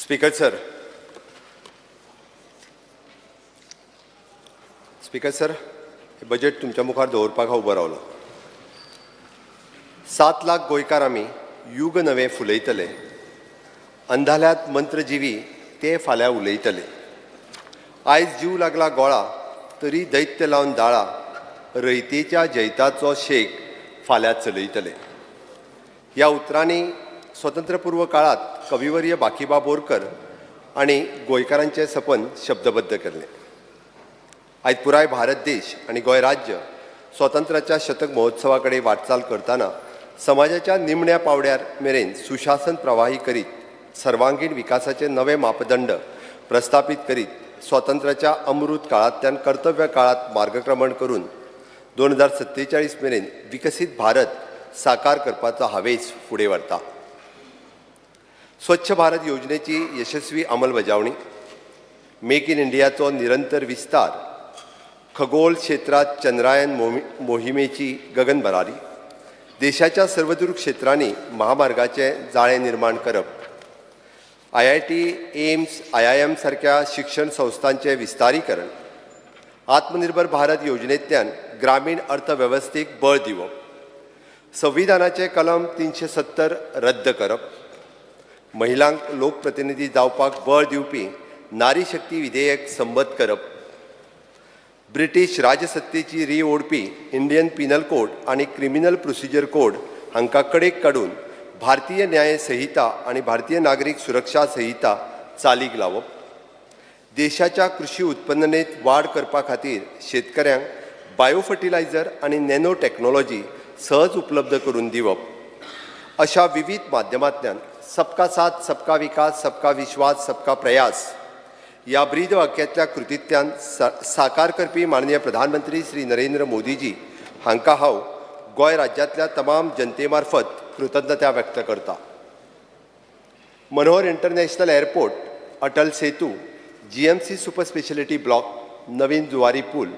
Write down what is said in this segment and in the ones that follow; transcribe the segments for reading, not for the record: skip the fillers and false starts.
Speaker sir, speaker sir, हे budget तुमच्या मुखार दवरपाक हांव उबो रावलो. 7 लाख गोंयकार आमी युग नवें फुलयतले, अंधाल्यात मंत्रजिवी ते फाल्यां उलयतले. आयज जीव लागला गोळा तरी दैत्य लावन दाळा, रयतेच्या जैताचो शेक फाल्यां चलयतले. ह्या उतरांनी स्वतंत्रपूर्व काळात कविवर्य बाकीबाब बोरकर आनी गोंयकारांचें सपन शब्दबद्ध केल्लें. आयज पुराय भारत देश आनी गोंय राज्य स्वतंत्राच्या शतक महोत्सवा कडेन वाटचाल करतना समाजाच्या निमण्या पावड्यार मेरेन सुशासन प्रवाही करीत सर्वांगीण विकासाचे नवे मापदंड प्रस्थापित करीत स्वातंत्र्याच्या अमृत काळांतल्यान कर्तव्य काळात मार्गक्रमण करून 2047 मेरेन विकसीत भारत साकार करपाचो हावेस फुडें व्हरता. स्वच्छ भारत योजनेची यशस्वी अंमलबजावणी, मेक इन इंडियाचो निरंतर विस्तार, खगोल क्षेत्रात चंद्रायन मोहिमेची गगनभरारी, देशाच्या सर्वदूर क्षेत्रांनी महामार्गाचे जाळें निर्माण करप, IIT, AIIMS, IIM सारक्या शिक्षण संस्थांचें विस्तारीकरण, आत्मनिर्भर भारत योजनेंतल्यान ग्रामीण अर्थवेवस्थेक बळ दिवप, संविधानाचें कलम 370 रद्द करप, महिलांक लोकप्रतिनिधी जावपाक बळ दिवपी नारी शक्ती विधेयक संमत करप, ब्रिटीश राजसत्तेची री ओडपी इंडियन पिनल कोड आनी क्रिमिनल प्रोसिजर कोड हांकां कडेक काडून भारतीय न्याय संहिता आनी भारतीय नागरीक सुरक्षा संहिता चालीक लावप, देशाच्या कृषी उत्पन्नेत वाड करपा खातीर शेतकऱ्यांक बायोफर्टिलायझर आनी नॅनो टॅक्नोलॉजी सहज उपलब्ध करून दिवप, अशा विविध माध्यमांतल्यान सबका साथ, सबका विकास, सबका विश्वास, सबका प्रयास ह्या ब्रीद वाक्यांतल्या कृतींतल्यान साकार करपी माननीय प्रधानमंत्री श्री नरेंद्र मोदीजी हांकां हांव गोंय राज्यांतल्या तमाम जनते मार्फत कृतज्ञता व्यक्त करता. Manohar international airport, Atal Setu, GMC super speciality block, Naveen Zuari Pul,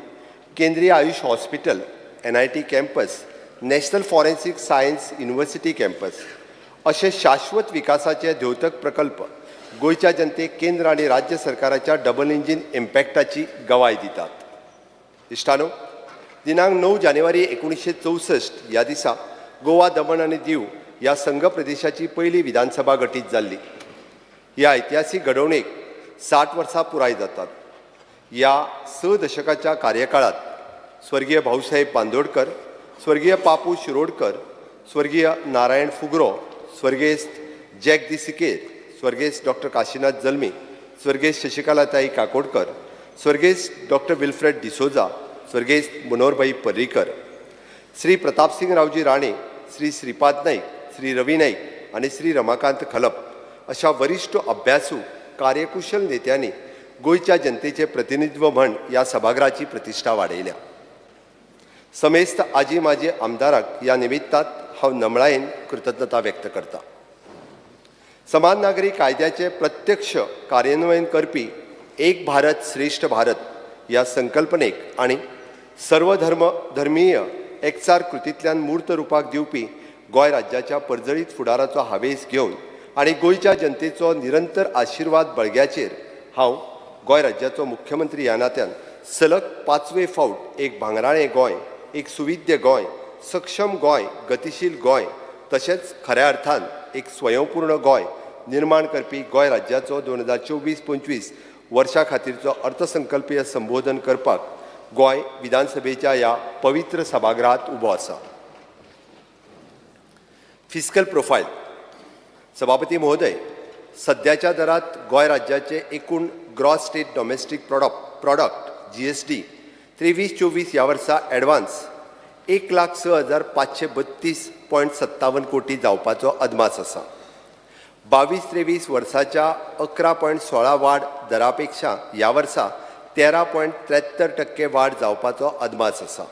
Kendriya Ayush hospital, NIT campus, national forensic science university campus अशे शाश्वत विकासाचे द्योतक प्रकल्प गोंयच्या जनतेक केंद्र आनी राज्य सरकाराच्या डबल इंजीन इम्पॅक्टाची गवाय दितात. इश्टानो, दिनांक 9 जानेवारी 1964 ह्या दिसा गोवा, दमण आनी दीव ह्या संघ प्रदेशाची पयली विधानसभा गठीत जाल्ली. ह्या ऐतिहासीक घडोवणेक 60 वर्सां पुराय जातात. ह्या 6 दशकाच्या कार्यकाळात स्वर्गीय भाऊसाहेब बांदोडकर, स्वर्गीय पापू शिरोडकर, स्वर्गीय नारायण फुगरो, स्वर्गेस्त जॅक दी सिकेर, स्वर्गेस्त डॉक्टर काशीनाथ जल्मी, स्वर्गेस्त शशिकलाताई काकोडकर, स्वर्गेस्त डॉक्टर विल्फ्रेड डिसोजा, स्वर्गेस्त मनोहरभाई पर्रीकर, श्री प्रतापसिंग रावजी राणे, श्री श्रीपाद नाईक, श्री रवी नाईक आनी श्री रमाकांत खलप अशा वरिश्ठ अभ्यासू कार्यकुशल नेत्यांनी गोंयच्या जनतेचे प्रतिनिधित्व म्हण ह्या सभागृहाची प्रतिश्ठा वाडयल्या. समेस्त आजी माजी आमदाराक ह्या निमित्तात हांव नमळायेन कृतज्ञता व्यक्त करता. समान नागरी कायद्याचे प्रत्यक्ष कार्यान्वयन करपी एक भारत श्रेष्ठ भारत ह्या संकल्पनेक आनी सर्वधर्म धर्मीय एकचार कृतींतल्यान मूर्त रुपाक दिवपी गोंय राज्याच्या पर्जळीत फुडाराचो हावेस घेवन आनी गोंयच्या जनतेचो निरंतर आशिर्वाद बळग्याचेर हांव गोंय राज्याचो मुख्यमंत्री ह्या नात्यान सलग 5वे फावट एक भांगराळें गोंय, एक सुविद्य गोंय, सक्षम गोंय, गतिशील गोंय तशेंच खऱ्या अर्थान एक स्वयंपूर्ण गोंय निर्माण करपी गोंय राज्याचो 2024-25 वर्सां खातीरचो अर्थसंकल्पीय संबोधन करपाक गोंय विधानसभेच्या ह्या पवित्र सभागृहात उबो आसा. Fiscal profile. सभापती महोदय, सद्याच्या दरात गोंय राज्याचे एकूण gross state domestic product GSD 23-24 ह्या वर्सा एडवान्स 1,06,532.57 कोटी जावपाचो अदमास आसा. 22-23 वर्साच्या 11.16 वाड दरापेक्षा ह्या वर्सा 13.73% वाड जावपाचो अदमास आसा.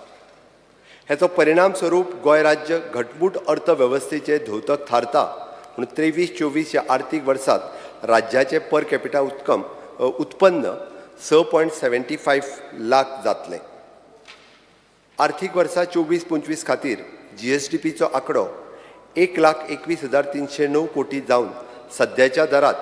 हेचो परिणाम स्वरूप गोंय राज्य घटमूट अर्थवेवस्थेचे धोतक थारता म्हणून 23-24 ह्या आर्थीक वर्सात राज्याचे पर कॅपिटा उत्पन्न 6.75 लाख जातलें. आर्थीक वर्सा 24-25 खातीर GSDPचो आंकडो 1,21,309 कोटी जावन सद्याच्या दरात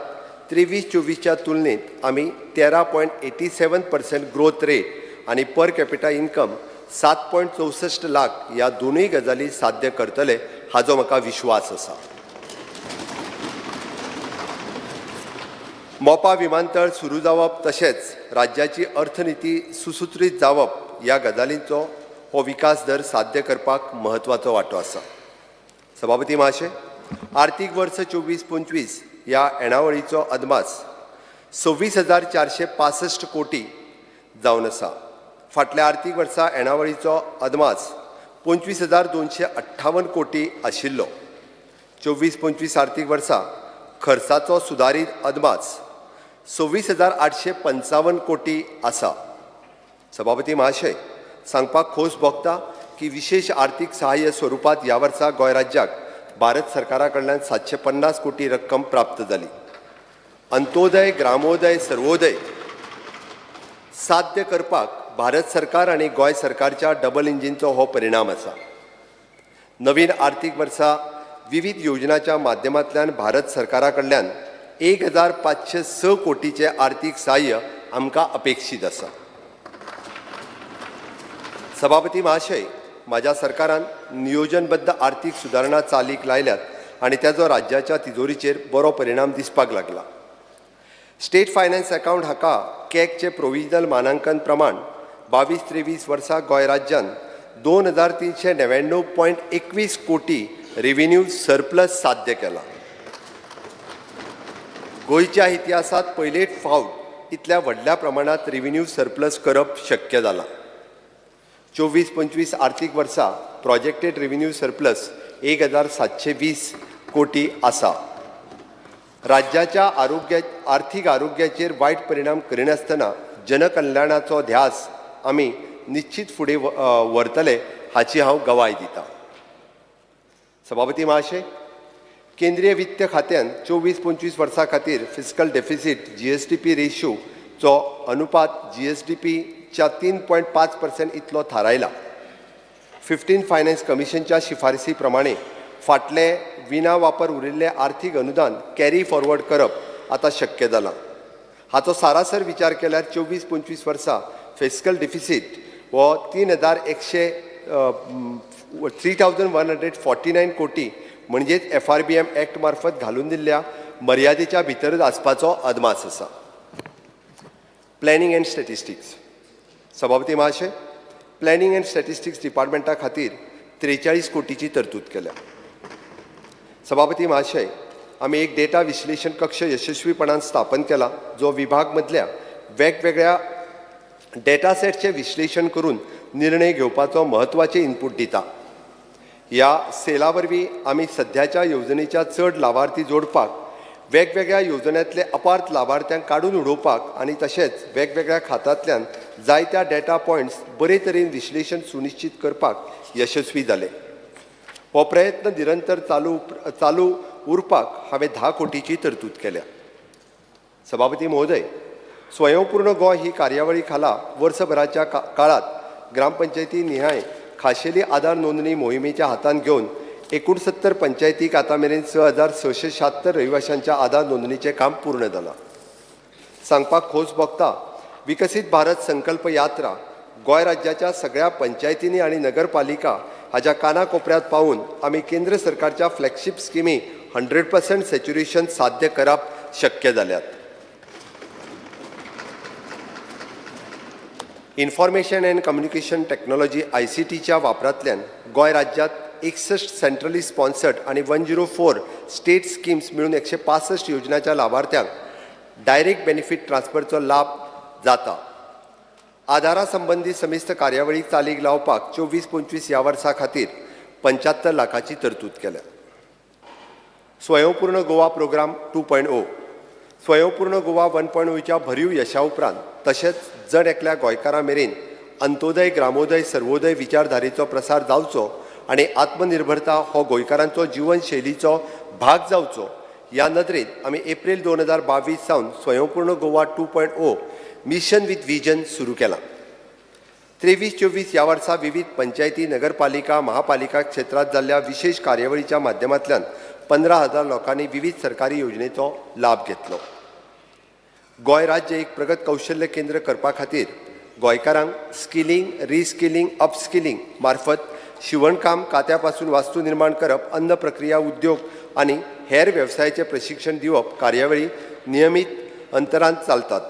23-24च्या तुलनेत आमी 13.87% ग्रोथ रेट आनी पर कॅपिटा इन्कम 7.64 लाख ह्या दोनूय गजाली साध्य करतले हाजो म्हाका विश्वास आसा. मोपा विमानतळ सुरू जावप तशेंच राज्याची अर्थनिती सुसुत्रीत जावप ह्या गजालींचो हो विकास दर साध्य करपाक म्हत्वाचो वांटो आसा. सभापती महाशय, आर्थीक वर्स 24-25 ह्या येणावळीचो अदमास 26,465 कोटी जावन आसा. फाटल्या आर्थीक वर्सा येणावळीचो अदमास 25,258 कोटी आशिल्लो. 24-25 आर्थीक वर्सा खर्चाचो सुदारीत अदमास 26,855 कोटी आसा. सभापती महाशय, सांगपाक खोस भोगता की विशेष आर्थीक सहाय्य स्वरुपांत ह्या वर्सा गोंय राज्याक भारत सरकारा कडल्यान 750 कोटी रक्कम प्राप्त जाली. अंत्योदय, ग्रामोदय, सर्वोदय साध्य करपाक भारत सरकार आनी गोंय सरकारच्या डबल इंजिनचो हो परिणाम आसा. नवीन आर्थीक वर्सा विविध योजनाच्या माध्यमांतल्यान भारत सरकारा कडल्यान 1,506 कोटीचें आर्थीक सहाय्य आमकां अपेक्षीत आसा. सभापती महाशय, म्हाज्या सरकारान नियोजनबद्द आर्थीक सुदारणा चालीक लायल्यात आनी ताजो राज्याच्या तिजोरीचेर बरो परिणाम दिसपाक लागला. स्टेट फायनान्स अकाउंट हाका कॅगचे प्रोविजनल मानांकन प्रमाण 22-23 वर्सा गोंय राज्यान 2,399.21 कोटी रेव्हेन्यू सरप्लस साध्य केला. गोंयच्या इतिहासांत पयलेच फावट इतल्या व्हडल्या प्रमाणांत रेव्हेन्यू सरप्लस करप शक्य जालां. 24-25 आर्थीक वर्सा प्रोजेक्टेड रेव्हेन्यू सरप्लस 1,720 कोटी आसा. राज्याच्या आरोग्या आर्थीक आरोग्याचेर वायट परिणाम करिनासतना जनकल्याणाचो ध्यास आमी निश्चित फुडें व्हरतले हाची हांव गवाय दितां. सभापती महाशय, केंद्रीय वित्त खात्यान 24-25 वर्सां खातीर फिस्कल डेफिसीट जीएसडीपी रेशोचो अनुपात जीएसडीपीच्या 3.5% इतलो थारायला. 15 फायनान्स कमिशनच्या शिफारसी प्रमाणे फाटले विना वापर उरिल्ले आर्थीक अनुदान कॅरी फॉरवर्ड करप आतां शक्य जालां. हाचो सारासर विचार केल्यार 24-25 वर्सां फिस्कल डिफिसीट हो 3,149 कोटी म्हणजेच FRBM act मार्फत घालून दिल्ल्या मर्यादेच्या भितरच आसपाचो अदमास आसा. Planning and statistics. सभापती महाशय, प्लॅनिंग अँड स्टॅटिस्टिक्स डिपार्टमेंटा खातीर 43 कोटीची तरतूद केल्या. सभापती महाशय, आमी एक डेटा विश्लेशण कक्ष यशस्वीपणान स्थापन केला जो विभाग मदल्या वेगवेगळ्या डेटा सेटचें विश्लेशण करून निर्णय घेवपाचो म्हत्वाचे इनपूट दिता. ह्या सेला वरवीं आमी सद्याच्या येवजणेच्या चड लावार्थी जोडपाक, वेगवेगळ्या येवजण्यांतले अपार्थ लावार्थ्यांक काडून उडोवपाक आनी तशेंच वेगवेगळ्या खात्यांतल्यान जायत्या डेटा पॉयंट्स बरे तरेन विश्लेशण सुनिश्चित करपाक यशस्वी जाले. हो प्रयत्न निरंतर चालू चालू उरपाक हांवें 10 कोटीची तरतूद केल्या. सभापती महोदय, स्वयंपूर्ण गोंय ही कार्यावळी खाला वर्सभराच्या काळात ग्रामपंचायती निहाय खाशेली आधार नोंदणी मोहिमेच्या हातान घेवन 69 पंचायतीक आतां मेरेन 6676 रहिवाशांच्या आधार नोंदणीचें काम पूर्ण जालां. सांगपाक खोस भोगता, विकसीत भारत संकल्प यात्रा गोंय राज्याच्या सगळ्या पंचायतींनी आनी नगरपालिका हाज्या काना कोपऱ्यांत पावून आमी केंद्र सरकारच्या फ्लॅगशीप स्किमी 100% सॅच्युरेशन साध्य करप शक्य जाल्यात. इन्फॉर्मेशन अँड कम्युनिकेशन टॅक्नॉलॉजी ICTच्या वापरांतल्यान गोंय राज्यांत 61 सेंट्रली स्पॉन्सर्ड आनी 104 स्टेट स्किम्स मेळून 165 योजनाच्या लावार्थ्यांक डायरेक्ट बेनिफीट ट्रान्सफरचो लाभ जाता. आधारा संबंदी समिस्त कार्यावळीक चालीक लावपाक 24-25 ह्या वर्सा खातीर 75 लाखाची तरतूद केल्या. स्वयंपूर्ण गोवा प्रोग्राम 2.0. स्वयंपूर्ण गोवा 1.0च्या भरीव यशा उपरांत तशेंच जण एकल्या गोंयकारा मेरेन अंत्योदय, ग्रामोदय, सर्वोदय विचारधारेचो प्रसार जावचो आनी आत्मनिर्भरता हो गोंयकारांचो जिवनशैलीचो भाग जावचो ह्या नदरेन आमी एप्रील 2022 सावन Swayampurna Goa 2.0 mission with vision सुरू केलां. 23-24 ह्या वर्सा विविध पंचायती, नगरपालिका, महापालिका क्षेत्रांत जाल्ल्या विशेष कार्यावळीच्या माध्यमांतल्यान 15,000 लोकांनी विविध सरकारी योजनेचो लाभ घेतलो. गोंय राज्य एक प्रगत कौशल्य केंद्र करपा खातीर गोंयकारांक स्किलिंग, रिस्किलिंग, अपस्किलिंग मार्फत शिवणकाम, कात्या पासून वास्तू निर्माण करप, अन्न प्रक्रिया उद्योग आनी हेर वेवसायाचें प्रशिक्षण दिवप कार्यावळी नियमीत अंतरान चालतात.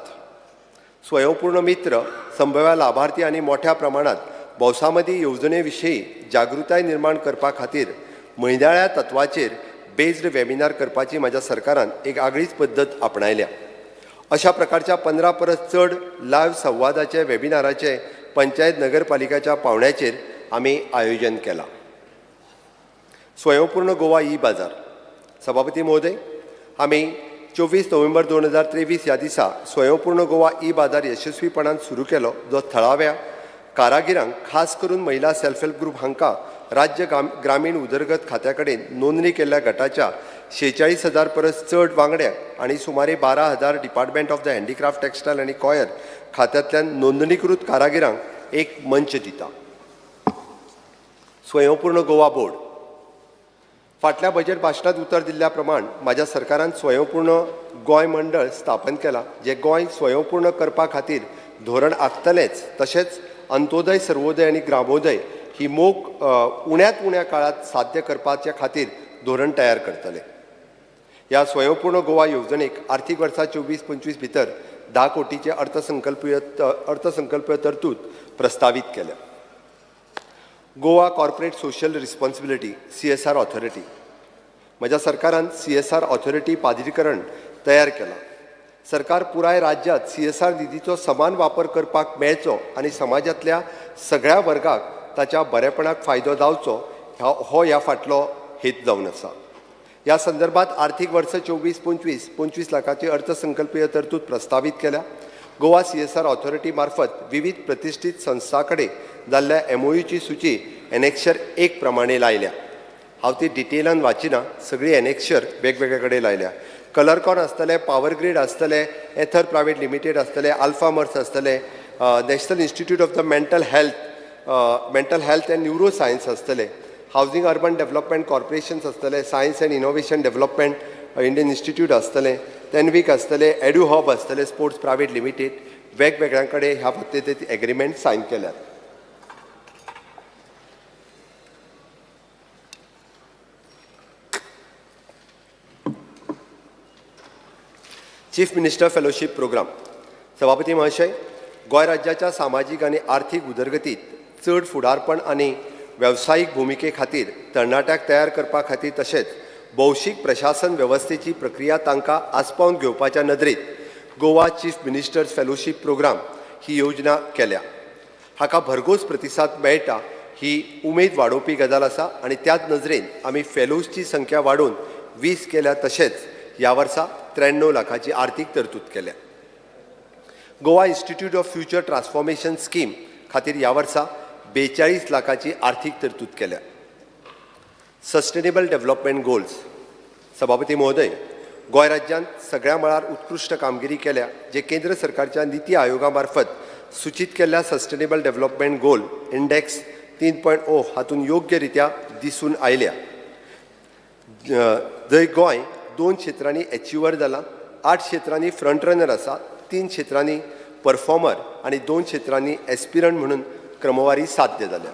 स्वयंपूर्ण मित्र संभाव्य लाभार्थी आनी मोठ्या प्रमाणात भौसा मदीं येवजणे विशीं जागृताय निर्माण करपा खातीर म्हयन्याळ्या तत्वाचेर बेज्ड वेबिनार करपाची म्हाज्या सरकारान एक आगळीच पद्दत आपणायल्या. अशा प्रकारच्या 15 परस चड लायव्ह संवादाचे वेबिनाराचे पंचायत नगरपालिकाच्या पावंड्याचेर आमी आयोजन केलां. स्वयंपूर्ण गोवा ई बाजार. सभापती महोदय, आमी 24 नोव्हेंबर 2023 ह्या दिसा स्वयंपूर्ण गोवा ई बाजार यशस्वीपणान सुरू केलो, जो थळाव्या कारागिरांक, खास करून महिला सेल्फ हेल्प ग्रुप हांकां राज्य ग्रामीण उदरगत खात्या कडेन नोंदणी केल्ल्या गटाच्या 46,000 परस चड वांगड्यांक आनी सुमारे 12,000 department of the handicraft, textile आनी कॉयर खात्यांतल्यान नोंदणीकृत कारागिरांक एक मंच दिता. स्वयंपूर्ण गोवा बोर्ड. फाटल्या बजेट भाशणांत उतर दिल्ल्या प्रमाण म्हाज्या सरकारान स्वयंपूर्ण गोंय मंडळ स्थापन केलां, जें गोंय स्वयंपूर्ण करपा खातीर धोरण आंखतलेंच, तशेंच अंत्योदय, सर्वोदय आनी ग्रामोदय ही मोख उण्यांत उण्या काळांत साध्य करपाच्या खातीर धोरण तयार करतले. ह्या स्वयंपूर्ण गोवा येवजणेक आर्थीक वर्सा 24-25 भितर 10 कोटीचे अर्थसंकल्पीय तरतूद प्रस्तावीत केल्या. Goa corporate social responsibility CSR authority. म्हज्या सरकारान CSR authority प्राधिकरण तयार केलां. सरकार पुराय राज्यांत CSR निधीचो समान वापर करपाक मेळचो आनी समाजांतल्या सगळ्या वर्गाक ताच्या बरेपणाक फायदो जावचो हो ह्या फाटलो हेत जावन आसा. ह्या संदर्भात आर्थीक वर्स 24-25 25 लाखाची अर्थसंकल्पीय तरतूद प्रस्तावीत केल्या. गोवा CSR authority मार्फत विविध प्रतिश्ठीत संस्थां कडेन जाल्ल्या MOUची सुची एनेक्शर 1 प्रमाणे लायल्या. हांव ती डिटेलान वाचिना, सगळी एनेक्शर वेगवेगळे कडेन लायल्या. कलरकॉन आसतलें, पावर ग्रीड आसतलें, एथर प्रायवेट लिमिटेड आसतलें, अल्फा मर्स आसतलें, national institute of the mental health and neuro science आसतलें, हावजींग अर्बन डेव्हलपमेंट कॉर्पोरेशन्स आसतलें, science and innovation development Indian institute आसतलें, तेनवीक आसतलें, एड्यू हब आसतलें, स्पोर्ट्स प्रायवेट लिमिटेड, वेगवेगळ्यां कडेन ह्या पद्दतीन एग्रीमेंट सायन केल्यात. Chief minister fellowship program. सभापती महाशय, गोंय राज्याच्या सामाजीक आनी आर्थीक उदरगतीत चड फुडारपण आनी वेवसायीक भुमिके खातीर तरणाट्याक तयार करपा खातीर तशेंच भौशीक प्रशासन वेवस्थेची प्रक्रिया तांकां आस्पावन घेवपाच्या नदरेत Goa chief minister's fellowship programme ही योजना केल्या. हाका भरघोस प्रतिसाद मेळटा ही उमेद वाडोवपी गजाल आसा आनी त्याच नजरेन आमी फेलोजची संख्या वाडोवन 20 केल्या, तशेंच ह्या वर्सा 93 लाखाची आर्थीक तरतूद केल्या. Goa institute of future transformation scheme खातीर ह्या वर्सा 42 लाखाची आर्थीक तरतूद केल्या. Sustainable development goals. सभापती महोदय, गोंय राज्यांत सगळ्या मळार उत्कृश्ट कामगिरी केल्या, जे केंद्र सरकारच्या निती आयोगा मार्फत सूचित केल्ल्या सस्टेनेबल डेव्हलपमेंट गोल इंडेक्स 3.0 हातून योग्य रित्या दिसून आयल्या. जंय गोंय 2 क्षेत्रांनी एचिवर जाला, 8 क्षेत्रांनी फ्रंट रनर आसा, 3 क्षेत्रांनी परफॉर्मर आनी 2 क्षेत्रांनी एस्पिरंट म्हणून क्रमवारी साध्य जाल्या.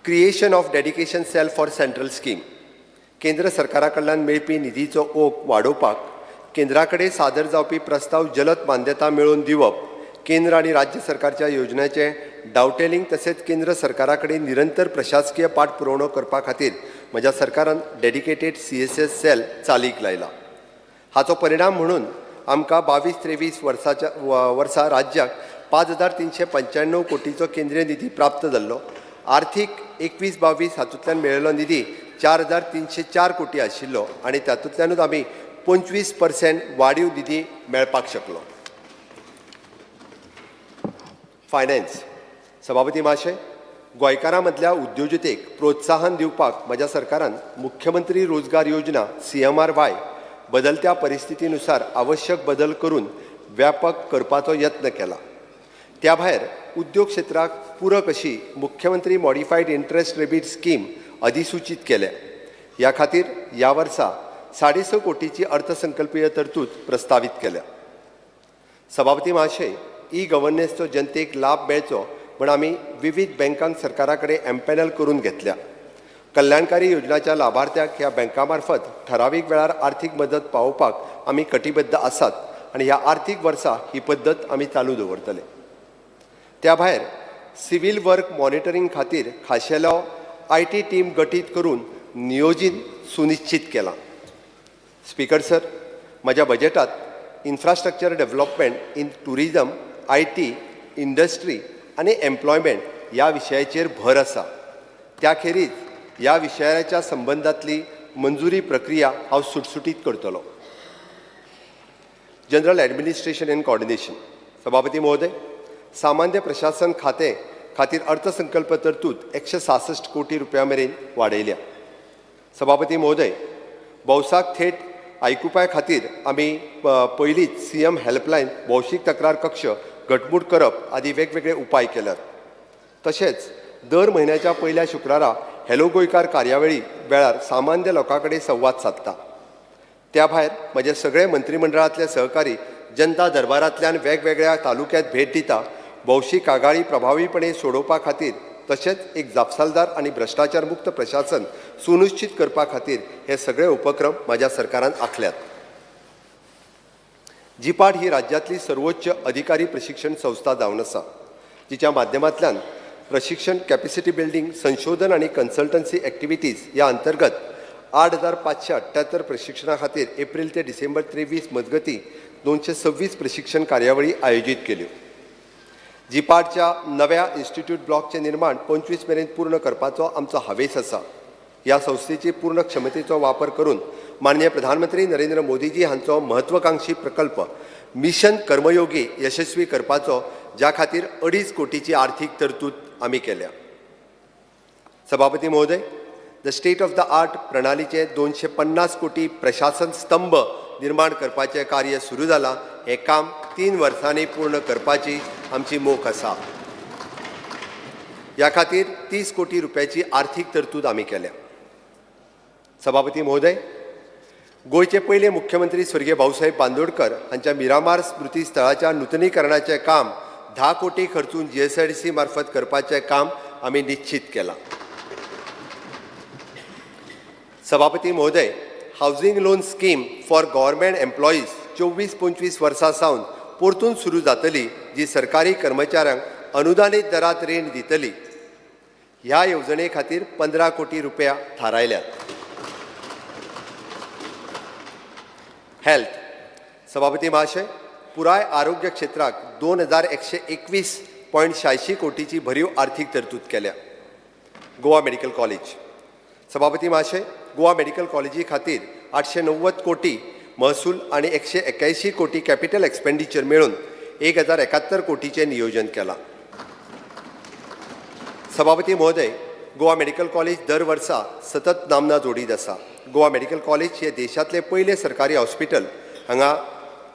Creation of dedication cell for central scheme. केंद्र सरकारा कडल्यान मेळपी निधीचो ओघ वाडोवपाक केंद्रा कडेन सादर जावपी प्रस्ताव जलद मान्यता मेळोवन दिवप, केंद्र आनी राज्य सरकारच्या योजनांचें डावटेलिंग तशेंच केंद्र सरकारा कडेन निरंतर प्रशासकीय पाठपुरवणो करपा खातीर म्हज्या सरकारान डेडिकेटेड CSS sell चालीक लायला. हाचो परिणाम म्हणून आमकां 22-23 वर्साच्या वर्सा राज्याक 5,395 कोटीचो केंद्रीय निधी प्राप्त जाल्लो. आर्थीक 21-22 हातूंतल्यान मेळिल्लो निधी 4,304 कोटी आशिल्लो आनी तातूंतल्यानूच आमी 25% वाडीव निधी मेळपाक शकलो. फायनान्स. सभापती महाशय, गोंयकारां मदल्या उद्योजतेक प्रोत्साहन दिवपाक म्हज्या सरकारान मुख्यमंत्री रोजगार योजना CMRY बदलत्या परिस्थितीनुसार आवश्यक बदल करून व्यापक करपाचो यत्न केला. त्या भायर उद्योग क्षेत्राक पूरक अशी मुख्यमंत्री मॉडिफायड इंट्रस्ट रेबीट स्कीम अधिसूचीत केल्या. ह्या खातीर ह्या वर्सा 6.5 कोटीची अर्थसंकल्पीय तरतूद प्रस्तावीत केल्या. सभापती महाशय, ई गव्हर्नन्सचो जनतेक लाभ मेळचो म्हूण आमी विविध बँकांक सरकारा कडेन एम्पॅनल करून घेतल्या. कल्याणकारी योजनाच्या लाभार्थ्यांक ह्या बँका मार्फत ठरावीक वेळार आर्थीक मदत पावोवपाक आमी कटिबद्ध आसात आनी ह्या आर्थीक वर्सा ही पद्दत आमी चालू दवरतले. त्या भायर सिव्हील वर्क मॉनिटरींग खातीर खाशेलो IT team गठीत करून नियोजीन सुनिश्चीत केलां. स्पीकर सर, म्हज्या बजेटात infrastructure development in tourism, IT, industry आनी एम्प्लॉयमेंट ह्या विशयाचेर भर आसा. त्या खेरीज ह्या विशयाच्या संबंदांतली मंजुरी प्रक्रिया हांव सुटसुटीत करतलो. General administration and coordination. सभापती महोदय, सामान्य प्रशासन खातें खातीर अर्थसंकल्प तरतूद 166 कोटी रुपया मेरेन वाडयल्या. सभापती महोदय, भौसाक थेट आयकुपा खातीर आमी पयलींच सीएम हेल्पलायन, भौशीक तक्रार कक्ष घटमूट करप आदी वेगवेगळे उपाय केल्यात. तशेंच दर म्हयन्याच्या पयल्या शुक्रारा हॅलो गोंयकार कार्यावळी वेळार सामान्य लोकां कडेन संवाद सादता. त्या भायर म्हजे सगळे मंत्रीमंडळांतले सहकारी जनता दरबारांतल्यान वेगवेगळ्या तालुक्यांत भेट दिता. भौशीक कागाळी प्रभावीपणे सोडोवपा खातीर तशेंच एक जापसालदार आनी भ्रश्टाचार मुक्त प्रशासन सुनिश्चीत करपा खातीर हे सगळे उपक्रम म्हज्या सरकारान आंखल्यात. जिपाट ही राज्यांतली सर्वोच्च अधिकारी प्रशिक्षण संस्था जावन आसा, जिच्या माध्यमांतल्यान प्रशिक्षण, कॅपेसिटी बिल्डींग, संशोधन आनी कन्सल्टन्सी एक्टिविटीज ह्या अंतर्गत 8578 प्रशिक्षणा खातीर एप्रील ते डिसेंबर 23 मजगतीं 226 प्रशिक्षण कार्यावळी आयोजीत केल्यो. जिपाटच्या नव्या इन्स्टिट्यूट ब्लॉकचें निर्माण 25 मेरेन पूर्ण करपाचो आमचो हावेस आसा. ह्या संस्थेची पूर्ण क्षमतेचो वापर करून माननीय प्रधानमंत्री नरेंद्र मोदीजी हांचो महत्वाकांक्षी प्रकल्प मिशन कर्मयोगी यशस्वी करपाचो, ज्या खातीर 2.5 कोटीची आर्थीक तरतूद आमी केल्या. सभापती महोदय, the state of the art प्रणालीचे 250 कोटी प्रशासन स्तंभ निर्माण करपाचें कार्य सुरू जालां. हें काम 3 वर्सांनी पूर्ण करपाची आमची मोख आसा. ह्या खातीर 30 कोटी रुपयाची आर्थीक तरतूद आमी केल्या. सभापती महोदय, गोंयचे पयले मुख्यमंत्री स्वर्गीय भाऊसाहेब बांदोडकर हांच्या मिरामार स्मृती स्थळाच्या नुतनीकरणाचें काम 10 कोटी खर्चून जीएसआयडीसी मार्फत करपाचें काम आमी निश्चीत केलां. सभापती महोदय, housing loan scheme for government employees 24-25 वर्सां सावन परतून सुरू जातली, जी सरकारी कर्मचाऱ्यांक अनुदानीत दरांत रीण दितली. ह्या येवजणे खातीर 15 कोटी रुपया थारायल्यात. हेल्थ. सभापती महाशय, पुराय आरोग्य क्षेत्राक 2121.86 कोटीची भरीव आर्थीक तरतूद केल्या. Goa medical college. सभापती महाशय, गोवा मेडिकल कॉलेजी खातीर 890 कोटी महसूल आनी 181 कोटी कॅपिटल एक्सपेंडिचर मेळून 1071 कोटीचें नियोजन केलां. सभापती महोदय, गोवा मेडिकल कॉलेज दर वर्सा सतत नामना जोडीत आसा. गोवा मेडिकल कॉलेज हे देशांतलें पयलें सरकारी हॉस्पिटल हांगा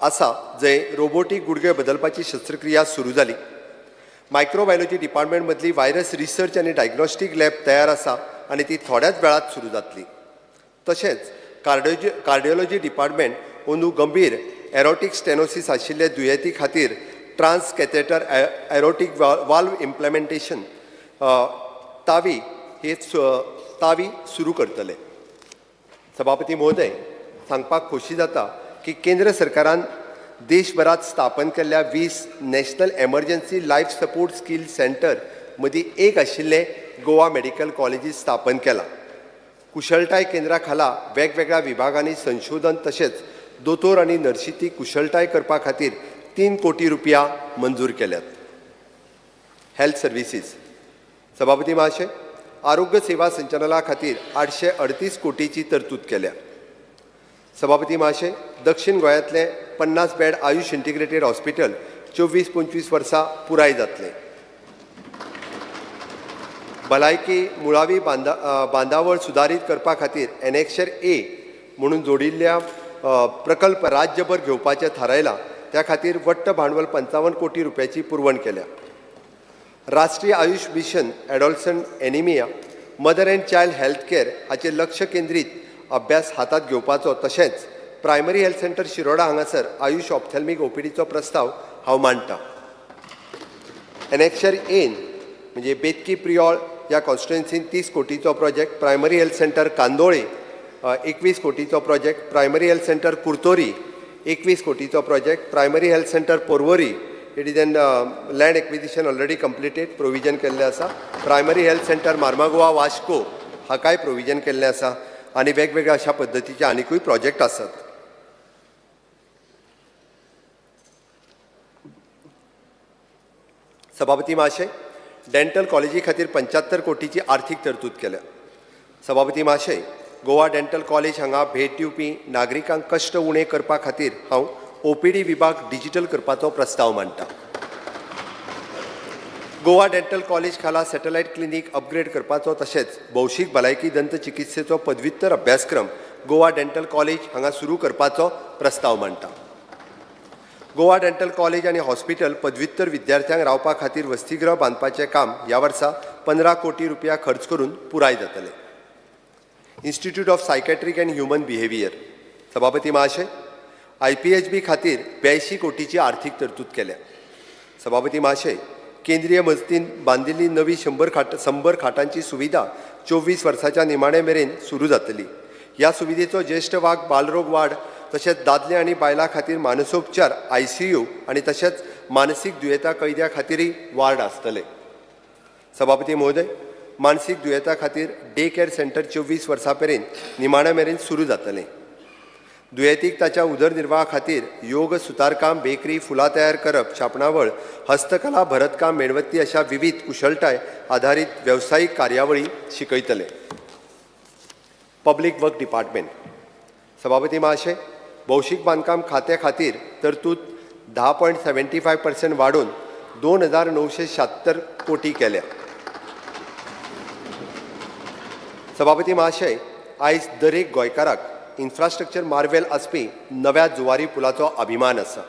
आसा जंय रोबोटीक गुडघे बदलपाची शस्त्रक्रिया सुरू जाली. मायक्रोबायोलॉजी डिपार्टमेंट मदली व्हायरस रिसर्च आनी डायग्नोस्टीक लॅब तयार आसा आनी ती थोड्याच वेळात सुरू जातली. तशेंच कार्डियोलॉजी डिपार्टमेंट अंदू गंभीर एरोटीक स्टेनोसीस आशिल्ले दुयेंती खातीर trans catheter aortic valve implementation TAVI हे तावी सुरू करतले. सभापती महोदय, सांगपाक खोशी जाता की केंद्र सरकारान देशभरात स्थापन केल्ल्या 20 national emergency life support skill centre मदीं एक आशिल्लें गोवा मेडिकल कॉलेजीत स्थापन केलां. कुशळटाय केंद्रा खाला वेगवेगळ्या विभागांनी संशोधन तशेंच दोतोर आनी नर्शीची कुशळटाय करपा खातीर 3 कोटी रुपया मंजूर केल्यात. Health services. सभापती महाशय, आरोग्य सेवा संचालना खातीर 838 कोटीची तरतूद केल्या. सभापती महाशय, दक्षिण गोंयांतलें 50 बेड आयुष इंटिग्रेटेड हॉस्पिटल 24-25 वर्सां पुराय जातलें. भलायकी मुळावी बांदावळ सुदारीत करपा खातीर एनेक्शर ए म्हणून जोडिल्ल्या प्रकल्प राज्यभर घेवपाचें थारायलां. त्या खातीर वट्ट भांडवल 55 कोटी रुपयाची पुरवण केल्या. राष्ट्रीय AYUSH mission, adolescent anaemia, mother and child health care हाचेर लक्ष केंद्रीत अभ्यास हातांत घेवपाचो, तशेंच प्रायमरी हेल्थ सेंटर शिरोडा हांगासर आयुष ऑप्थॅल्मिक ओपीडीचो प्रस्ताव हांव मांडटा. एनेक्शर एन म्हणजे बेतकी प्रियोळ ह्या कॉन्स्टिट्युएन्सीन 30 कोटीचो project, primary health centre Candolim 21 कोटीचो project, primary health centre Curtorim 21 कोटीचो project, primary health centre Porvorim it is an land acquisition already completed, provision केल्लें आसा, primary health centre Marmagoa Vasco हाकाय provision केल्लें आसा आनी वेगवेगळ्या अशा पद्दतीचे आनिकूय प्रोजेक्ट आसात. सभापती महाशय, डेंटल कॉलेजी खातीर 75 कोटीची आर्थीक तरतूद केल्या. सभापती महाशय, गोवा डेंटल कॉलेज हांगा भेट दिवपी नागरिकांक कश्ट उणे करपा खातीर हांव ओपीडी विभाग डिजिटल करपाचो प्रस्ताव मांडटा. गोवा डेंटल कॉलेज खाला सॅटलायट क्लिनीक अपग्रेड करपाचो, तशेंच भौशीक भलायकी दंत चिकित्सेचो पदव्युत्तर अभ्यासक्रम गोवा डेंटल कॉलेज हांगा सुरू करपाचो प्रस्ताव मांडटा. गोवा डेंटल कॉलेज आनी हॉस्पिटल पदव्युत्तर विद्यार्थ्यांक रावपा खातीर वसतीगृह बांदपाचें काम ह्या वर्सा 15 कोटी रुपया खर्च करून पुराय जातलें. Institute of psychiatric and human behaviour. सभापती महाशय, IPHB खातीर 82 कोटीची आर्थीक तरतूद केल्या. सभापती महाशय, केंद्रीय मजतीन बांदिल्ली नवी 100 खाटांची सुविधा 24 वर्साच्या निमाणे मेरेन सुरू जातली. ह्या सुविधेचो ज्येश्ठ वाग बालरोग वाड तशेंच दादले आनी बायलां खातीर मानसोपचार ICU आनी तशेंच मानसीक दुयेंता कैद्या खातीरय वार्ड आसतले. सभापती महोदय, मानसीक दुयेंता खातीर डे केअर सेंटर 24 वर्सां मेरेन निमाण्या मेरेन सुरू जातलें. दुयेंतीक ताच्या उदरनिर्वाहा खातीर योग, सुतारकाम, बेकरी, फुलां तयार करप, छापणावळ, हस्तकला, भरतकाम, मेणबत्ती अशा विविध कुशळटाय आधारीत वेवसायीक कार्यावळी शिकयतले. Public work department. सभापती महाशय, भौशीक बांदकाम खात्या खातीर तरतूद 10.75% वाडोवन 2,976 कोटी केल्या. सभापती महाशय, आयज दरेक गोंयकाराक इन्फ्रास्ट्रक्चर मार्वेल आसपी नव्या जुवारी पुलाचो अभिमान आसा.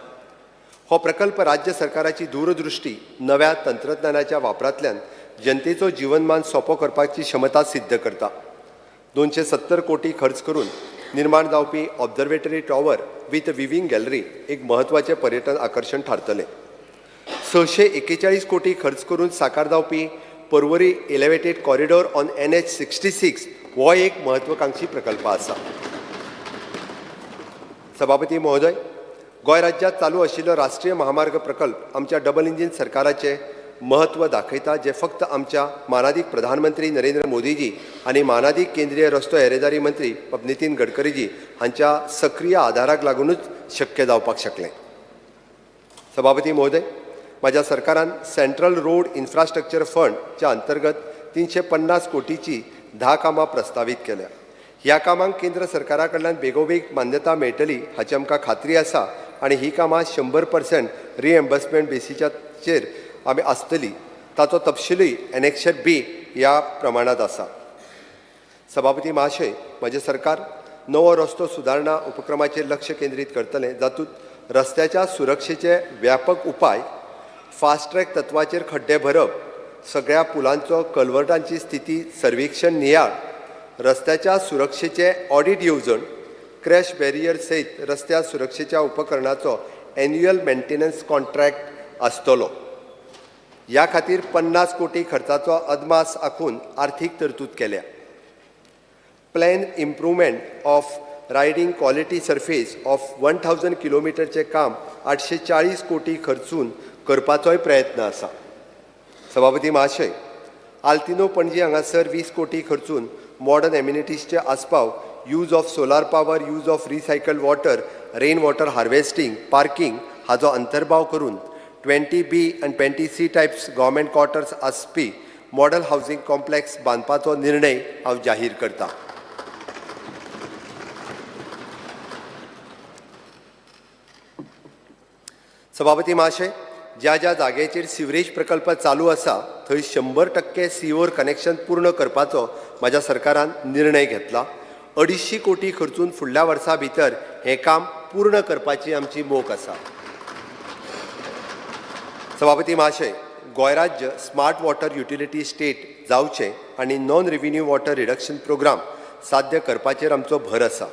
हो प्रकल्प राज्य सरकाराची दूरदृश्टी नव्या तंत्रज्ञानाच्या वापरांतल्यान जनतेचो जीवनमान सोंपो करपाची क्षमता सिद्ध करता. 270 कोटी खर्च करून निर्माण जावपी observatory tower with viewing gallery एक म्हत्वाचें पर्यटन आकर्शण थारतलें. 641 कोटी खर्च करून साकार जावपी Porvorim elevated corridor on NH 66 हो एक महत्वाकांक्षी प्रकल्प आसा. सभापती महोदय, गोंय राज्यांत चालू आशिल्लो राष्ट्रीय महामार्ग प्रकल्प आमच्या डबल इंजीन सरकाराचें महत्व दाखयता, जे फक्त आमच्या मानादीक प्रधानमंत्री नरेंद्र मोदीजी आनी मानादीक केंद्रीय रस्तो येरादारी मंत्री नितीन गडकरीजी हांच्या सक्रीय आदाराक लागूनच शक्य जावपाक शकलें. सभापती महोदय, म्हाज्या सरकारान सेंट्रल रोड इन्फ्रास्ट्रक्चर फंडच्या अंतर्गत 350 कोटीची 10 कामां प्रस्तावीत केल्या. ह्या कामांक केंद्र सरकारा कडल्यान बेगोबेग मान्यता मेळटली हाची आमकां खात्री आसा आनी ही कामां 100% रिएम्बर्समेंट बेसीचेर आमी आसतली. ताचो तपशीलूय एनेक्शर बी ह्या प्रमाणांत आसा. सभापती महाशय, म्हजें सरकार नवो रस्तो सुदारणा उपक्रमाचेर लक्ष केंद्रीत करतलें, जातूंत रस्त्याच्या सुरक्षेचे व्यापक उपाय, फास्ट ट्रॅक तत्वाचेर खड्डे भरप, सगळ्या पुलांचो कलवर्टांची स्थिती सर्वेक्षण नियाळ, रस्त्याच्या सुरक्षेचे ऑडिट येवजण, क्रॅश बॅरियर सयत रस्त्या सुरक्षेच्या उपकरणाचो एन्युअल मेंटेनन्स कॉन्ट्रॅक्ट आसतलो. ह्या खातीर 50 कोटी खर्चाचो अदमास आंखून आर्थीक तरतूद केल्या. Plan improvement of riding quality surface of 1000 किलोमिटरचें काम 840 कोटी खर्चून करपाचोय प्रयत्न आसा. सभापती महाशय, आल्तिनो पणजी हांगासर 20 कोटी खर्चून मॉडर्न एम्युनिटीजचे आस्पाव, use of solar power, use of recycled water, rain water harvesting, parking हाजो अंतर्भाव करून 20B आनी 20C types government quarters आसपी मॉडल हावजींग कॉम्प्लेक्स बांदपाचो निर्णय हांव जाहीर करता. सभापती महाशय, ज्या ज्या जाग्याचेर सिवरेज प्रकल्प चालू आसा थंय 100% सीओर कनेक्शन पूर्ण करपाचो म्हाज्या सरकारान निर्णय घेतला. 250 कोटी खर्चून फुडल्या वर्सा भितर हें काम पूर्ण करपाची आमची मोख आसा. सभापती महाशय, गोंय राज्य स्मार्ट वॉटर युटिलिटी स्टेट जावचें आनी non revenue water reduction programme साध्य करपाचेर आमचो भर आसा.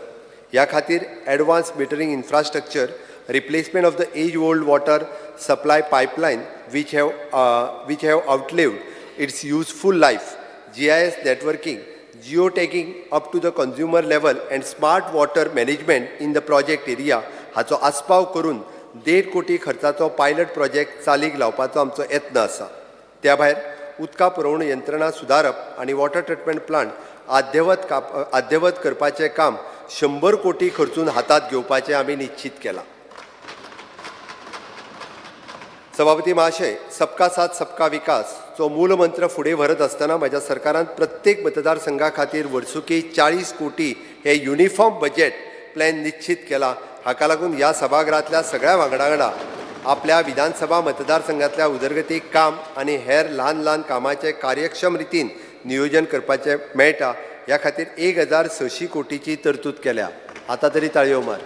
ह्या खातीर advance metering infrastructure, replacement of the age old water supply pipeline which have outlived its useful life, GIS networking, geo tagging up to the consumer level and smart water management in the project area हाचो आस्पाव करून 1.5 कोटी खर्चाचो pilot project चालीक लावपाचो आमचो यत्न आसा. त्या भायर उदका पुरवण यंत्रणा सुदारप आनी वॉटर ट्रिटमेंट प्लांट अद्यवत करपाचें काम 100 कोटी खर्चून हातांत घेवपाचें आमी निश्चीत केलां. सभापती महाशय, सबका साथ सबका विकास चो मूलमंत्र फुडें व्हरत आसतना म्हज्या सरकारान प्रत्येक मतदारसंघा खातीर वर्सुकी 40 कोटी हे युनिफॉर्म बजेट प्लॅन निश्चीत केला. हाका लागून ह्या सभागृहांतल्या सगळ्या वांगडा आपल्या विधानसभा मतदारसंघांतल्या उदरगती काम आनी हेर ल्हान ल्हान कामाचें कार्यक्षम रितीन नियोजन करपाचें मेळटा. ह्या खातीर 1600 कोटीची तरतूद केल्या. आतां तरी ताळयो मार.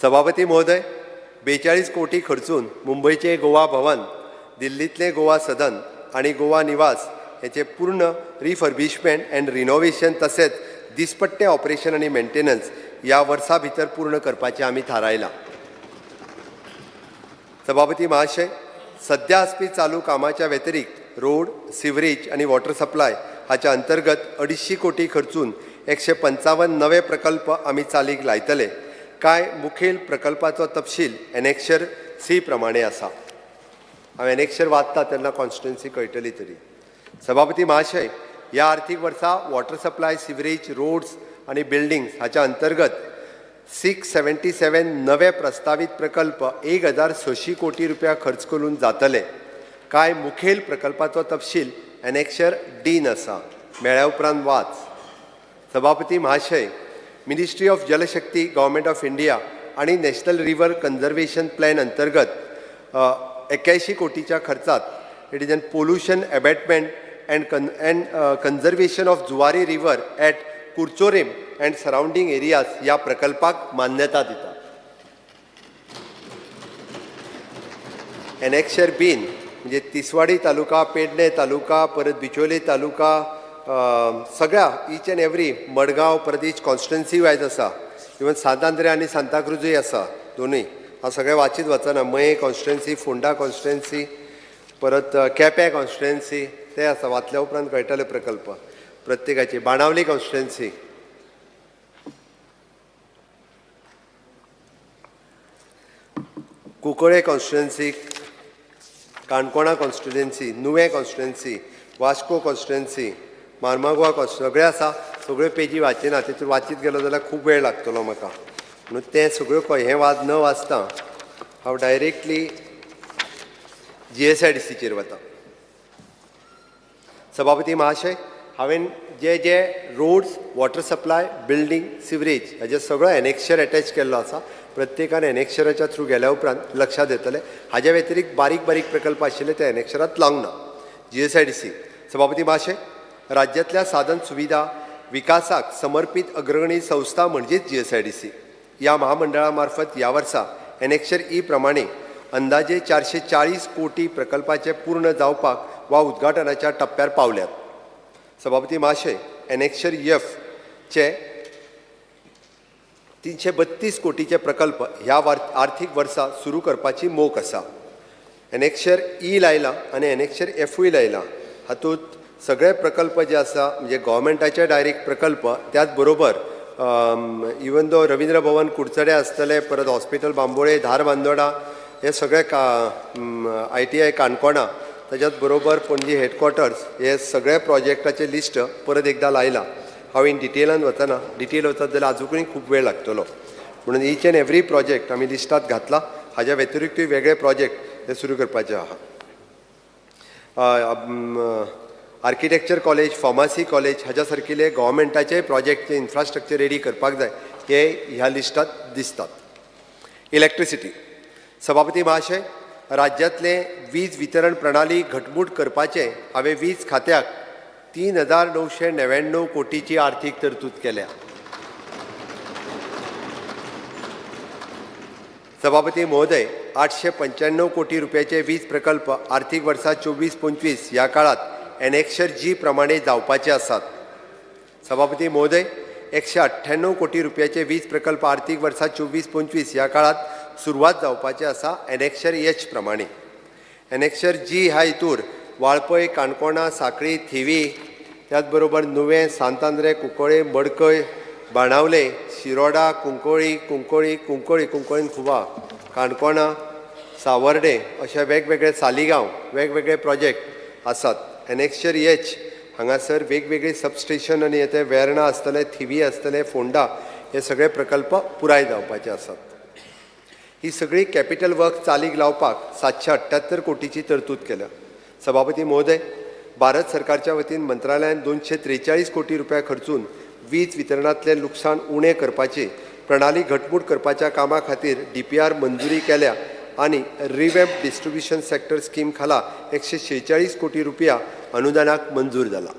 सभापती महोदय, 42 कोटी खर्चून मुंबयचें गोवा भवन, दिल्लींतलें गोवा सदन आनी गोवा निवास हेचें पूर्ण रिफर्बिशमेंट एंड रिनोवेशन तशेंच दिसपट्टें ऑपरेशन आनी मेंटेनन्स ह्या वर्सा भितर पूर्ण करपाचें आमी थारायलां. सभापती महाशय, सद्या आसपी चालू कामाच्या व्यतिरिक्त रोड, सिवरेज आनी वॉटर सप्लाय हाच्या अंतर्गत 250 कोटी खर्चून 155 नवे प्रकल्प आमी चालीक लायतले. कांय मुखेल प्रकल्पाचो तपशील एनेक्शर सी प्रमाणे आसा. हांव एनेक्शर वाचता तेन्ना कॉन्स्टिट्युएन्सी कळटली तरी. सभापती महाशय, ह्या आर्थीक वर्सा वॉटर सप्लाय, सिवरेज, रोड्स आनी बिल्डिंग्स हाच्या अंतर्गत 677 नवे प्रस्तावीत प्रकल्प 1600 कोटी रुपया खर्च करून जातले. कांय मुखेल प्रकल्पाचो तपशील एनेक्शर डीन आसा. मेळ्या उपरांत वाच. सभापती महाशय, Ministry of Jal Shakti, Government of India आनी नॅशनल रिवर कन्जर्वेशन प्लॅन अंतर्गत 81 कोटीच्या खर्चात it is an pollution abatement and conservation of Zuari river at Curchorem and surrounding areas ह्या प्रकल्पाक मान्यता दिता. एनेक्शर बीन म्हणजे तिसवाडी तालुका, पेडणे तालुका, परत बिचोले तालुका, सगळ्या इच एंड एवरी मडगांव, परत इच कॉन्स्टिट्युएन्सी वायज आसा. इवन सांत आंद्रे आनी सांताक्रुजूय आसा दोनूय. हांव सगळें वाचीत वचना. मये कॉन्स्टिट्युएन्सी, फोंडा कॉन्स्टिट्युएन्सी, परत केपें कॉन्स्टिट्युएन्सी ते आसा. वाचल्या उपरांत कळटले प्रकल्प प्रत्येकाची. Benaulim constituency, Cuncolim constituency, Canacona constituency, Nuvem constituency, Vasco constituency, Marmagao constituency सगळें आसा. सगळ्यो पेजी वाचिना, तितून वाचीत गेलो जाल्यार खूब वेळ लागतलो म्हाका. म्हणून तें सगळ्यो हें वाद न वाचता हांव डायरेक्टली GSIDCचेर वता. सभापती महाशय, हांवें जे जे roads, water supply, building, sewerage हाजे सगळो एनेक्शर एटॅच केल्लो आसा. प्रत्येकान एनेक्शराच्या थ्रू गेल्या उपरांत लक्षात येतलें. हाज्या व्यतिरिक्त बारीक बारीक प्रकल्प आशिल्ले ते एनेक्शरांत लावंक ना. GSIDC. सभापती महाशय, राज्यांतल्या साधन सुविधा विकासाक समर्पीत अग्रगणी संस्था म्हणजेच GSIDC. ह्या महामंडळा मार्फत ह्या वर्सा एनेक्शर ई प्रमाणे अंदाजे 440 कोटी प्रकल्पाचे पूर्ण जावपाक वा उद्घाटनाच्या टप्प्यार पावल्यात. सभापती महाशय, एनेक्शर एफ चे 332 कोटीचे प्रकल्प ह्या आर्थीक वर्सा सुरू करपाची मोख आसा. एनेक्शर ई लायला आनी एनेक्शर एफूय लायला. हातूंत सगळे प्रकल्प जे आसा म्हणजे गव्हर्मेंटाचे डायरेक्ट प्रकल्प, त्याच बरोबर इवन दो रवींद्र भवन कुडचडे आसतले, परत हॉस्पिटल बांबोळे, धारबांदोडा, हे सगळे ITI Canacona, ताच्याच बरोबर पणजी हेडक्वॉर्टर्स, हे सगळे प्रोजेक्टाचे लिस्ट परत एकदां लायला. हांव इन डिटेलान वचना, डिटेल वचत जाल्यार आजुकूय खूब वेळ लागतलो. म्हणून इच एंड एवरी प्रोजेक्ट आमी लिस्टात घातला. हाज्या व्यतिरिक्तूय वेगळे प्रोजेक्ट हे सुरू करपाचे आहा. आर्किटेक्चर कॉलेज, फार्मासी कॉलेज हाज्या सारकिले गव्हर्मेंटाचे प्रोजेक्टचे इन्फ्रास्ट्रक्चर रेडी करपाक जाय, हे ह्या लिस्टात दिसतात. इलेक्ट्रिसिटी. सभापती महाशय, राज्यांतले वीज वितरण प्रणाली घटमूट करपाचें हांवें वीज खात्याक 3999 कोटीची आर्थीक तरतूद केल्या. सभापती महोदय, 895 कोटी रुपयाचे वीज प्रकल्प आर्थीक वर्सा 24-25 ह्या काळात एनेक्शर जी प्रमाणे जावपाचे आसात. सभापती महोदय, 198 कोटी रुपयाचे वीज प्रकल्प आर्थीक वर्सा 24-25 ह्या काळात सुरवात जावपाचे आसा एनेक्शर एच प्रमाणे. एनेक्शर जी ह्या हितूर वाळपय, काणकोणा, साखळी, थिवी, त्याच बरोबर नुवें, सांत आंद्रे, कुंकळे, मडकय, बाणावले, शिरोडा, कुंकळी, कुंकळी, कुंकळी, कुंकळीन खुबा, काणकोणा, सावर्डे अशे वेगवेगळे सालिगांव वेगवेगळे प्रोजेक्ट आसात. एनेक्शर एच हांगासर वेगवेगळे सबस्टेशन आनी ते वेर्णा आसतले, थिवी आसतले, फोंडा हे सगळे प्रकल्प पुराय जावपाचे आसात. ही सगळी कॅपिटल वर्क चालीक लावपाक 778 कोटीची तरतूद केल्या. सभापती महोदय, भारत सरकारच्या वतीन मंत्रालयान 243 कोटी रुपया खर्चून वीज वितरणांतलें लुकसाण उणें करपाची प्रणाली घटमूट करपाच्या कामा खातीर डीपीआर मंजुरी केल्या आनी रिवॅम्प डिस्ट्रिब्युशन सेक्टर स्कीम खाला 146 कोटी रुपया अनुदानाक मंजूर जाला.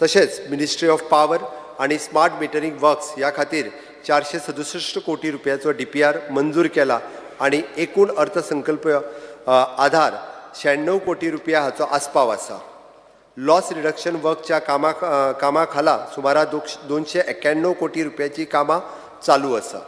तशेंच मिनिस्ट्री ऑफ पावर आनी स्मार्ट मिटरींग वर्क्स ह्या खातीर 467 कोटी रुपयाचो डीपीआर मंजूर केला आनी एकूण अर्थसंकल्प आधार 96 कोटी रुपया हाचो आस्पाव आसा. लॉस रिडक्शन वर्कच्या कामा खाला सुमारा 291 कोटी रुपयाची कामां चालू आसा.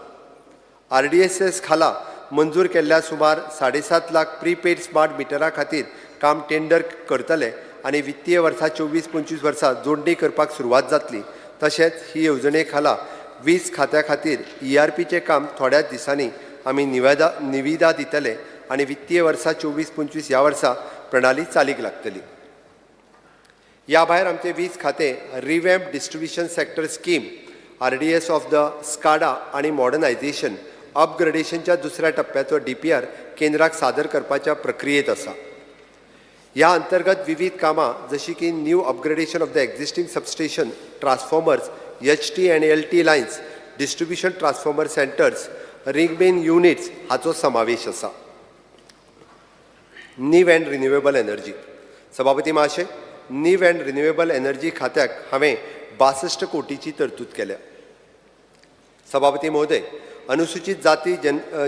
आरडीएसएस खाला मंजूर केल्ल्या सुमार 7.5 लाख प्रीपेड स्मार्ट मिटरा खातीर काम टेंडर करतले आनी वित्तीय वर्सा 24-25 वर्सा जोडणी करपाक सुरवात जातली. तशेंच ही येवजणे खाला वीज खात्या खातीर ईआरपीचें काम थोड्याच दिसांनी आमी निविदा दितले आनी वित्तीय वर्सा 24-25 ह्या वर्सा प्रणाली चालीक लागतली. ह्या भायर आमचें वीज खातें revamp distribution sector scheme RDS of the SCADA आनी मॉडर्नायझेशन अपग्रेडेशनच्या दुसऱ्या टप्प्याचो डीपीआर केंद्राक सादर करपाच्या प्रक्रियेत आसा. ह्या अंतर्गत विविध कामां जशी की new upgradation of the existing substation, transformers, HT and LT lines, distribution transformer centres, ring main units हाचो समावेश आसा. नीव अँड रिन्युएबल एनर्जी. सभापती महाशय, नीव अँड रिन्युएबल एनर्जी खात्याक हांवें 62 कोटीची तरतूद केल्या. सभापती महोदय, अनुसूचित जाती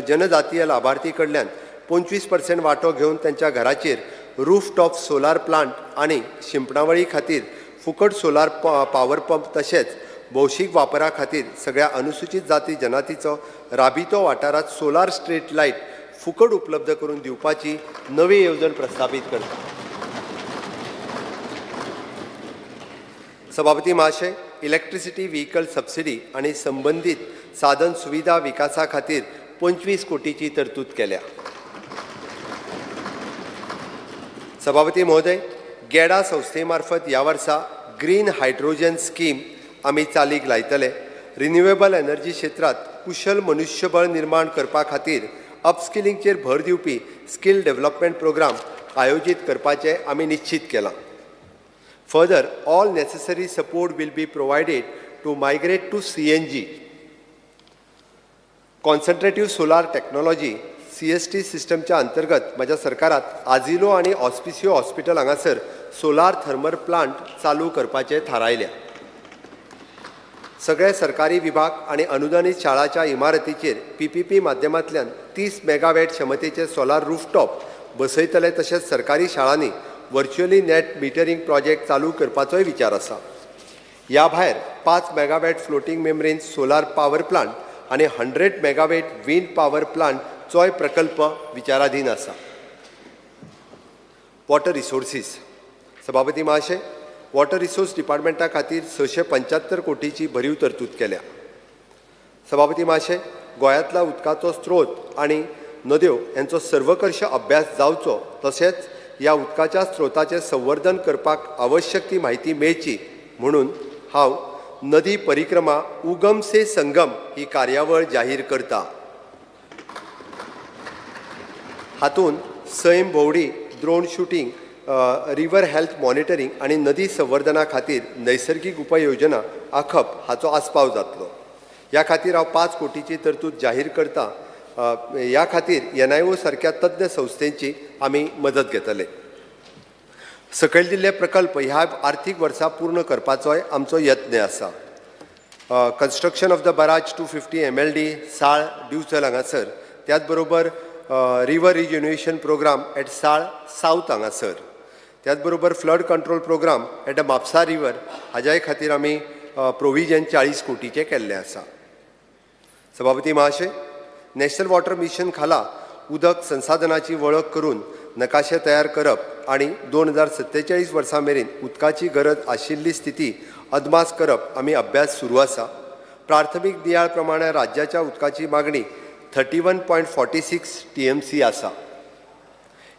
जनजातीय लाभार्थी कडल्यान 25% वांटो घेवन तांच्या घराचेर रूफ टॉप सोलार प्लांट आनी शिंपणावळी खातीर फुकट सोलार पावर पंप तशेंच भौशीक वापरा खातीर सगळ्या अनुसूचित जाती जनातीचो राबितो वाठारांत सोलार स्ट्रीट लायट फुकट उपलब्ध करून दिवपाची नवी येवजण प्रस्तावीत करता. सभापती महाशय, इलेक्ट्रिसिटी व्हिकल सबसिडी आनी संबंदीत साधन सुविधा विकासा खातीर 25 कोटीची तरतूद केल्या. सभापती महोदय, गेडा संस्थे मार्फत ह्या वर्सा ग्रीन हायड्रोजन स्कीम आमी चालीक लायतले. रिन्युएबल एनर्जी क्षेत्रांत कुशल मनुष्यबळ निर्माण करपा खातीर अपस्किलिंगचेर भर दिवपी स्कील डेव्हलपमेंट प्रोग्राम आयोजीत करपाचें आमी निश्चीत केलां. Further, all necessary support will be provided to migrate to CNG. Concentrative solar technology CST सिस्टमच्या अंतर्गत म्हज्या सरकारात आजिलो आनी ऑस्पिसियो हॉस्पिटल हांगासर सोलार थर्मल प्लांट चालू करपाचें थारायल्या. सगळे सरकारी विभाग आनी अनुदानीत शाळाच्या इमारतीचेर पीपीपी माध्यमांतल्यान 30 मेगावॅट क्षमतेचे सोलार रूफटॉप बसयतले. तशेंच सरकारी शाळांनी व्हर्च्युअली नॅट मिटरींग प्रोजेक्ट चालू करपाचोय विचार आसा. ह्या भायर 5 megawatt floating membrane solar power plant आनी 100 मेगावॅट विंड पावर प्लांटचोय प्रकल्प विचाराधीन आसा. Water resources. सभापती महाशय, वॉटर रिसोर्स डिपार्टमेंटा खातीर 675 कोटीची भरीव तरतूद केल्या. सभापती महाशय, गोंयांतला उदकाचो स्त्रोत आनी नद्यो हेंचो सर्वकर्श अभ्यास जावचो तशेंच ह्या उदकाच्या स्त्रोताचें संवर्धन करपाक आवश्यक ती म्हायती मेळची म्हणून हांव नदी परिक्रमा उगम से संगम ही कार्यावळ जाहीर करता. हातूंत सैम भोंवडी, drone shooting, river health monitoring आनी नदी संवर्धना खातीर नैसर्गीक उपाय योजना आंखप हाचो आस्पाव जातलो. ह्या खातीर हांव 5 कोटीची तरतूद जाहीर करता. ह्या खातीर एनआयओ सारक्या तज्ञ संस्थेची आमी मदत घेतले. सकयल दिल्ले प्रकल्प ह्या आर्थीक वर्सा पूर्ण करपाचोय आमचो यत्न आसा. Construction of the barrage 250 MLD साळ दिवचल हांगासर, त्याच बरोबर river rejuvenation programme at Sal south हांगासर. त्याच बरोबर flood control programme at the Mapusa river हाज्याय खातीर आमी प्रोविजन 40 कोटीचें केल्लें आसा. सभापती महाशय, नॅशनल वॉटर मिशन खाला उदक संसाधनाची वळख करून नकाशे तयार करप आनी 2047 वर्सां मेरेन उदकाची गरज आशिल्ली स्थिती अदमास करप आमी अभ्यास सुरू आसा. प्राथमीक नियाळ प्रमाणे राज्याच्या उदकाची मागणी 31.46 TMC आसा.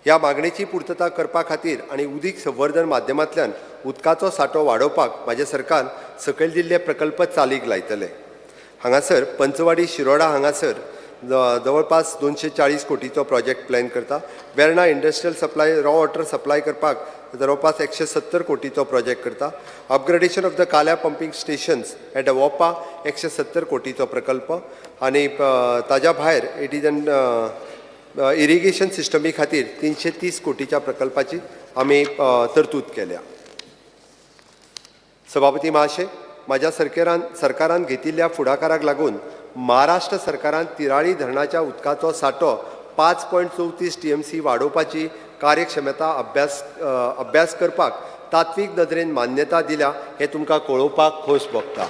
ह्या मागणेची पुर्तता करपा खातीर आनी उदीक संवर्धन माध्यमांतल्यान उदकाचो सांठो वाडोवपाक म्हाजें सरकार सकयल दिल्ले प्रकल्प चालीक लायतले. हांगासर पंचवाडी शिरोडा हांगासर जवळपास 240 कोटीचो प्रोजेक्ट प्लॅन करता. Verna industrial supply raw water supply करपाक जवळपास 170 कोटीचो प्रोजेक्ट करता. Upgradation of the Kalya pumping stations at Mopa 170 कोटीचो प्रकल्प आनी ताज्या भायर it is an irrigation सिस्टमी खातीर 330 कोटीच्या प्रकल्पाची आमी तरतूद केल्या. सभापती महाशय, म्हाज्या सरकारान घेतिल्ल्या फुडाकाराक लागून महाराष्ट्र सरकारान तिराळी धरणाच्या उदकाचो सांठो 5.34 TMC वाडोवपाची कार्यक्षमता अभ्यास करपाक तात्वीक नदरेन मान्यता दिल्या हें तुमकां कळोवपाक खोस भोगता.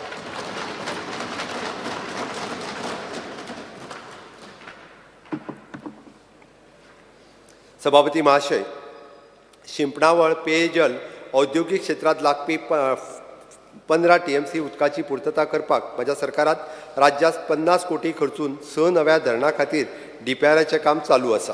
सभापती महाशय, शिंपणावळ पेयजल औद्योगीक क्षेत्रांत लागपी 15 TMC उदकाची पुर्तता करपाक म्हज्या सरकारात राज्यांत 50 कोटी खर्चून 6 नव्या धरणा खातीर DPRाचें काम चालू आसा.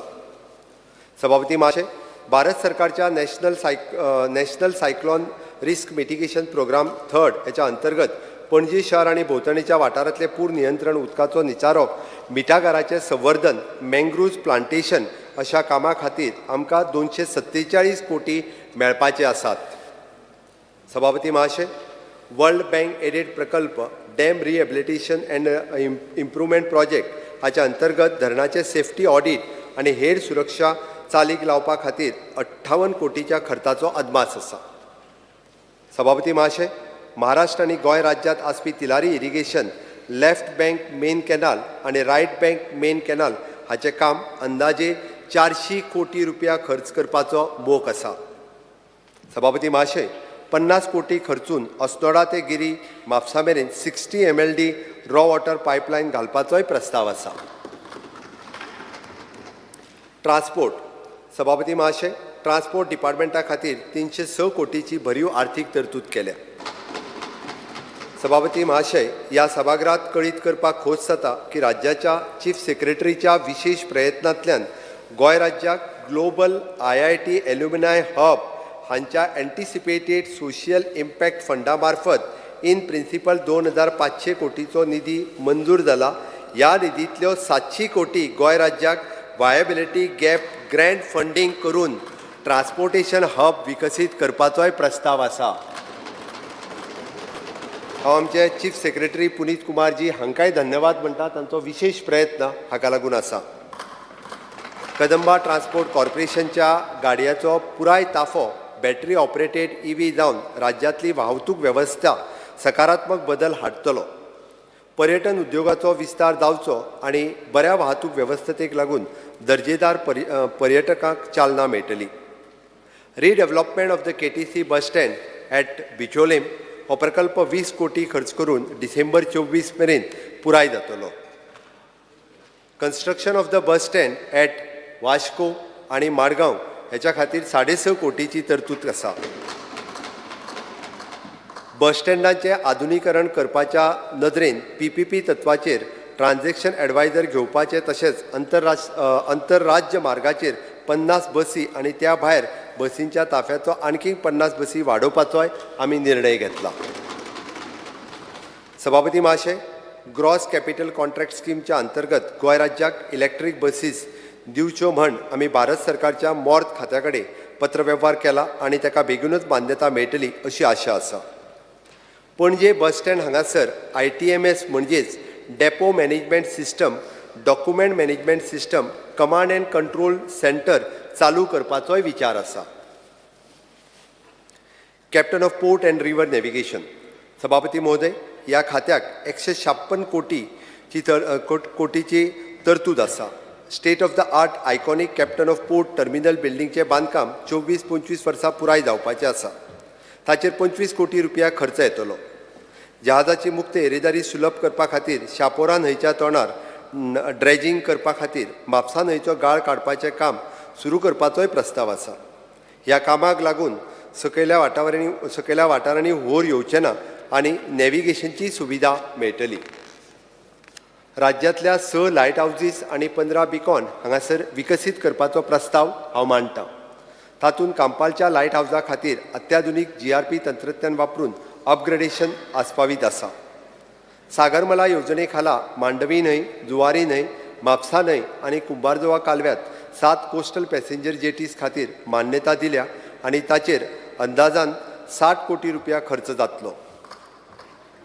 सभापती महाशय, भारत सरकारच्या national cyclone risk mitigation programme third हेच्या अंतर्गत पणजी शहर आनी भोंवतणीच्या वाठारांतले पूर नियंत्रण, उदकाचो निचारो, मिठागराचें संवर्धन, मँग्रुव्ज प्लांटेशन अशा कामां खातीर आमकां 247 कोटी मेळपाचे आसात. सभापती महाशय, वर्ल्ड बँक एडेड प्रकल्प dam rehabilitation and improvement project हाच्या अंतर्गत धरणाचे सेफ्टी ऑडीट आनी हेर सुरक्षा चालीक लावपा खातीर 58 कोटीच्या खर्चाचो अदमास आसा. सभापती महाशय, महाराष्ट्र आनी गोंय राज्यांत आसपी Tillari irrigation left bank main canal आनी रायट बँक मेन कॅनाल हाचें काम अंदाजे 400 कोटी रुपया खर्च करपाचो मोख आसा. सभापती महाशय, 50 कोटी खर्चून अस्नोडा ते गिरी म्हापसा मेरेन 60 MLD raw water pipeline घालपाचोय प्रस्ताव आसा. ट्रान्सपोर्ट. सभापती महाशय, ट्रान्सपोर्ट डिपार्टमेंटा खातीर 306 कोटीची भरीव आर्थीक तरतूद केल्या. सभापती महाशय, ह्या सभागृहात कळीत करपाक खोस जाता की राज्याच्या चीफ सेक्रेटरीच्या विशेश प्रयत्नांतल्यान गोंय राज्याक ग्लोबल IIT alumni hub हांच्या एन्टिसिपेटेड सोशियल इम्पॅक्ट फंडा मार्फत इन प्रिंसिपल 2500 कोटीचो निधी मंजूर जाला. ह्या निधींतल्यो 700 कोटी गोंय राज्याक वायबिलिटी गॅप ग्रँट फंडींग करून ट्रान्सपोर्टेशन हब विकसीत करपाचोय प्रस्ताव आसा. हांव आमचे चीफ सेक्रेटरी पुनीत कुमारजी हांकांय धन्यवाद म्हणटा, तांचो विशेश प्रयत्न हाका लागून आसा. कदंबा ट्रान्सपोर्ट कॉर्पोरेशनच्या गाडयांचो पुराय ताफो बॅटरी ऑपरेटेड EV जावन राज्यांतली वाहतूक वेवस्था सकारात्मक बदल हाडटलो. पर्यटन उद्योगाचो विस्तार जावचो आनी बऱ्या वाहतूक वेवस्थेक लागून दर्जेदार पर्यटकांक चालना मेळटली. Redevelopment of the KTC bus stand at Bicholim हो प्रकल्प 20 कोटी खर्च करून डिसेंबर 24 मेरेन पुराय जातलो. Construction of the bus stand at Vasco आनी माडगांव हेच्या खातीर 6.5 कोटीची तरतूद आसा. बस स्टँडांचें आधुनीकरण करपाच्या नदरेन PPP तत्वाचेर ट्रान्झॅक्शन एडवायझर घेवपाचे तशेंच अंतरराज्य मार्गाचेर 50 बसी आनी त्या भायर बसींच्या ताफ्याचो आणखी 50 बसी वाडोवपाचोय आमी निर्णय घेतला. सभापती महाशय, ग्रॉस कॅपिटल कॉन्ट्रॅक्ट स्किमच्या अंतर्गत गोंय राज्याक इलेक्ट्रीक बसीस दिवच्यो म्हण आमी भारत सरकारच्या मॉर्त खात्या कडेन पत्रवेव्हार केला आनी ताका बेगीनूच मान्यता मेळटली अशी आशा आसा. पणजे बस स्टँड हांगासर ITMS म्हणजेच depot management system, document management system, command and control centre चालू करपाचोय विचार आसा. Captain of port and river navigation. सभापती महोदय, ह्या खात्याक 156 कोटीची तरतूद आसा. State of the art iconic captain of port terminal बिल्डिंगचें बांदकाम 24-25 वर्सां पुराय जावपाचें आसा. ताचेर 25 कोटी रुपया खर्च येतलो. जहाजाची मुक्त येरादारी सुलभ करपा खातीर शापोरा न्हंयच्या तोंडार ड्रेजिंग करपा खातीर म्हापसा न्हंयचो गाळ काडपाचें काम सुरू करपाचोय प्रस्ताव आसा. ह्या कामाक लागून सकयल्या वाठारांनी होर येवचें ना आनी नॅव्हिगेशनची सुविधा मेळटली. राज्यांतल्या 6 लायट हावजीस आनी 15 बिकॉन हांगासर विकसीत करपाचो प्रस्ताव हांव मांडटा. तातूंत कांपालच्या लायट हावजा खातीर अत्याधुनीक GRP तंत्रज्ञान वापरून अपग्रेडेशन आस्पावीत आसा. सागरमला येवजणे खाला मांडवी न्हंय, जुवारी न्हंय, म्हापसा न्हंय आनी कुंभारजुवा कालव्यांत 7 कोस्टल पॅसेंजर जेटीस खातीर मान्यता दिल्या आनी ताचेर अंदाजान 60 कोटी रुपया खर्च जातलो.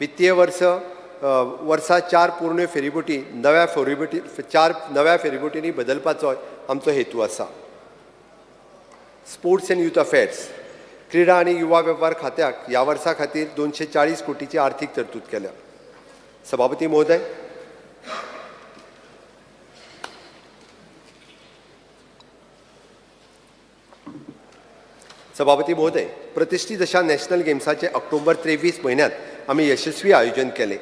वित्तीय वर्सा 4 पोरण्यो फेरीबोटी नव्या फेरीबोटी 4 नव्या फेरीबोटींनी बदलपाचो आमचो हेतू आसा. स्पोर्ट्स एंड यूथ अफेर्स, क्रीडा आनी युवा वेव्हार खात्याक ह्या वर्सा खातीर 240 कोटीची आर्थीक तरतूद केल्या. सभापती महोदय, प्रतिष्ठित अशा नॅशनल गेम्साचे ऑक्टोबर 23 म्हयन्यांत आमी यशस्वी आयोजन केलें.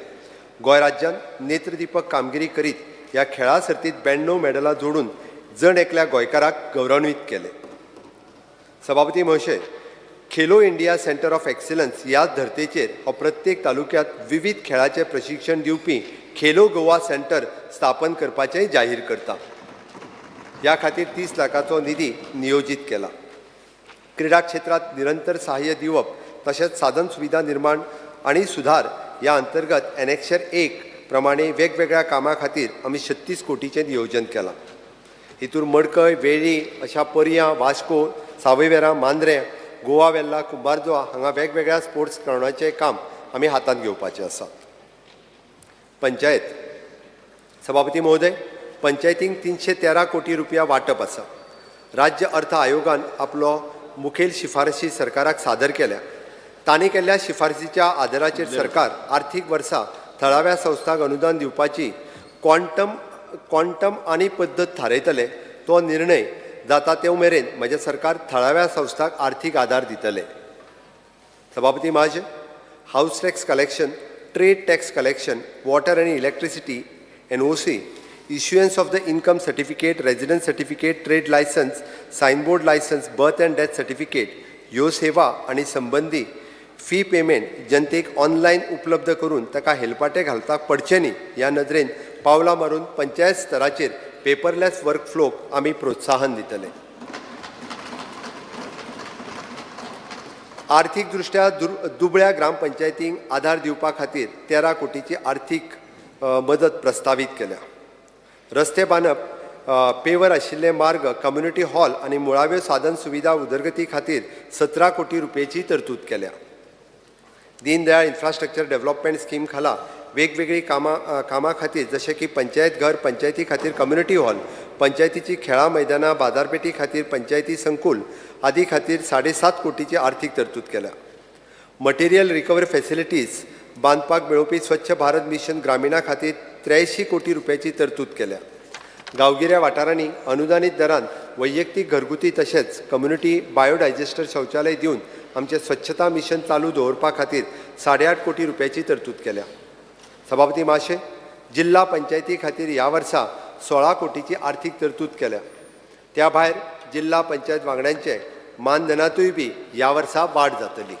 गोंय राज्यान नेत्रदीपक कामगिरी करीत ह्या खेळा सर्तींत 92 मेडलां जोडून जण एकल्या गोंयकाराक गौरवान्वित केलें. सभापती महोदय, Khelo India centre of excellence ह्या धर्तेचेर हो प्रत्येक तालुक्यांत विविध खेळाचें प्रशिक्षण दिवपी खेलो गोवा सेंटर स्थापन करपाचेंय जाहीर करता. ह्या खातीर 30 लाखाचो निधी नियोजीत केला. क्रीडा क्षेत्रांत निरंतर सहाय्य दिवप तशेंच साधन सुविधा निर्माण आनी सुधार ह्या अंतर्गत एनेक्शर 1 प्रमाणे वेगवेगळ्या कामां खातीर आमी 36 कोटीचें नियोजन केलां. हितूर मडकय, वेळ्ळी अशा पर्यां, वास्को, सावयवेरा, मांद्रें, गोवा वेल्ला, कुंभारजुवा हांगा वेगवेगळ्या स्पोर्ट्स ग्रावंडाचें काम आमी हातांत घेवपाचें आसा. पंचायत, सभापती महोदय, पंचायतींक 313 कोटी रुपया वांटप आसा. राज्य अर्थ आयोगान आपलो मुखेल शिफारशी सरकाराक सादर केल्या. तांणी केल्ल्या शिफारसीच्या आदाराचेर सरकार आर्थीक वर्सा थळाव्या संस्थांक अनुदान दिवपाची क्वॉन्टम आनी पद्दत थारयतले. तो निर्णय जाता ते मेरेन म्हजें सरकार थळाव्या संस्थांक आर्थीक आदार दितले. सभापती महाशय, house tax collection, trade tax collection, water आनी electricity, NOC, issuance of the income certificate, residence certificate, trade licence, signboard licence, birth and death certificate ह्यो सेवा आनी संबंदी फी पेमेंट जनतेक ऑनलायन उपलब्ध करून ताका हेलपाटे घालपाक पडचें न्ही ह्या नदरेन पावलां मारून पंचायत स्तराचेर पेपरलेस वर्कफ्लोक आमी प्रोत्साहन दितले. आर्थीक दृश्ट्या दुबळ्या ग्रामपंचायतींक आधार दिवपा खातीर 13 कोटीची आर्थीक मदत प्रस्तावीत केल्या. रस्ते बांदप, पेवर आशिल्ले मार्ग, कम्युनिटी हॉल आनी मुळाव्यो साधन सुविधा उदरगती खातीर 17 कोटी रुपयेची तरतूद केल्या. दीनदयाळ इन्फ्रास्ट्रक्चर डेव्हलपमेंट स्कीम खाला वेगवेगळी कामां खातीर जशें की पंचायत घर, पंचायती खातीर कम्युनिटी हॉल, पंचायतीची खेळां मैदानां, बाजारपेठी खातीर पंचायती संकुल आदी खातीर 7.5 कोटीची आर्थीक तरतूद केल्या. मटेरियल रिकवरी फॅसिलिटीज बांदपाक मेळोवपी स्वच्छ भारत मिशन ग्रामीणा खातीर 83 कोटी रुपयाची तरतूद केल्या. गांवगिऱ्या वाठारांनी अनुदानीत दरान वैयक्तीक घरगुती तशेंच कम्युनिटी बायोडायजेस्टर शौचालय दिवन आमचें स्वच्छता मिशन चालू दवरपा खातीर 8.5 कोटी रुपयाची तरतूद केल्या. सभापती महाशय, जिल्हा पंचायती खातीर ह्या वर्सा 16 कोटीची आर्थीक तरतूद केल्या. त्या भायर जिल्हा पंचायत वांगड्यांचे मानधनांतूय बी ह्या वर्सा वाड जातली.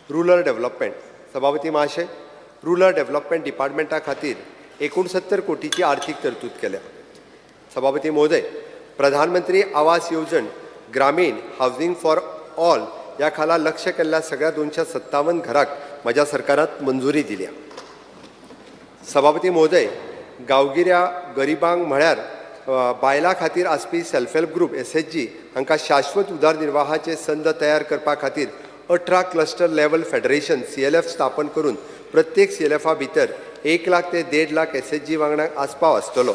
रुरल डेव्हलपमेंट, सभापती महाशय, रुरल डेव्हलपमेंट डिपार्टमेंटा खातीर 69 कोटीची आर्थीक तरतूद केल्या. सभापती महोदय, प्रधानमंत्री आवास येवजण ग्रामीण हावजींग फॉर ऑल ह्या खाला लक्ष केल्ल्या सगळ्या 257 घराक म्हज्या सरकारात मंजुरी दिल्या. सभापती महोदय, गांवगिऱ्या गरिबांक म्हळ्यार बायलां खातीर आसपी सेल्फ हेल्प ग्रूप SHG हांकां शाश्वत उदरनिर्वाहाचे संद तयार करपा खातीर 18 क्लस्टर लेवल फेडरेशन CLF स्थापन करून प्रत्येक CLFा भितर 1 लाख ते 1.5 लाख SHG वांगड्यांक आस्पाव आसतलो.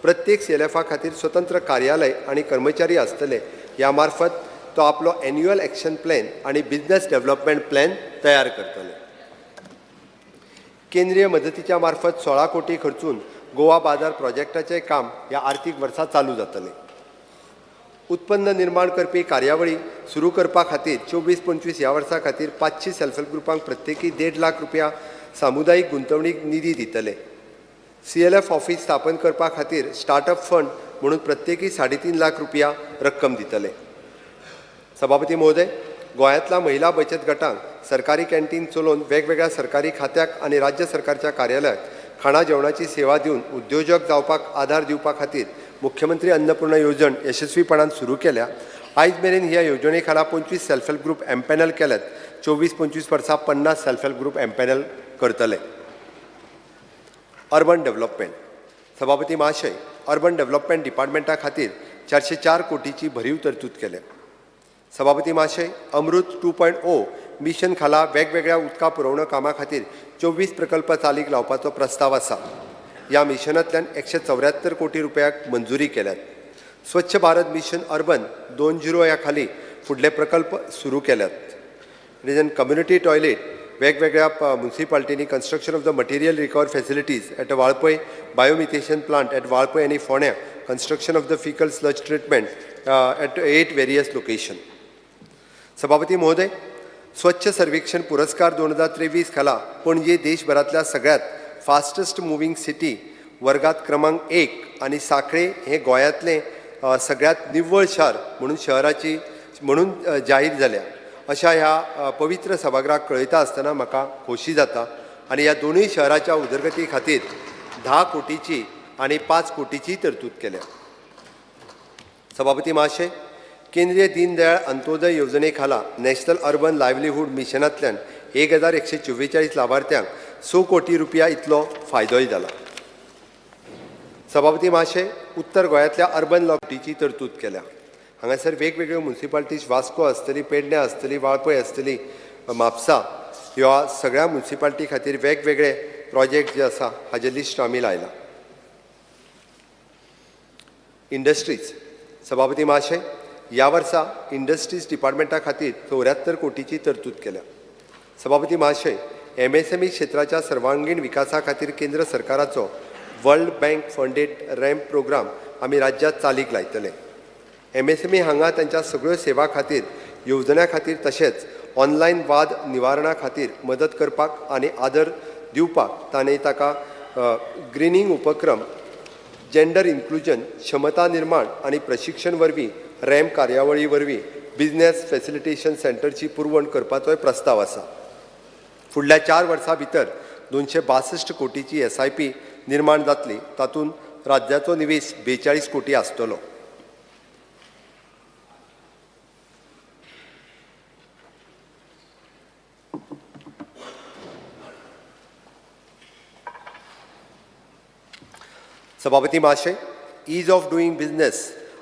प्रत्येक CLFा खातीर स्वतंत्र कार्यालय आनी कर्मचारी आसतले. ह्या मार्फत तो आपलो एन्युअल एक्शन प्लॅन आनी बिजनेस डेव्हलपमेंट प्लॅन तयार करतले. केंद्रीय मदतीच्या मार्फत 16 कोटी खर्चून गोवा बाजार प्रोजेक्टाचें काम ह्या आर्थीक वर्सा चालू जातलें. उत्पन्न निर्माण करपी कार्यावळी सुरू करपा खातीर 24-25 ह्या वर्सा खातीर 500 सेल्फ हेल्प ग्रुपांक प्रत्येकी 1.5 लाख रुपया सामुदायीक गुंतवणूक निधी दितले. CLF office स्थापन करपा खातीर स्टार्टअप फंड म्हणून प्रत्येकी 3.5 लाख रुपया रक्कम दितले. सभापती महोदय, गोंयांतल्या महिला बचत गटांक सरकारी कॅन्टीन चलोवन वेगवेगळ्या सरकारी खात्याक आनी राज्य सरकारच्या कार्यालयाक खाणा जेवणाची सेवा दिवन उद्योजक जावपाक आदार दिवपा खातीर मुख्यमंत्री अन्नपूर्णा येवजण यशस्वीपणान सुरू केल्या. आयज मेरेन ह्या येवजणे खाला 25 सेल्फ हेल्प ग्रुप एम्पॅनल केल्यात. 24-25 वर्सां 50 सेल्फ हेल्प ग्रुप एम्पॅनल करतले. Urban development. सभापती महाशय, अर्बन डेव्हलपमेंट डिपार्टमेंटा खातीर 404 कोटीची भरीव तरतूद केल्या. सभापती महाशय, अमृत 2.0 मिशन खाला वेगवेगळ्या उदका पुरवण कामां खातीर 24 प्रकल्प चालीक लावपाचो प्रस्ताव आसा. ह्या मिशनांतल्यान 174 कोटी रुपयाक मंजुरी केल्यात. स्वच्छ भारत मिशन अर्बन 2.0 ह्या खाली फुडले प्रकल्प सुरू केल्यात. रिजन कम्युनिटी टॉयलेट वेगवेगळ्या म्युन्सिपाल्टींनी construction of the material recover facilities at Valpoi, biomethanation plant at Valpoi आनी फोंड्या, construction of the faecal sludge treatment at 8 various location. सभापती महोदय, स्वच्छ सर्वेक्षण पुरस्कार 2023 खाला पणजे देशभरांतल्या सगळ्यात फास्टस्ट मुव्हींग सिटी वर्गात क्रमांक 1 आनी साखळे हे गोंयांतलें सगळ्यात निव्वळ शार म्हणून शहराची म्हणून जाहीर जाल्या. अशा ह्या पवित्र सभागृहाक कळयता आसतना म्हाका खोशी जाता आनी ह्या दोनूय शहराच्या उदरगती खातीर 10 कोटीची आनी 5 कोटीची तरतूद केल्या. सभापती महाशय, केंद्रीय दीनदयाळ अंत्योदय येवजणे खाला नॅशनल अर्बन लायव्हलीहूड मिशनांतल्यान 1144 लावार्थ्यांक 6 कोटी रुपया इतलो फायदोय जाला. सभापती महाशय, उत्तर गोंयांतल्या अर्बन लॉटीची तरतूद केल्या. हांगासर वेगवेगळ्यो म्युन्सिपाल्टीज वास्को आसतली, पेडण्यां आसतली, वाळपय आसतली, म्हापसा ह्या सगळ्या म्युन्सिपाल्टी खातीर वेगवेगळे प्रोजेक्ट जे आसा हाजें लिस्ट आमी लायलां. इंडस्ट्रीज. सभापती महाशय, ह्या वर्सा इंडस्ट्रीज डिपार्टमेंटा खातीर 74 कोटीची तरतूद केल्या. सभापती महाशय, MSME क्षेत्राच्या सर्वांगीण विकासा खातीर केंद्र सरकाराचो world bank funded ramp programme आमी राज्यांत चालीक लायतले. MSME हांगा तांच्या सगळ्यो सेवा खातीर, येवजण्यां खातीर तशेंच ऑनलायन वाद निवारणा खातीर मदत करपाक आनी आदर दिवपाक ताणें ताका ग्रिनींग उपक्रम, जेंडर इन्क्लुजन, क्षमता निर्माण आनी प्रशिक्षण वरवीं रॅम्प कार्यावळी वरवीं बिजनेस फॅसिलिटेशन सेंटरची पुरवण करपाचोय प्रस्ताव आसा. फुडल्या 4 वर्सां भितर 262 कोटीची SIP निर्माण जातली. तातूंत राज्याचो निवेश 42 कोटी आसतलो. सभापती महाशय, is of doing business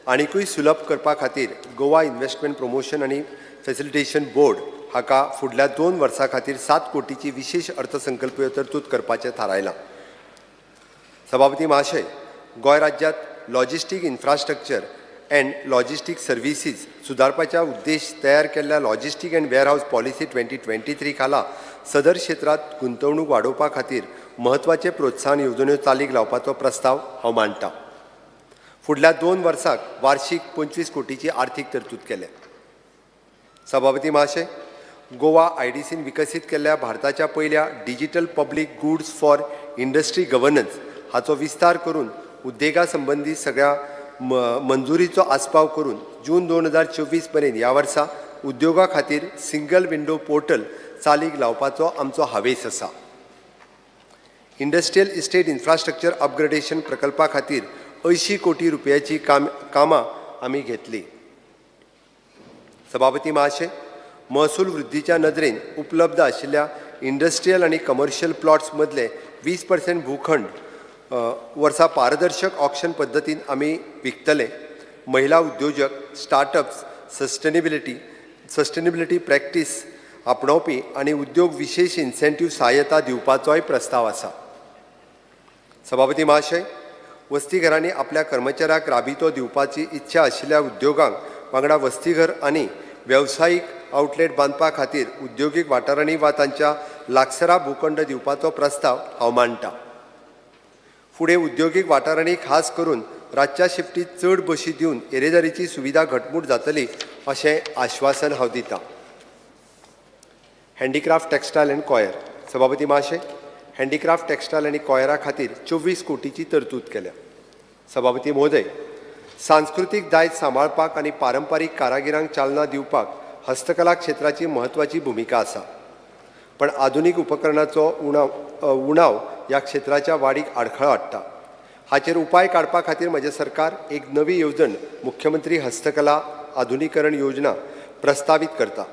आनिकूय सुलभ करपा खातीर गोवा इन्व्हेस्टमेंट प्रमोशन आनी फॅसिलिटेशन बोर्ड हाका फुडल्या 2 वर्सां खातीर 7 कोटीची विशेष अर्थसंकल्पीय तरतूद करपाचें थारायलां. सभापती महाशय, गोंय राज्यांत logistic infrastructure and logistic services सुदारपाच्या उद्देश तयार केल्ल्या लॉजिस्टीक अँड वेअरहावज पॉलिसी 2023 खाला सदर क्षेत्रांत गुंतवणूक वाडोवपा खातीर म्हत्वाचे प्रोत्साहन येवजण्यो चालीक लावपाचो प्रस्ताव हांव मांडटा. फुडल्या 2 वर्सांक वार्षीक 25 कोटीची आर्थीक तरतूद केल्या. सभापती महाशय, गोवा IDCन विकसीत केल्ल्या भारताच्या पयल्या digital public goods for industry governance हाचो विस्तार करून उद्देगा संबंदी सगळ्या मंजुरीचो आस्पाव करून जून 2024 मेरेन ह्या वर्सा उद्योगा खातीर सिंगल विंडो पोर्टल चालीक लावपाचो आमचो हावेस आसा. इंडस्ट्रियल इस्टेट इन्फ्रास्ट्रक्चर अपग्रेडेशन प्रकल्पा खातीर 80 कोटी रुपयाची कामां आमी घेतली. सभापती महाशय, महसूल वृद्धीच्या नदरेन उपलब्ध आशिल्ल्या इंडस्ट्रियल आनी कमर्शियल प्लॉट्स मदले 20% भूखंड वर्सा पारदर्शक ऑक्शन पद्दतीन आमी विकतले. महिला उद्योजक, स्टार्टअप्स, सस्टेनेबिलिटी प्रॅक्टीस आपणावपी आनी उद्योग विशेष इन्सेंटीव सहायता दिवपाचोय प्रस्ताव आसा. सभापती महाशय, वसतीघरांनी आपल्या कर्मचाऱ्यांक राबितो दिवपाची इच्छा आशिल्ल्या उद्योगांक वांगडा वसतीघर आनी वेवसायीक आउटलेट बांदपा खातीर उद्योगीक वाठारांनी वा तांच्या लागसरा भूखंड दिवपाचो प्रस्ताव हांव मांडटा. फुडें उद्योगीक वाठारांनी खास करून रातच्या शिफ्टीत चड बशी दिवन येरादारीची सुविधा घटमूट जातली अशें आश्वासन हांव दितां. हँडीक्राफ्ट, टेक्सटायल आनी कॉयर. सभापती महाशय, हँडीक्राफ्ट, टेक्सटायल आनी कॉयरा खातीर 24 कोटीची तरतूद केल्या. सभापती महोदय, सांस्कृतीक दायज सांबाळपाक आनी पारंपारीक कारागिरांक चालना दिवपाक हस्तकला क्षेत्राची म्हत्वाची भुमिका आसा. पण आधुनीक उपकरणाचो उणाव ह्या क्षेत्राच्या वाडीक आडखळो हाडटा. हाचेर उपाय काडपा खातीर म्हजें सरकार एक नवी येवजण, मुख्यमंत्री हस्तकला आधुनीकरण योजना प्रस्तावीत करता,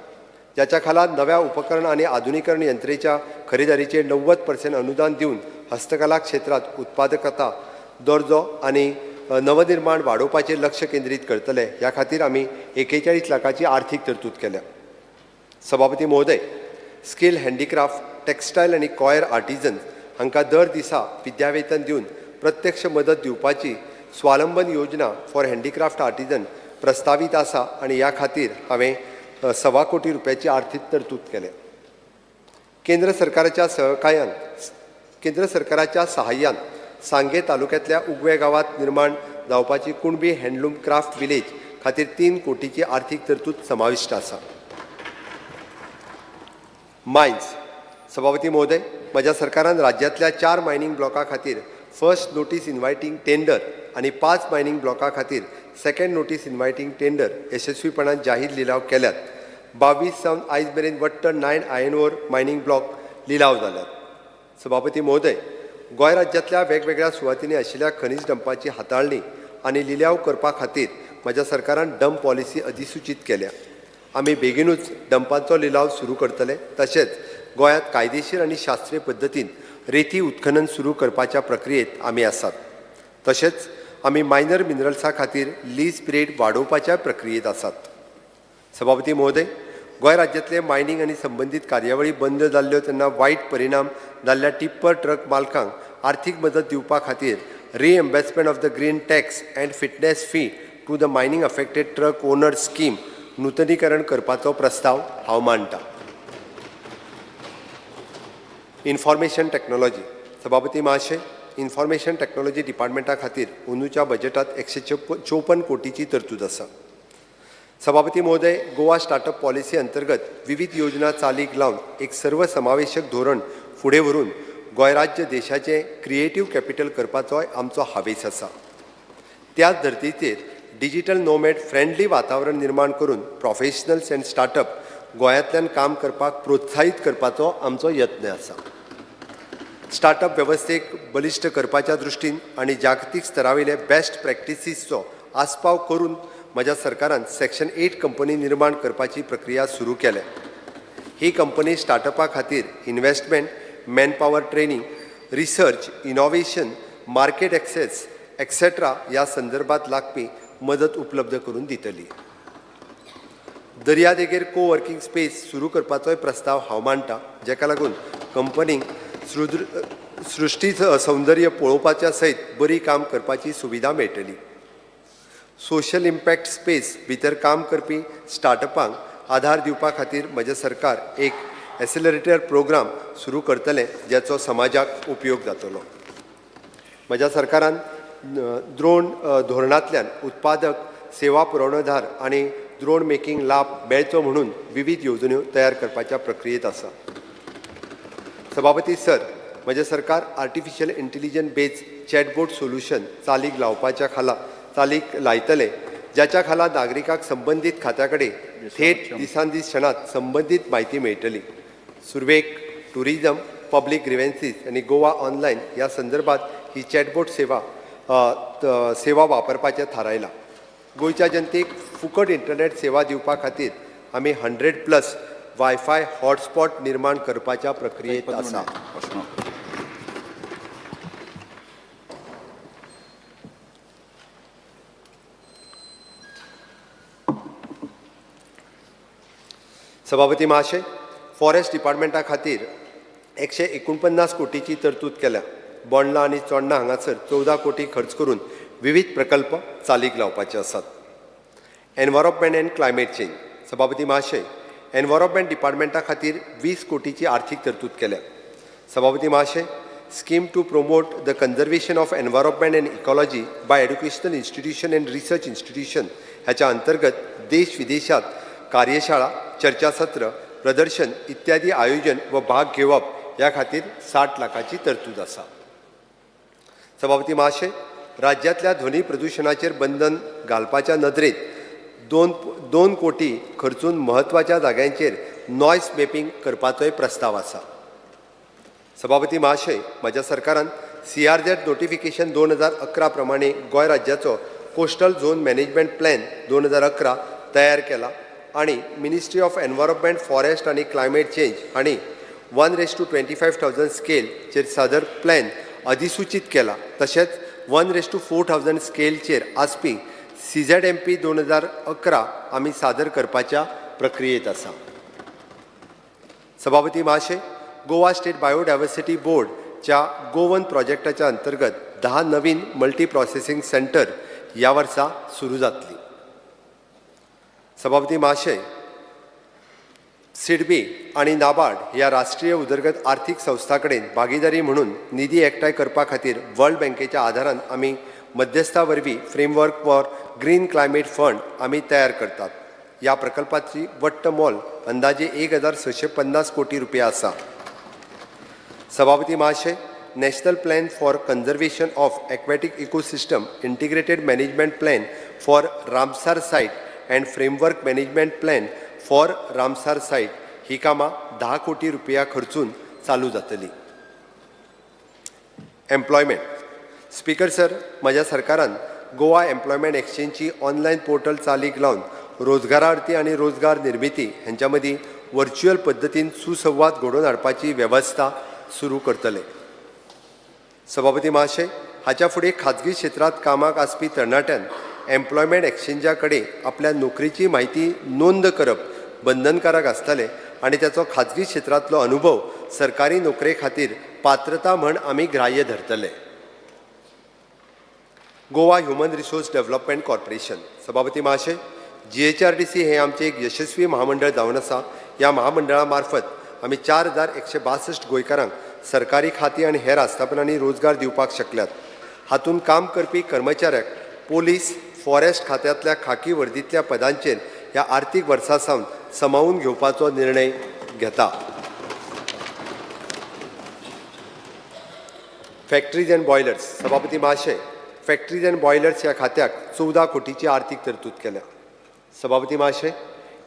जाच्या खाला नव्या उपकरण आनी आधुनीकरण यंत्रेच्या खरेदारीचेर 90% अनुदान दिवन हस्तकला क्षेत्रांत उत्पादकता, दर्जो आनी नवनिर्माण वाडोवपाचेर लक्ष केंद्रीत करतले. ह्या खातीर आमी 41 लाखाची आर्थीक तरतूद केल्या. सभापती महोदय, स्कील हँडीक्राफ्ट, टेक्सटायल आनी कॉयर आर्टिजन हांकां दर दिसा विद्यावेतन दिवन प्रत्यक्ष मदत दिवपाची स्वावलंबन योजना फॉर हँडीक्राफ्ट आर्टिजन प्रस्तावीत आसा आनी ह्या खातीर हांवें 1.25 कोटी रुपयाची आर्थीक तरतूद केल्या. केंद्र सरकाराच्या सहाय्यान सांगे तालुक्यांतल्या उगवे गांवांत निर्माण जावपाची कुणबी हँडलूम क्राफ्ट विलेज खातीर 3 कोटीची आर्थीक तरतूद समाविश्ट आसा. मायन्स. सभापती महोदय, म्हज्या सरकारान राज्यांतल्या चार मायनींग ब्लॉका खातीर फर्स्ट नोटीस इन्वायटींग टेंडर आनी पांच मायनींग ब्लॉका खातीर सेकंड नोटीस इन्वायटींग टेंडर यशस्वीपणान जाहीर लिलाव केल्यात. 22 सावन आयज मेरेन वट्ट 9 आयर्न ओर मायनींग ब्लॉक लिलाव जाल्यात. सभापती महोदय, गोंय राज्यांतल्या वेगवेगळ्या सुवातींनी आशिल्ल्या खनीज डंपाची हाताळणी आनी लिलाव करपा खातीर म्हज्या सरकारान डंप पॉलिसी अधिसुचीत केल्या. आमी बेगिनूच डंपांचो लिलाव सुरू करतले. तशेंच गोंयांत कायदेशीर आनी शास्त्रीय पद्दतीन रेती उत्खनन सुरू करपाच्या प्रक्रियेत आमी आसात. तशेंच आमी मायनर मिनरल्सा खातीर लीज पिरियड वाडोवपाच्या प्रक्रियेत आसात. सभापती महोदय, गोंय राज्यांतले मायनींग आनी संबंदीत कार्यावळी बंद जाल्ल्यो तेन्ना वायट परिणाम जाल्ल्या टिप्पर ट्रक मालकांक आर्थीक मदत दिवपा खातीर reimbursement of the green tax and fitness fee to the mining affected truck owner scheme नुतनीकरण करपाचो प्रस्ताव हांव मांडटा. Information technology. सभापती महाशय, इन्फॉर्मेशन टॅक्नॉलॉजी डिपार्टमेंटा खातीर अंदूच्या बजेटात 154 कोटीची तरतूद आसा. सभापती महोदय, गोवा स्टार्टअप पॉलिसी अंतर्गत विविध योजना चालीक लावन एक सर्वसमावेशक धोरण फुडें व्हरून गोंय राज्य देशाचें क्रिएटीव कॅपिटल करपाचोय आमचो हावेस आसा. त्याच धर्तीचेर डिजिटल नोमॅड फ्रेंडली वातावरण निर्माण करून प्रोफेशनल्स अँड स्टार्टअप गोंयांतल्यान काम करपाक प्रोत्साहीत करपाचो आमचो यत्न आसा. स्टार्टअप वेवस्थेक बलिश्ट करपाच्या दृश्टीन आनी जागतीक स्तरावयले बेस्ट प्रॅक्टिसीसचो आस्पाव करून म्हज्या सरकारान सेक्शन 8 कंपनी निर्माण करपाची प्रक्रिया सुरू केल्या. ही कंपनी स्टार्टअपा खातीर investment, manpower, training, research, innovation, market access etcetera ह्या संदर्भात लागपी मदत उपलब्ध करून दितली. दर्यादेगेर को वर्किंग स्पेस सुरू करपाचोय प्रस्ताव हांव मांडटा, जाका लागून कंपनींक सृश्टी सौंदर्य पळोवपाच्या सयत बरी काम करपाची सुविधा मेळटली. सोशल इम्पॅक्ट स्पेस भितर काम करपी स्टार्टअपांक आधार दिवपा खातीर म्हजें सरकार एक एक्सेलरेटर प्रोग्राम सुरू करतलें, जाचो समाजाक उपयोग जातलो. म्हज्या सरकारान द्रोण धोरणांतल्यान उत्पादक, सेवा पुरवणदार आनी द्रोण मेकिंग लाभ मेळचो म्हणून विवीध येवजण्यो तयार करपाच्या प्रक्रियेत आसा. सभापती सर, म्हजें सरकार artificial intelligence based chatbot solution चालीक लावपाच्या खाला चालीक लायतले, जाच्या खाला नागरिकांक संबंदीत खात्या कडेन थेट दिसान दीस क्षणात संबंदीत म्हायती मेळटली. सुरवेक टुरिजम, पब्लीक ग्रिवेन्सीस आनी गोवा ऑनलायन ह्या संदर्भात ही चॅटबोट सेवा वापरपाचें थारायलां. गोंयच्या जनतेक फुकट इंटरनेट सेवा दिवपा खातीर आमी 100+ वायफाय हॉटस्पॉट निर्माण करपाच्या प्रक्रियेत आसा. प्रश्न. सभापती महाशय, फॉरेस्ट डिपार्टमेंटा खातीर 149 कोटीची तरतूद केल्या. बोंडला आनी चोडणा हांगासर 14 कोटी खर्च करून विवीध प्रकल्प चालीक लावपाचे आसात. Environment and climate change. सभापती महाशय, एनवायरोमेंट डिपार्टमेंटा खातीर 20 कोटीची आर्थीक तरतूद केल्या. सभापती महाशय, Scheme to promote the conservation of environment and ecology by educational institution and research institution ह्याच्या अंतर्गत देश विदेशात कार्यशाळा, चर्चासत्र, प्रदर्शन इत्यादी आयोजन व भाग घेवप ह्या खातीर 60 लाखाची तरतूद आसा. सभापती महाशय, राज्यांतल्या ध्वनी प्रदुशणाचेर बंधन घालपाच्या नदरेत 2 कोटी खर्चून म्हत्वाच्या जाग्यांचेर नॉयस मॅपिंग करपाचोय प्रस्ताव आसा. सभापती महाशय, म्हज्या सरकारान CRZ notification 2011 प्रमाणे गोंय राज्याचो कोस्टल झोन मॅनेजमेंट प्लॅन 2011 तयार केला आनी मिनिस्ट्री ऑफ एनवायरमेंट, फॉरेस्ट आनी क्लायमेट चेंज हांणी 1:25,000 स्केलचेर सादर प्लॅन अधिसूचीत केला. तशेंच 1:4000 स्केलचेर आसपी CZMP 2011 आमी सादर करपाच्या प्रक्रियेत आसा. सभापती महाशय, गोवा स्टेट बायोडायवर्सिटी बोर्डच्या गोवन प्रोजेक्टाच्या अंतर्गत 10 नवीन मल्टी प्रोसेसिंग सेंटर ह्या वर्सा सुरू जातली. सभापती महाशय, सिडबी आनी नाबार्ड ह्या राष्ट्रीय उदरगत आर्थीक संस्था कडेन भागीदारी म्हणून निधी एकठांय करपा खातीर वर्ल्ड बँकेच्या आदारान आमी मध्यस्था वरवीं framework for green climate fund आमी तयार करतात. ह्या प्रकल्पाची वट्ट मोल अंदाजे 1650 कोटी रुपया आसा. सभापती महाशय, National Plan for Conservation of Aquatic Ecosystem, Integrated Management Plan for Ramsar Site and Framework Management Plan for Ramsar Site ही कामां 10 कोटी रुपया खर्चून चालू जातली. एम्प्लॉयमेंट. स्पीकर सर, म्हज्या सरकारान गोवा एम्प्लॉयमेंट एक्सचेंजची ऑनलायन पोर्टल चालीक लावन रोजगारार्थी आनी रोजगार निर्मिती हांच्या मदीं वर्च्युअल पद्दतीन सुसंवाद घडोवन हाडपाची वेवस्था सुरू करतले. सभापती महाशय, हाच्या फुडें खाजगी क्षेत्रांत कामाक आसपी तरणाट्यान एम्प्लॉयमेंट एक्सचेंजा कडेन आपल्या नोकरीची म्हायती नोंद करप बंधनकारक आसतलें आनी ताचो खाजगी क्षेत्रांतलो अनुभव सरकारी नोकरे खातीर पात्रता म्हण आमी ग्राह्य धरतले. Goa Human Resource Development Corporation. सभापती महाशय, GHRDC हें आमचें एक यशस्वी महामंडळ जावन आसा. ह्या महामंडळा मार्फत आमी 4162 गोंयकारांक सरकारी खातीं आनी हेर आस्थापनांनी रोजगार दिवपाक शकल्यात. हातूंत काम करपी कर्मचाऱ्याक पोलीस, फॉरेस्ट खात्यांतल्या खाकी वर्दींतल्या पदांचेर ह्या आर्थीक वर्सा सावन समावून घेवपाचो निर्णय घेता. Factories and boilers. सभापती महाशय, फॅक्टरीज अँड बॉयलर्स ह्या खात्याक 14 कोटीची आर्थीक तरतूद केल्या. सभापती महाशय,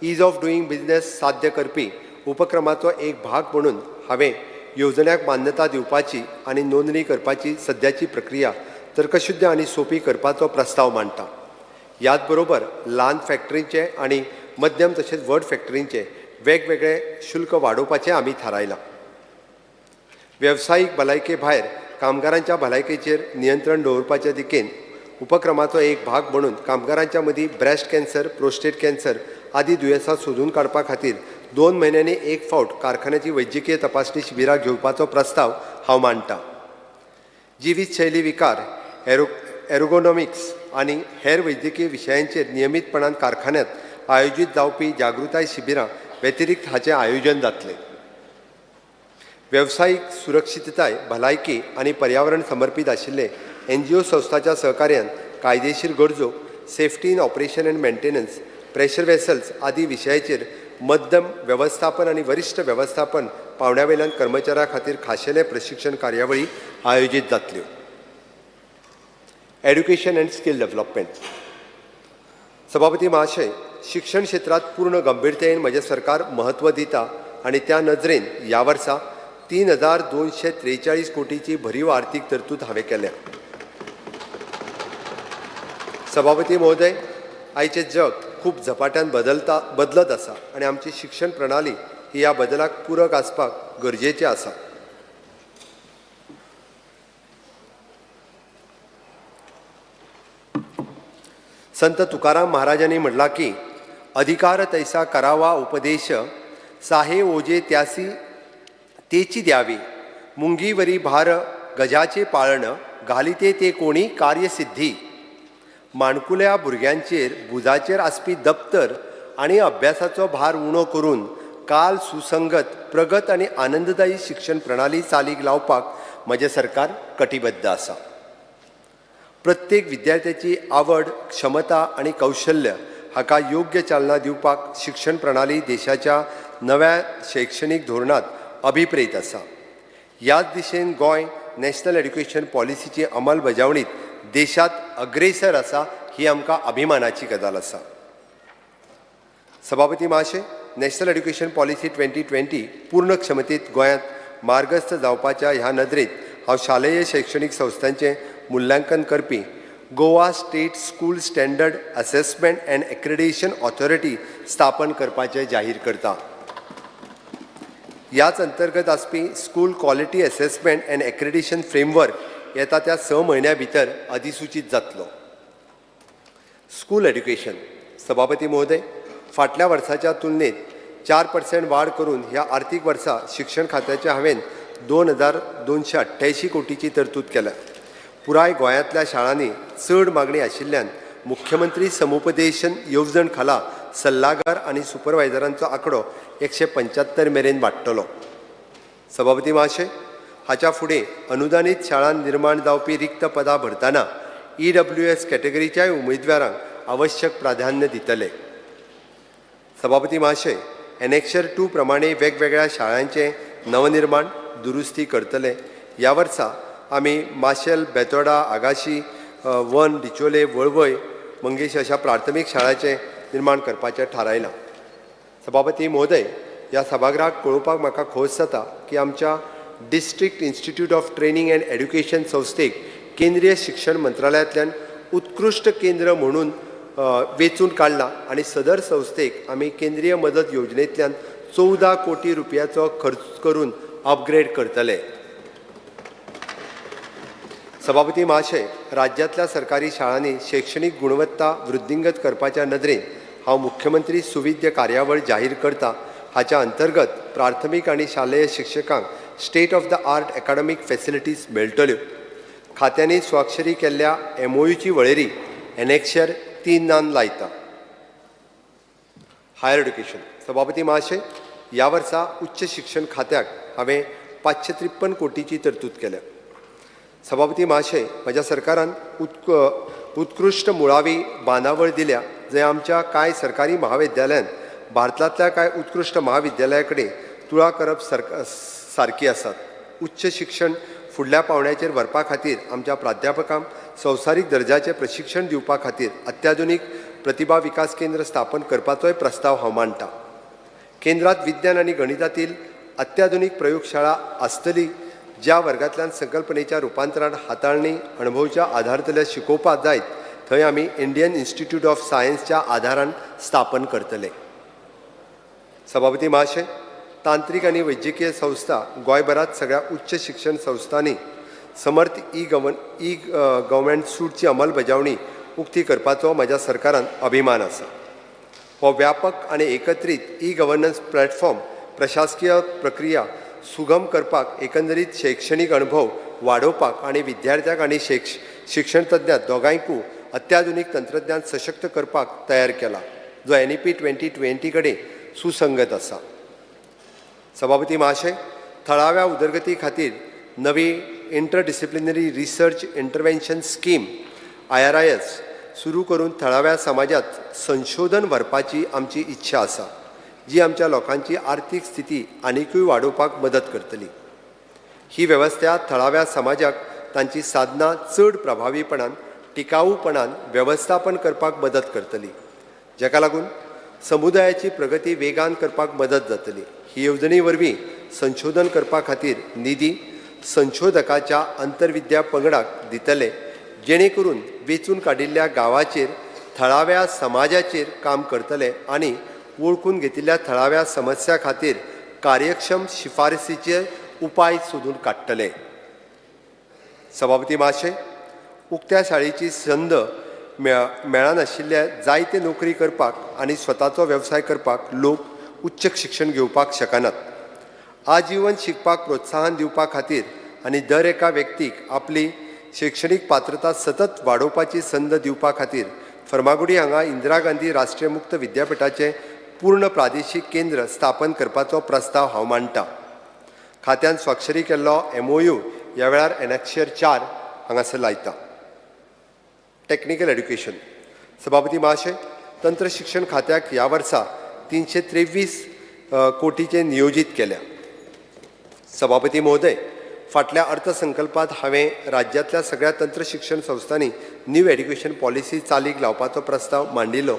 ईज ऑफ डुईंग बिझनेस साध्य करपी उपक्रमाचो एक भाग म्हणून हांवें येवजण्याक मान्यता दिवपाची आनी नोंदणी करपाची सद्याची प्रक्रिया तर्कशुद्ध आनी सोंपी करपाचो प्रस्ताव मांडटा. ह्याच बरोबर ल्हान फॅक्टरींचे आनी मध्यम तशेंच व्हड फॅक्टरींचे वेगवेगळे शुल्क वाडोवपाचें आमी थारायलां. वेवसायीक भलायके भायर कामगारांच्या भलायकेचेर नियंत्रण दवरपाच्या दिकेन उपक्रमाचो एक भाग म्हणून कामगारांच्या मदीं ब्रेस्ट कॅन्सर, प्रोस्टेट कॅन्सर आदी दुयेंसां सोदून काडपा खातीर 2 म्हयन्यांनी एक फावट कारखान्याची वैजकीय तपासणी शिबिरां घेवपाचो प्रस्ताव हांव मांडटा. जिवीत शैली विकार, एरोगोनॉमिक्स आनी हेर वैजकीय विशयांचेर नियमीतपणान कारखान्यांत आयोजीत जावपी जागृताय शिबिरां व्यतिरिक्त हाचें आयोजन जातलें. वेवसायीक सुरक्षितताय, भलायकी आनी पर्यावरण समर्पीत आशिल्ले NGO संस्थाच्या सहकार्यान कायदेशीर गरजो, safety in operation and maintenance, pressure vessels आदी विशयाचेर मध्यम वेवस्थापन आनी वरिश्ठ वेवस्थापन पावंड्या वयल्यान कर्मचाऱ्यां खातीर खाशेले प्रशिक्षण कार्यावळी आयोजीत जातल्यो. Education and skill development. सभापती महाशय, शिक्षण क्षेत्रांत पूर्ण गंभीरतेन म्हजें सरकार म्हत्व दिता आनी त्या नदरेन ह्या वर्सा 3243 कोटीची भरीव आर्थीक तरतूद हांवें केल्या. सभापती महोदय, आयचें जग खूब झपाट्यान बदलत आसा आनी आमची शिक्षण प्रणाली ही ह्या बदलाक पूरक आसपाक गरजेचें आसा. संत तुकाराम महाराजांनी म्हणलां की अधिकार तैसा करावा उपदेश, साहे ओजे त्यासी तेची द्यावी, मुंगीवरी भार गजाचे पाळण, घालिते ते कोणी कार्यसिद्धी. माणकुल्या भुरग्यांचेर भुजाचेर आसपी दप्तर आनी अभ्यासाचो भार उणो करून काल सुसंगत, प्रगत आनी आनंददायी शिक्षण प्रणाली चालीक लावपाक म्हजें सरकार कटिबद्ध आसा. प्रत्येक विद्यार्थ्याची आवड, क्षमता आनी कौशल्य हाका योग्य चालना दिवपाक शिक्षण प्रणाली देशाच्या नव्या शैक्षणीक धोरणांत अभिप्रेत आसा. ह्याच दिशेन गोंय नॅशनल एड्युकेशन पॉलिसीची अंमलबजावणीत देशांत अग्रेसर आसा, ही आमकां अभिमानाची गजाल आसा. सभापती महाशय, नॅशनल एड्युकेशन पॉलिसी 2020 पूर्ण क्षमतेत गोंयांत मार्गस्थ जावपाच्या ह्या नदरेंत हांव शालेय शैक्षणीक संस्थांचें मुल्यांकन करपी Goa State School Standard Assessment and Accreditation Authority स्थापन करपाचें जाहीर करता. ह्याच अंतर्गत आसपी School Quality Assessment and Accreditation Framework येता त्या 6 म्हयन्या भितर अधिसुचीत जातलो. School education. सभापती महोदय, फाटल्या वर्साच्या तुलनेत 4% वाड करून ह्या आर्थीक वर्सा शिक्षण खात्याचे हांवें 2288 कोटीची तरतूद केल्या. पुराय गोंयांतल्या शाळांनी चड मागणी आशिल्ल्यान मुख्यमंत्री समुपदेशन येवजण खाला सल्लागार आनी सुपरवायझरांचो आंकडो 175 मेरेन वाडटलो. सभापती महाशय, हाच्या फुडें अनुदानीत शाळांत निर्माण जावपी रिक्त पदां भरतना ईडब्ल्यूएस कॅटेगरीच्याय उमेदवारांक आवश्यक प्राधान्य दितले. सभापती महाशय, एनेक्शर 2 प्रमाणे वेगवेगळ्या शाळांचें नवनिर्माण, दुरुस्ती करतले. ह्या वर्सा आमी माशेल, बेतोडा, आगाशी 1, डिचोले, वळवय, मंगेश अशा प्राथमीक शाळांचें निर्माण करपाचें थारायलां. सभापती महोदय, ह्या सभागृहाक कळोवपाक म्हाका खोस जाता की आमच्या District Institute of Training and Education संस्थेक केंद्रीय शिक्षण मंत्रालयांतल्यान उत्कृश्ट केंद्र म्हणून वेंचून काडला आनी सदर संस्थेक आमी केंद्रीय मदत योजनेंतल्यान 14 कोटी रुपयाचो खर्च करून अपग्रेड करतले. सभापती महाशय, राज्यांतल्या सरकारी शाळांनी शैक्षणीक गुणवत्ता वृद्धिंगत करपाच्या नदरेन हांव मुख्यमंत्री सुविद्य कार्यावळ जाहीर करता. हाच्या अंतर्गत प्राथमीक आनी शालेय शिक्षकांक state of the art academic facilities मेळटल्यो. खात्यांनी स्वाक्षरी केल्ल्या एमओयूची वळेरी एनेक्शर 3 लायता. Higher education. सभापती महाशय, ह्या वर्सा उच्च शिक्षण खात्याक हांवें 553 कोटीची तरतूद केल्या. सभापती महाशय, म्हज्या सरकारान उत्कृश्ट मुळावी बांदावळ दिल्या, जंय आमच्या कांय सरकारी महाविद्यालयान भारतांतल्या कांय उत्कृश्ट महाविद्यालया कडेन तुळा करप सारकी आसात. उच्च शिक्षण फुडल्या पावंड्याचेर व्हरपा खातीर आमच्या प्राध्यापकांक संवसारीक दर्जाचें प्रशिक्षण दिवपा खातीर अत्याधुनीक प्रतिभा विकास केंद्र स्थापन करपाचोय प्रस्ताव हांव मांडटा. केंद्रात विज्ञान आनी गणितातील अत्याधुनीक प्रयोगशाळा आसतली, ज्या वर्गांतल्यान संकल्पनेच्या रुपांतरान हाताळणी अणभवच्या आधारांतल्या शिकोवपाक जायत थंय आमी इंडियन इन्स्टिट्यूट ऑफ सायन्सच्या आधारान स्थापन करतले. सभापती महाशय, तांत्रिक आनी वैद्यकीय संस्था. गोंयभरांत सगळ्या उच्च शिक्षण संस्थांनी समर्थ ई गव्हर्नमेंट सूटची अंमलबजावणी उक्ती करपाचो म्हज्या सरकारान अभिमान आसा. हो व्यापक आनी एकत्रीत ई गव्हर्नन्स प्लॅटफॉर्म प्रशासकीय प्रक्रिया सुगम करपाक, एकंदरीत शैक्षणीक अणभव वाडोवपाक आनी विद्यार्थ्यांक आनी शिक्षण तज्ञांक दोगांयकूय अत्याधुनीक तंत्रज्ञान सशक्त करपाक तयार केला, जो एनईपी 2020 कडेन सुसंगत आसा. सभापती महाशय, थळाव्या उदरगती खातीर नवी Interdisciplinary Research Intervention Scheme, IRIS सुरू करून थळाव्या समाजात संशोधन व्हरपाची आमची इच्छा आसा, जी आमच्या लोकांची आर्थीक स्थिती आनिकूय वाडोवपाक मदत करतली. ही वेवस्था थळाव्या समाजाक तांची साधनां चड प्रभावीपणान, टिकाऊपणान वेवस्थापन करपाक मदत करतली, जाका लागून समुदायाची प्रगती वेगान करपाक मदत जातली. ही येवजणे वरवीं संशोधन करपा खातीर निधी संशोधकाच्या आंतरविद्या पंगडाक दितले, जेणे करून वेंचून काडिल्ल्या गांवाचेर, थळाव्या समाजाचेर काम करतले आनी वळखून घेतिल्ल्या थळाव्या समस्या खातीर कार्यक्षम शिफारसीचे उपाय सोदून काडटले. सभापती महाशय, उक्त्या शाळेची संद मेळनाशिल्ल्या जायते नोकरी करपाक आनी स्वताचो वेवसाय करपाक लोक उच्च शिक्षण घेवपाक शकनात. आजीवन शिकपाक प्रोत्साहन दिवपा खातीर आनी दर एका व्यक्तीक आपली शैक्षणीक पात्रता सतत वाडोवपाची संद दिवपा खातीर फर्मागुडी हांगा इंदिरा गांधी राष्ट्रीय मुक्त विद्यापिठाचें पूर्ण प्रादेशीक केंद्र स्थापन करपाचो प्रस्ताव हांव मांडटा. खात्यान स्वाक्षरी केल्लो एमओयू ह्या वेळार एनॅक्शर 4 हांगासर लायता. Technical education. सभापती महाशय, तंत्र शिक्षण खात्याक ह्या वर्सा 323 कोटीचे नियोजीत केल्या. सभापती महोदय, फाटल्या अर्थसंकल्पांत हांवें राज्यांतल्या सगळ्या तंत्र शिक्षण संस्थांनी न्यू एड्युकेशन पॉलिसी चालीक लावपाचो प्रस्ताव मांडिल्लो.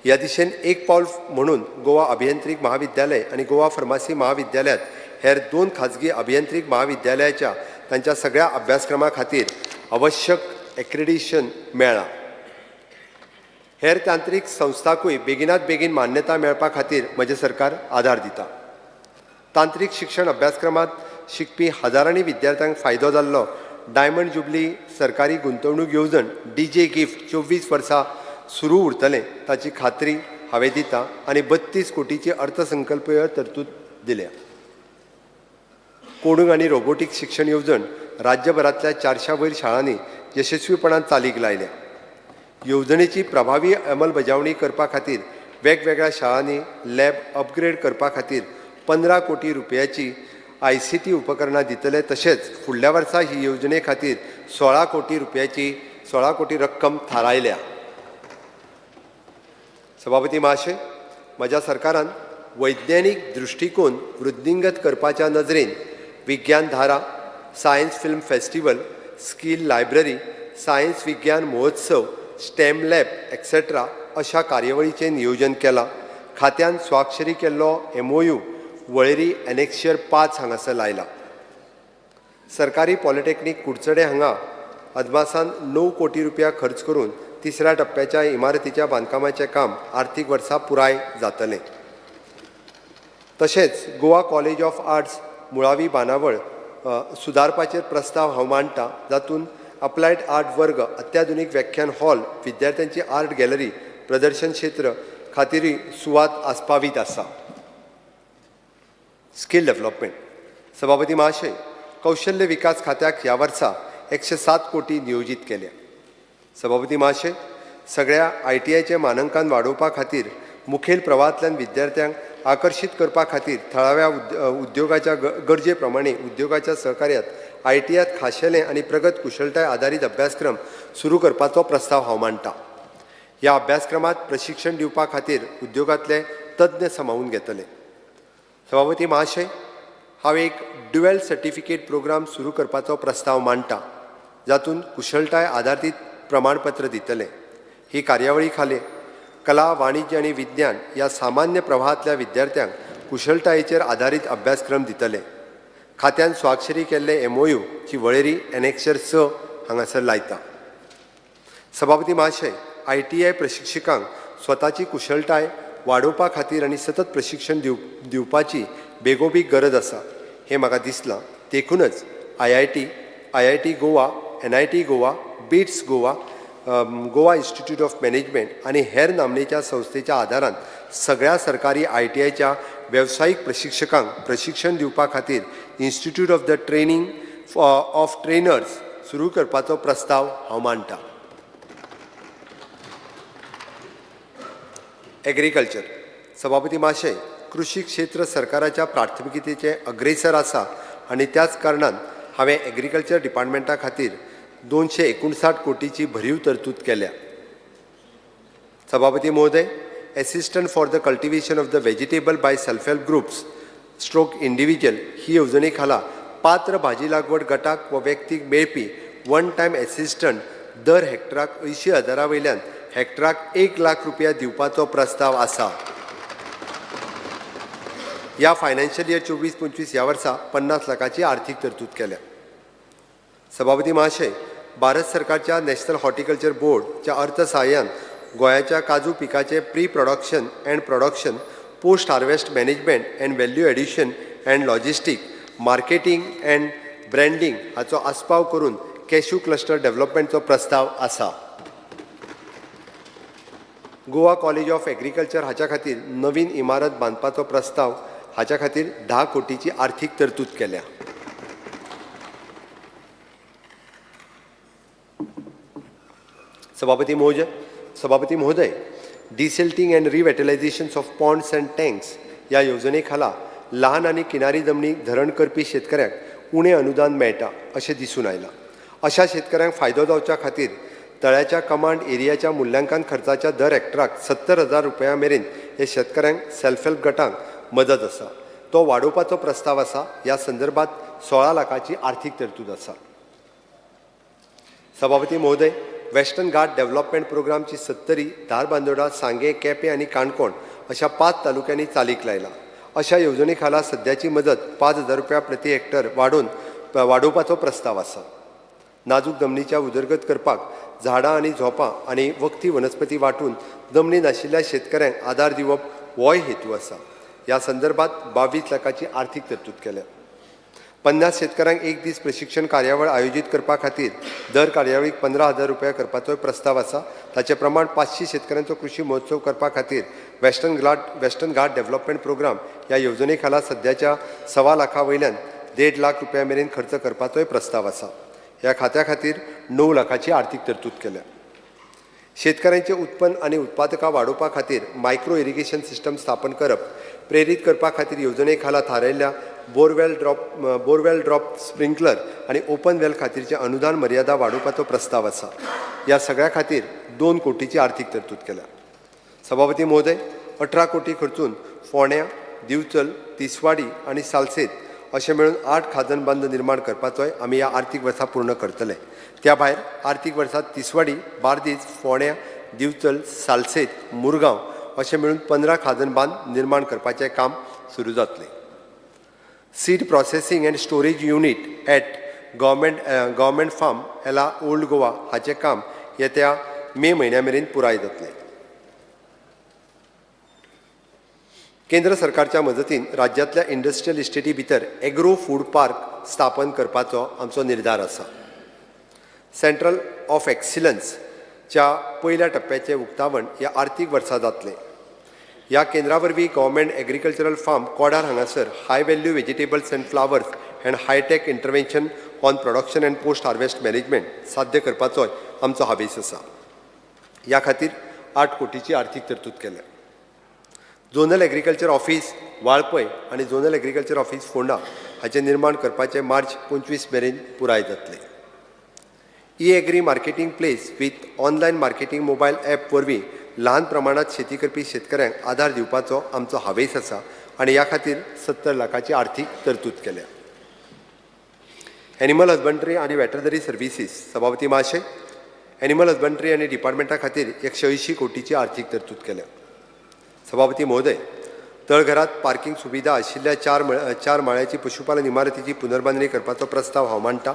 ह्या दिशेन एक पावल म्हणून गोवा अभियांत्रिक महाविद्यालय आनी गोवा फार्मासी महाविद्यालयांत हेर 2 खाजगी अभियांत्रिक महाविद्यालयाच्या तांच्या सगळ्या अभ्यासक्रमा खातीर आवश्यक एक्रेडिशन मेळ्ळां. हेर तांत्रीक संस्थांकूय बेगिनात बेगीन मान्यता मेळपा खातीर म्हजें सरकार आदार दिता. तांत्रीक शिक्षण अभ्यासक्रमांत शिकपी हजारांनी विद्यार्थ्यांक फायदो जाल्लो डायमंड जुबली सरकारी गुंतवणूक येवजण डीजे गिफ्ट 24 वर्सां सुरू उरतलें ताची खात्री हांवें दिता आनी 32 कोटीची अर्थसंकल्पीय तरतूद दिल्या. कोडूंग आनी रोबोटीक शिक्षण येवजण राज्यभरांतल्या 400 वयर शाळांनी यशस्वीपणान चालीक लायल्या. येवजणेची प्रभावी अंमलबजावणी करपा खातीर वेगवेगळ्या शाळांनी लॅब अपग्रेड करपा खातीर 15 कोटी रुपयाची ICT उपकरणां दितले. तशेंच फुडल्या वर्सा ही येवजणे खातीर 16 कोटी रुपयाची 16 कोटी रक्कम थारायल्या. सभापती महाशय, म्हज्या सरकारान वैज्ञानीक दृश्टिकोन वृद्धिंगत करपाच्या नजरेन Vigyan Dhara, science film festival, skill library, science Vigyan Mahotsav, STEM lab etcetera अशा कार्यावळीचें नियोजन केलां. खात्यान स्वाक्षरी केल्लो MOU वळेरी एनेक्शर 5 हांगासर लायला. सरकारी पॉलिटेक्नीक कुडचडे हांगा अदमासान 9 कोटी रुपया खर्च करून तिसऱ्या टप्प्याच्या इमारतीच्या बांदकामाचें काम आर्थीक वर्सा पुराय जातलें. तशेंच गोवा कॉलेज ऑफ आर्ट्स मुळावी बांदावळ सुदारपाचेर प्रस्ताव हांव मांडटा, जातूंत अप्लायड आर्ट वर्ग, अत्याधुनीक व्याख्यान हॉल, विद्यार्थ्यांची आर्ट गॅलरी, प्रदर्शन क्षेत्र खातीरूय सुवात आस्पावीत आसा. Skill development. सभापती महाशय, कौशल्य विकास खात्याक ह्या वर्सा 107 कोटी नियोजीत केल्या. सभापती महाशय, सगळ्या ITIचें मानांकन वाडोवपा खातीर मुखेल प्रवाहांतल्यान विद्यार्थ्यांक आकर्शीत करपा खातीर थळाव्या उद्योगाच्या गरजे प्रमाणे उद्योगाच्या सहकार्यात ITIत खाशेले आनी प्रगत कुशळटाय आदारीत अभ्यासक्रम सुरू करपाचो प्रस्ताव हांव मांडटा. ह्या अभ्यासक्रमांत प्रशिक्षण दिवपा खातीर उद्योगांतले तज्ञ सामावून घेतले. सभापती महाशय, हांव एक ड्युएल सर्टिफिकेट प्रोग्राम सुरू करपाचो प्रस्ताव मांडटा, जातूंत कुशळटाय आदारीत प्रमाणपत्र दितले. ही कार्यावळी खाले कला, वाणिज्य आनी विज्ञान ह्या सामान्य प्रवाहांतल्या विद्यार्थ्यांक कुशळटायेचेर आदारीत अभ्यासक्रम दितले. खात्यान स्वाक्षरी केल्ले MOUची वळेरी एनेक्शर 6 हांगासर लायता. सभापती महाशय, ITI प्रशिक्षकांक स्वताची कुशळटाय वाडोवपा खातीर आनी सतत प्रशिक्षण दिवपाची बेगोबेग गरज आसा हें म्हाका दिसलां. देखूनच IIT, IIT Goa, NIT Goa, BITS Goa, Goa institute of management आनी हेर नामनेच्या संस्थेच्या आदारान सगळ्या सरकारी ITIच्या वेवसायीक प्रशिक्षकांक प्रशिक्षण दिवपा खातीर institute of the training of trainers सुरू करपाचो प्रस्ताव हांव मांडटा. एग्रीकल्चर. सभापती महाशय, कृषी क्षेत्र सरकाराच्या प्राथमिकतेचें अग्रेसर आसा आनी त्याच कारणान हांवें एग्रीकल्चर डिपार्टमेंटा खातीर 259 कोटीची भरीव तरतूद केल्या. सभापती महोदय, assistant for the cultivation of the vegetable by self help groups stroke individual ही येवजणे खाला पात्र भाजी लागवड गटाक वा व्यक्तीक मेळपी वन टायम एसिस्टंट दर हेक्टराक 80,000 वयल्यान हेक्टराक 1 लाख रुपया दिवपाचो प्रस्ताव आसा. ह्या फायनान्शियल इयर 24-25 ह्या वर्सा 50 लाखाची आर्थीक तरतूद केल्या. सभापती महाशय, भारत सरकारच्या नॅशनल हॉर्टिकल्चर बोर्डच्या अर्थसहाय्यान गोंयाच्या काजू पिकाचे pre production and production, post harvest management and value addition and logistic, marketing and branding हाचो आस्पाव करून कॅश्यू क्लस्टर डेव्हलपमेंटचो प्रस्ताव आसा. गोवा कॉलेज ऑफ एग्रीकल्चर हाच्या खातीर नवीन इमारत बांदपाचो प्रस्ताव हाच्या खातीर 10 कोटीची आर्थीक तरतूद केल्या. सभापती महोदय, desilting and revitalisation of ponds and tanks ह्या येवजणे खाला लहान आनी किनारी जमनीक धरण करपी शेतकऱ्यांक उणें अनुदान मेळटा अशें दिसून आयलां. अशा शेतकऱ्यांक फायदो जावच्या खातीर तळ्याच्या कमांड एरियाच्या मुल्यांकन खर्चाच्या दर हेक्टराक 70,000 रुपया मेरेन हे शेतकऱ्यांक सेल्फ हेल्प गटांक मदत आसा, तो वाडोवपाचो प्रस्ताव आसा. ह्या संदर्भात 16 लाखाची आर्थीक तरतूद आसा. सभापती महोदय, वेस्टर्न घाट डेव्हलपमेंट प्रोग्रामची सत्तरी, धारबांदोडा, सांगें, केपें आनी काणकोण अशा 5 तालुक्यांनी चालीक लायला. अशा येवजणे खाला सद्याची मदत 5,000 रुपया प्रति हेक्टर वाडोवपाचो प्रस्ताव आसा. नाजूक जमनीच्या उदरगत करपाक झाडां आनी झोपां आनी वखदी वनस्पती वांटून जमनी नाशिल्ल्या शेतकऱ्यांक आदार दिवप होय हेतू आसा. ह्या संदर्भात 22 लाखाची आर्थीक तरतूद केल्या. 50 शेतकऱ्यांक एक दीस प्रशिक्षण कार्यावळ आयोजीत करपा खातीर दर कार्यावळीक 15,000 रुपया करपाचोय प्रस्ताव आसा. ताचे प्रमाण 500 शेतकऱ्यांचो कृशी महोत्सव करपा खातीर वेस्टर्न घाट डेव्हलपमेंट प्रोग्राम ह्या येवजणे खाला सद्याच्या 1.25 लाखा वयल्यान 1.5 लाख रुपया मेरेन खर्च करपाचोय प्रस्ताव आसा. ह्या खात्या खातीर 9 लाखाची आर्थीक तरतूद केल्या. शेतकऱ्यांचे उत्पन्न आनी उत्पादकां वाडोवपा खातीर मायक्रो इरिगेशन सिस्टम स्थापन करप प्रेरीत करपा खातीर येवजणे खाला थारायल्ल्या बोरवेल ड्रॉप स्प्रिंकलर आनी ओपन वेल खातीरचे अनुदान मर्यादा वाडोवपाचो प्रस्ताव आसा. ह्या सगळ्या खातीर 2 कोटीची आर्थीक तरतूद केल्या. सभापती महोदय, 18 कोटी खर्चून फोंड्या, दिवचल, तिसवाडी आनी सालसेत अशें मेळून 8 खाजन बंद निर्माण करपाचोय आमी ह्या आर्थीक वर्सा पूर्ण करतले. त्या भायर आर्थीक वर्सात तिसवाडी, बार्देज, फोंड्या, दिवचल, सालसेत, मुरगांव अशें मेळून 15 खाजन बांद निर्माण करपाचें काम सुरू जातलें. Seed processing and storage unit at Government Farm, Ela, Old Goa हाचें काम येत्या मे म्हयन्या मेरेन पुराय जातलें. केंद्र सरकारच्या मजतीन राज्यांतल्या इंडस्ट्रियल इस्टेटी भितर एग्रो फूड पार्क स्थापन करपाचो आमचो निर्धार आसा. सेंट्रल ऑफ एक्सिलन्सच्या पयल्या टप्प्याचें उक्तावण ह्या आर्थीक वर्सा जातलें. ह्या केंद्रा वरवीं गव्हर्मेंट एग्रीकल्चरल फार्म, कोडार हांगासर high value vegetables and flowers and hi-tech intervention on production and post harvest management साध्य करपाचोय आमचो हावेस आसा. ह्या खातीर 8 कोटीची आर्थीक तरतूद केल्या. झोनल एग्रीकल्चर ऑफिस वाळपय आनी झोनल एग्रीकल्चर ऑफिस फोंडा हाचें निर्माण करपाचें मार्च 25 मेरेन पुराय जातलें. E agri marketing place with online marketing mobile app वरवीं ल्हान प्रमाणांत शेती करपी शेतकऱ्यांक आदार दिवपाचो आमचो हावेस आसा आनी ह्या खातीर 70 लाखाची आर्थीक तरतूद केल्या. एनिमल हजबंड्री आनी वेटरनरी सर्विसीस. सभापती महाशय, एनिमल हजबंड्री आनी डिपार्टमेंटा खातीर 180 कोटीची आर्थीक तरतूद केल्या. सभापती महोदय, तळघरात पार्किंग सुविधा आशिल्ल्या चार माळ्याची पशुपालन इमारतीची पुनर्बांदणी करपाचो प्रस्ताव हांव मांडटा.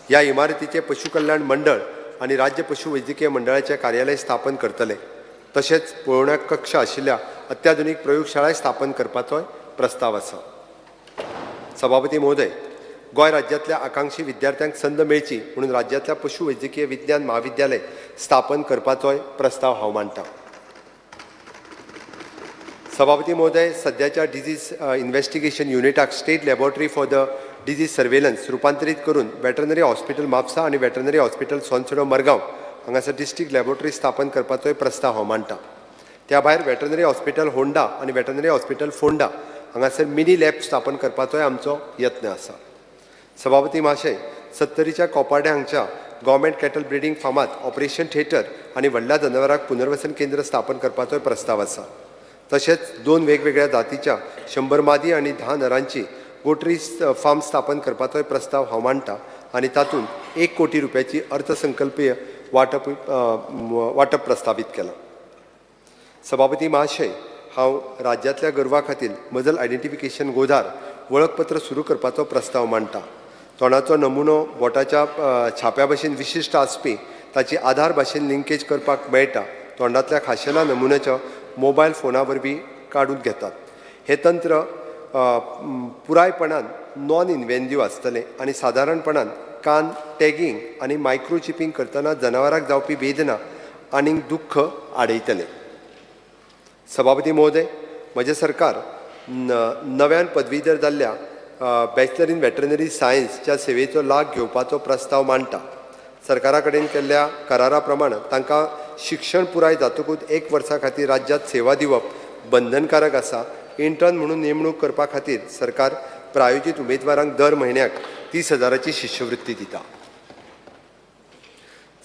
ह्या इमारतीचे पशु कल्याण मंडळ आनी राज्य पशु वैद्यकीय मंडळाचे कार्यालय स्थापन करतले. तशेंच पळोवण्या कक्ष आशिल्ल्या अत्याधुनीक प्रयोगशाळाय स्थापन करपाचोय प्रस्ताव आसा. सभापती महोदय, गोंय राज्यांतल्या आकांक्षी विद्यार्थ्यांक संद मेळची म्हणून राज्यांतल्या पशु वैद्यकीय विज्ञान म्हाविद्यालय स्थापन करपाचोय प्रस्ताव हांव मांडटा. सभापती महोदय, सद्याच्या डिजीज इन्व्हेस्टिगेशन युनिटाक State Laboratory for the Disease Surveillance रुपांतरीत करून वेटरनरी हॉस्पिटल म्हापसा आनी वेटरनरी हॉस्पिटल सोनसडो मरगांव हांगासर डिस्ट्रिक्ट लॅबोरेटरी स्थापन करपाचोय प्रस्ताव हांव मांडटा. त्या भायर वेटरनरी हॉस्पिटल होंडा आनी वेटरनरी हॉस्पिटल फोंडा हांगासर मिनी लॅब स्थापन करपाचोय आमचो यत्न आसा. सभापती महाशय, सत्तरीच्या कोपार्डे हांगच्या गव्हर्मेंट कॅटल ब्रिडींग फार्मात ऑपरेशन थिएटर आनी व्हडल्या जनावरांक पुनर्वसन केंद्र स्थापन करपाचोय प्रस्ताव आसा. तशेंच दोन वेगवेगळ्या जातीच्या 100 मादी आनी 10 नरांची गोटरी फार्म स्थापन करपाचोय प्रस्ताव हांव मांडटा आनी तातूंत 1 कोटी रुपयाची अर्थसंकल्पीय वांटप प्रस्तावीत केलां. सभापती महाशय, हांव राज्यांतल्या गोरवां खातीर मजल आयडेंटिफिकेशन गोधार वळखपत्र सुरू करपाचो प्रस्ताव मांडटा. तोंडाचो नमुनो बोटाच्या छाप्या भशेन विशिश्ट आसपी ताची आधार भाशेन लिंकेज करपाक मेळटा. तोंडांतल्या खाशेल्या नमुन्याचो मोबायल फोना वरवीं काडून घेतात. हें तंत्र पुरायपणान नॉन इन्वेजिव्ह आसतलें आनी सादारणपणान कान टॅगींग आनी मायक्रोचिपींग करतना जनावराक जावपी वेदना आनी दुख्ख आडयतलें. सभापती महोदय, म्हजें सरकार नव्यान पदवीधर जाल्ल्या बॅचलर इन वेटरनरी सायन्सच्या सेवेचो लाभ घेवपाचो प्रस्ताव मांडटा. सरकारा कडेन केल्ल्या करारा प्रमाण तांकां शिक्षण पुराय जातकूच एक वर्सा खातीर राज्यांत सेवा दिवप बंधनकारक आसा. इंटर्न म्हणून नेमणूक करपा खातीर सरकार प्रायोजीत उमेदवारांक दर म्हयन्याक 30,000ची शिश्यवृत्ती दिता.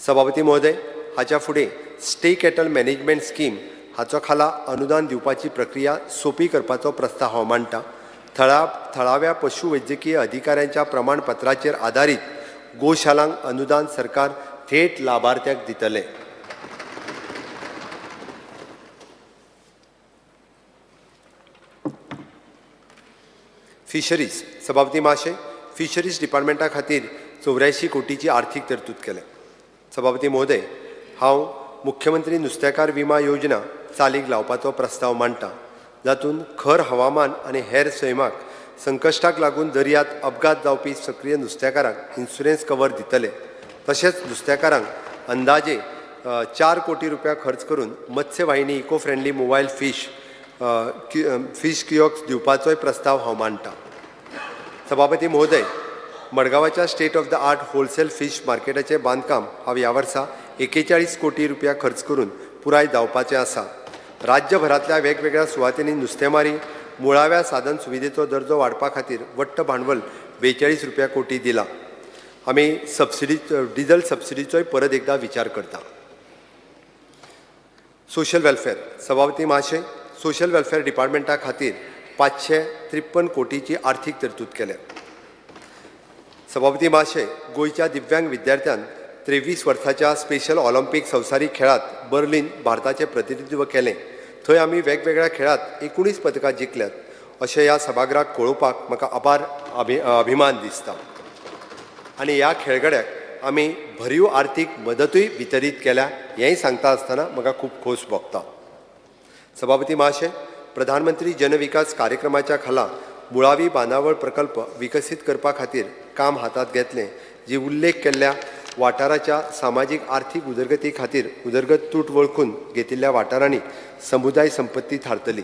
सभापती महोदय, हाच्या फुडें स्टे कॅटल मॅनेजमेंट स्कीम हाचो खाला अनुदान दिवपाची प्रक्रिया सोंपी करपाचो प्रस्ताव हांव मांडटा. थळाव्या पशु वैद्यकीय अधिकाऱ्यांच्या प्रमाणपत्राचेर आदारीत गोशालांक अनुदान सरकार थेट लाभार्थ्याक दितले. फिशरीज. सभापती महाशय, फिशरीज डिपार्टमेंटा खातीर 84 कोटीची आर्थीक तरतूद केल्या. सभापती महोदय, हांव मुख्यमंत्री नुस्तेकार विमा योजना चालीक लावपाचो प्रस्ताव मांडटा, जातूंत खर हवामान आनी हेर सैमाक संकश्टाक लागून दर्यांत अपघात जावपी सक्रीय नुस्तेकारांक इन्शुरन्स कवर दितले. तशेंच नुस्तेकारांक अंदाजे 4 कोटी रुपया खर्च करून Matsyavahini eco friendly mobile fish kiosk दिवपाचोय प्रस्ताव हांव मांडटा. सभापती महोदय, मडगांवाच्या state of the art wholesale fish मार्केटाचें बांदकाम हांव ह्या वर्सा 41 कोटी रुपया खर्च करून पुराय जावपाचें आसा. राज्यभरांतल्या वेगवेगळ्या सुवातींनी नुस्तेमारी मुळाव्या साधन सुविधेचो दर्जो वाडपा खातीर वट्ट भांडवल 42 रुपया कोटी दिला. आमी सबसिडी, डिजल सबसिडीचोय परत एकदा विचार करता. Social welfare. सभापती महाशय, सोशल वेलफेअर डिपार्टमेंटा खातीर 553 कोटीची आर्थीक तरतूद केल्या. सभापती महाशय, गोंयच्या दिव्यांग विद्यार्थ्यान 23 वर्साच्या स्पेशल ऑलिम्पीक संवसारीक खेळात बर्लिन भारताचें प्रतिनिधित्व केलें. थंय आमी वेगवेगळ्या खेळात 19 पदकां जिखल्यात अशें ह्या सभागृहाक कळोवपाक म्हाका अपार अभिमान दिसता आनी ह्या खेळगड्याक आमी भरीव आर्थीक मदतूय वितरीत केल्या हेंय सांगता आसतना म्हाका खूब खोस भोगता. सभापती महाशय, प्रधानमंत्री जनविकास कार्यक्रमाच्या खाला मुळावी बांदावळ प्रकल्प विकसीत करपा खातीर काम हातांत घेतलें, जी उल्लेख केल्ल्या वाठाराच्या सामाजीक आर्थीक उदरगती खातीर उदरगत तूट वळखून घेतिल्ल्या वाठारांनी समुदाय संपत्ती थारतली.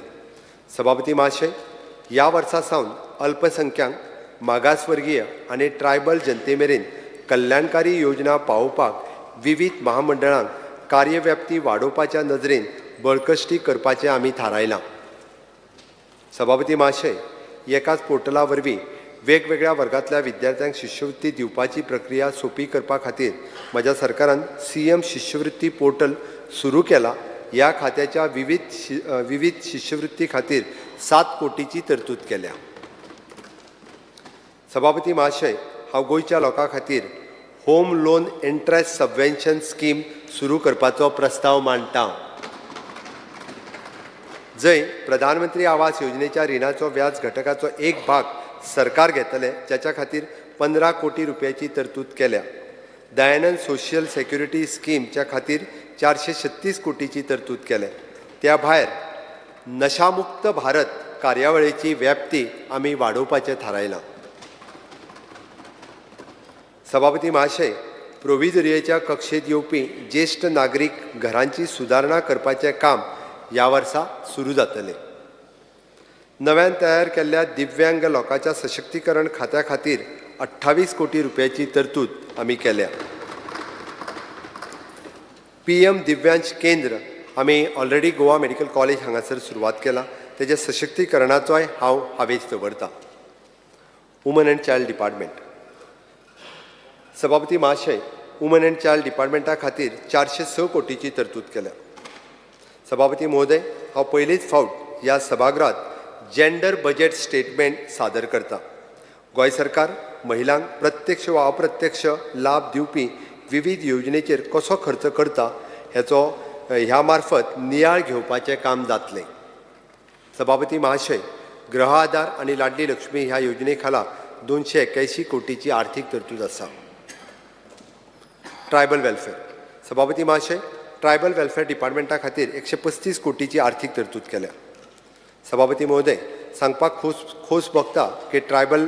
सभापती महाशय, ह्या वर्सा सावन अल्पसंख्याक, मागासवर्गीय आनी ट्रायबल जनते मेरेन कल्याणकारी योजना पावोवपाक विवीध महामंडळांक कार्यव्याप्ती वाडोवपाच्या नदरेन बळकश्टी करपाचें आमी थारायलां. सभापती महाशय, एकाच पोर्टला वरवीं वेगवेगळ्या वर्गांतल्या विद्यार्थ्यांक शिश्यवृत्ती दिवपाची प्रक्रिया सोंपी करपा खातीर म्हज्या सरकारान CM शिश्यवृत्ती पोर्टल सुरू केला. ह्या खात्याच्या विवीध शिश्यवृत्ती खातीर 7 कोटीची तरतूद केल्या. सभापती महाशय, हांव गोंयच्या लोकां खातीर home loan interest subvention scheme सुरू करपाचो प्रस्ताव मांडटा, जंय प्रधानमंत्री आवास योजनेच्या रिणाचो व्याज घटकाचो एक भाग सरकार घेतले, जाच्या खातीर 15 कोटी रुपयाची तरतूद केल्या. दयानंद सोशल सेक्युरिटी स्कीमच्या खातीर 436 कोटीची तरतूद केल्या. त्या भायर नशामुक्त भारत कार्यावळीची व्याप्ती आमी वाडोवपाचें थारायलां. सभापती महाशय, प्रोविजोरियेच्या कक्षेत येवपी ज्येश्ठ नागरीक घरांची सुदारणा करपाचें काम ह्या वर्सा सुरू जातलें. नव्यान तयार केल्ल्या दिव्यांग लोकांच्या सशक्तीकरण खात्या खातीर 28 कोटी रुपयाची तरतूद आमी केल्या. PM Divyansh केंद्र आमी ऑलरेडी गोवा मेडिकल कॉलेज हांगासर सुरवात केला, तेज्या सशक्तीकरणाचोय हांव हावेस दवरता. Woman and child department. सभापती महाशय, वुमन अँड चायल्ड डिपार्टमेंटा खातीर 406 कोटीची तरतूद केल्या. सभापती महोदय, हांव पयलीच फावट ह्या सभागृहात जेंडर बजेट स्टेटमेंट सादर करता. गोंय सरकार महिलांक प्रत्यक्ष वा अप्रत्यक्ष लाभ दिवपी विवीध योजनेचेर कसो खर्च करता हेचो ह्या मार्फत नियाळ घेवपाचें काम जातलें. सभापती महाशय, गृह आधार आनी लाडली लक्ष्मी ह्या योजने खाला 281 कोटीची आर्थीक तरतूद आसा. Tribal welfare. सभापती महाशय, ट्रायबल वेलफेअर डिपार्टमेंटा खातीर 135 कोटीची आर्थीक तरतूद केल्या. सभापती महोदय, सांगपाक खोस भोगता की tribal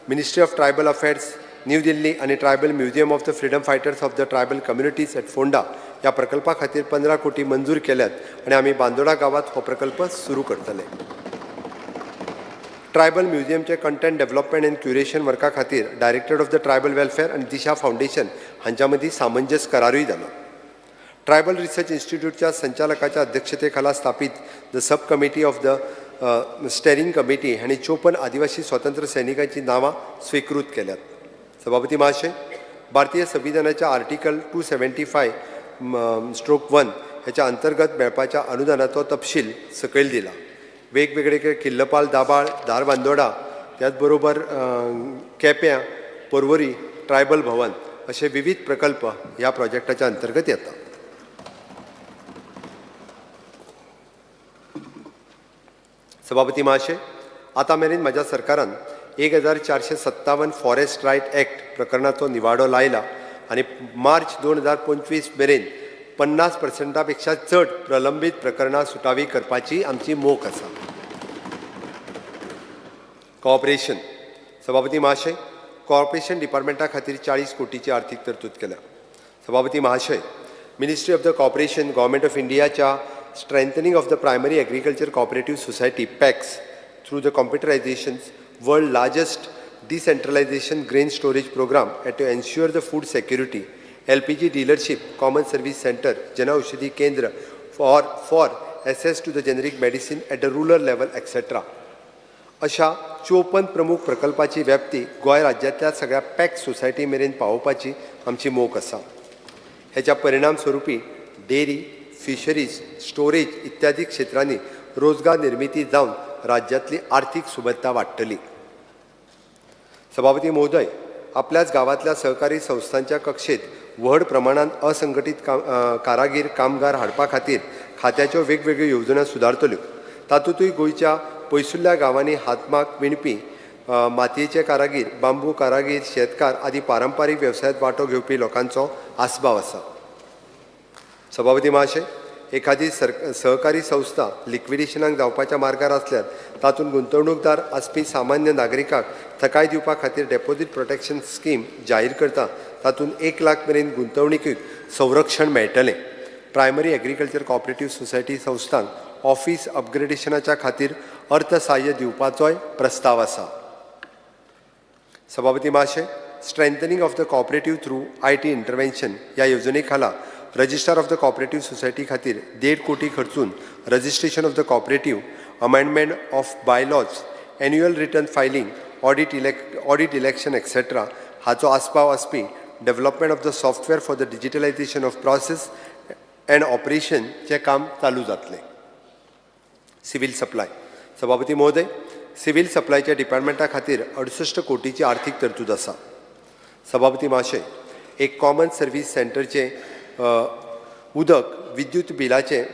ministry of tribal affairs, new Delhi आनी tribal museum of the freedom fighters of the tribal communities at Ponda ह्या प्रकल्पा खातीर 15 कोटी मंजूर केल्यात आनी आमी बांदोडा गांवांत हो प्रकल्प सुरू करतले. ट्रायबल म्युझियमचे कंटेंट डेव्हलपमेंट अँड क्युरेशन वर्का खातीर directorate of the tribal welfare आनी दिशा फावंडेशन हांच्या मदीं सामंजस्य करारूय जाला. ट्रायबल रिसर्च इन्स्टिट्यूटच्या संचालकाच्या अध्यक्षतेखाला स्थापीत the sub committee of the steering committee हांणी 54 आदिवासी स्वतंत्र सैनिकांची नांवां स्विकृत केल्यात. सभापती महाशय, भारतीय संविधानाच्या आर्टिकल 275/1 ह्याच्या अंतर्गत मेळपाच्या अनुदानाचो तपशील सकयल दिला. वेगवेगळे किल्लपाल, दाबाळ, धारबांदोडा, त्याच बरोबर केप्यां, पर्वरी, ट्रायबल भवन असे विविध प्रकल्प ह्या प्रोजेक्टाच्या अंतर्गत येता. सभापती महाशय, आतां मेरेन म्हज्या सरकारान 1457 फॉरेस्ट रायट एक्ट प्रकरणाचो निवाडो लायला आनी मार्च 2025 मेरेन 50% पेक्षा चड प्रलंबीत प्रकरणां सुटावी करपाची आमची मोख आसा. कॉपरेशन. सभापती महाशय, कॉर्पोरेशन डिपार्टमेंटा खातीर 40 कोटीची आर्थीक तरतूद केल्या. सभापती महाशय, ministry of the corporation, government of इंडियाच्या strengthening of the primary agriculture cooperative society PACS through the computerization, world largest decentralization grain storage program and to ensure the food security, LPG dealership, common service center, Janaushadhi Kendra for access to the generic medicine at the rural level, etc. अशा 54 प्रमुख प्रकल्पाची व्याप्ती गोंय राज्यांतल्या सगळ्या pack society मेरेन पावोवपाची आमची मोख आसा. हेच्या परिणाम स्वरुपी डेअरी, फिशरीज, स्टोरेज इत्यादी क्षेत्रांनी रोजगार निर्मिती जावन राज्यांतली आर्थीक सुबत्ता वाडटली. सभापती महोदय, आपल्याच गांवांतल्या सहकारी संस्थांच्या कक्षेत व्हड प्रमाणांत असंघटीत कारागीर कामगार हाडपा खातीर खात्याच्यो वेगवेगळ्यो येवजण्यो सुदारतल्यो. तातूंतय गोंयच्या पयसुल्ल्या गांवांनी हातमाग विणपी, मातयेचे कारागीर, बांबू कारागीर, शेतकार आदी पारंपारीक वेवसायांत वांटो घेवपी लोकांचो आस्पाव आसा. सभापती महाशय, एखादी सहकारी संस्था लिक्विडेशनाक जावपाच्या मार्गार आसल्यार तातूंत गुंतवणूकदार आसपी सामान्य नागरिकाक थकाय दिवपा खातीर डेपोजीट प्रोटेक्शन स्कीम जाहीर करता. तातूंत 1 लाख मेरेन गुंतवणुकीक संरक्षण मेळटलें. प्रायमरी एग्रीकल्चर कॉपरेटीव सोसायटी संस्थांक ऑफीस अपग्रेडेशनाच्या खातीर अर्थसाह्य दिवपाचोय प्रस्ताव आसा. सभापती महाशय, strengthening of the cooperative through IT intervention ह्या येवजणे खाला registrar of the cooperative society खातीर 1.5 कोटी खर्चून registration of the cooperative, amendment of bylaws, annual return filing, audit election etcetera हाचो आस्पाव आसपी development of the software for the digitalization of process and ऑपरेशनचें काम चालू जातलें. Civil supply. सभापती महोदय, सिव्हील सप्लायच्या डिपार्टमेंटा खातीर 68 कोटीची आर्थीक तरतूद आसा. सभापती महाशय, एक कॉमन सर्वीस सेंटरचें उदक, विद्युत बिलाचें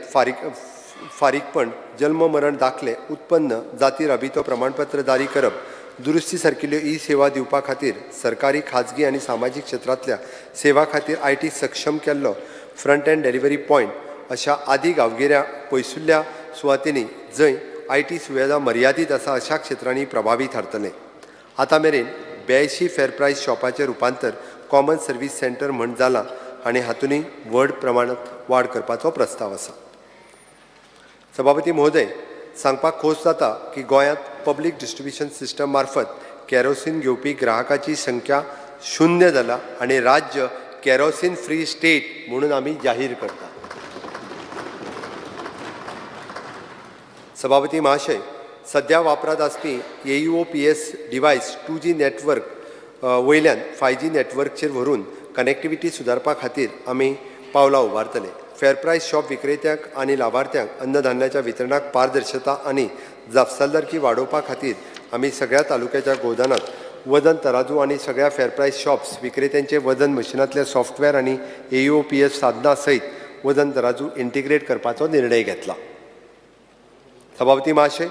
फारीकपण, जल्म मरण दाखले, उत्पन्न, जाती राबितो प्रमाणपत्र जारी करप, दुरुस्ती सारकिल्ल्यो ई सेवा दिवपा खातीर सरकारी, खाजगी आनी सामाजीक क्षेत्रांतल्या सेवा खातीर IT सक्षम केल्लो फ्रंट एंड डिलिव्हरी पॉयंट अशा आदी गांवगिऱ्या पयसुल्ल्या सुवातींनी जंय IT सुविधा मर्यादीत आसा अशा क्षेत्रांनी प्रभावी थारतलें. आतां मेरेन 82 फेर प्रायस शॉपाचें रुपांतर कॉमन सर्वीस सेंटर म्हण जालां आनी हातूंतय व्हड प्रमाणांत वाड करपाचो प्रस्ताव आसा. सभापती महोदय, सांगपाक खोस जाता की गोंयांत पब्लीक डिस्ट्रिब्युशन सिस्टम मार्फत कॅरोसीन घेवपी ग्राहकाची संख्या 0 जाला आनी राज्य कॅरोसीन फ्री स्टेट म्हणून आमी जाहीर करता. सभापती महाशय, सद्या वापरांत आसपी AUOPS device 2G network वयल्यान 5G नेटवर्कचेर व्हरून कनेक्टिविटी सुदारपा खातीर आमी पावलां उबारतले. फेर प्रायस शॉप विक्रेत्यांक आनी लावार्थ्यांक अन्नधान्याच्या वितरणाक पारदर्शता आनी जापसालदारकी वाडोवपा खातीर आमी सगळ्या तालुक्याच्या गोदानांत वजन तराजू आनी सगळ्या फेर प्रायस शॉप्स विक्रेत्यांचे वजन मशिनांतले सॉफ्टवॅर आनी AUOPS साधनां सयत वजन तराजू इंटिग्रेट करपाचो निर्णय घेतला. सभापती महाशय,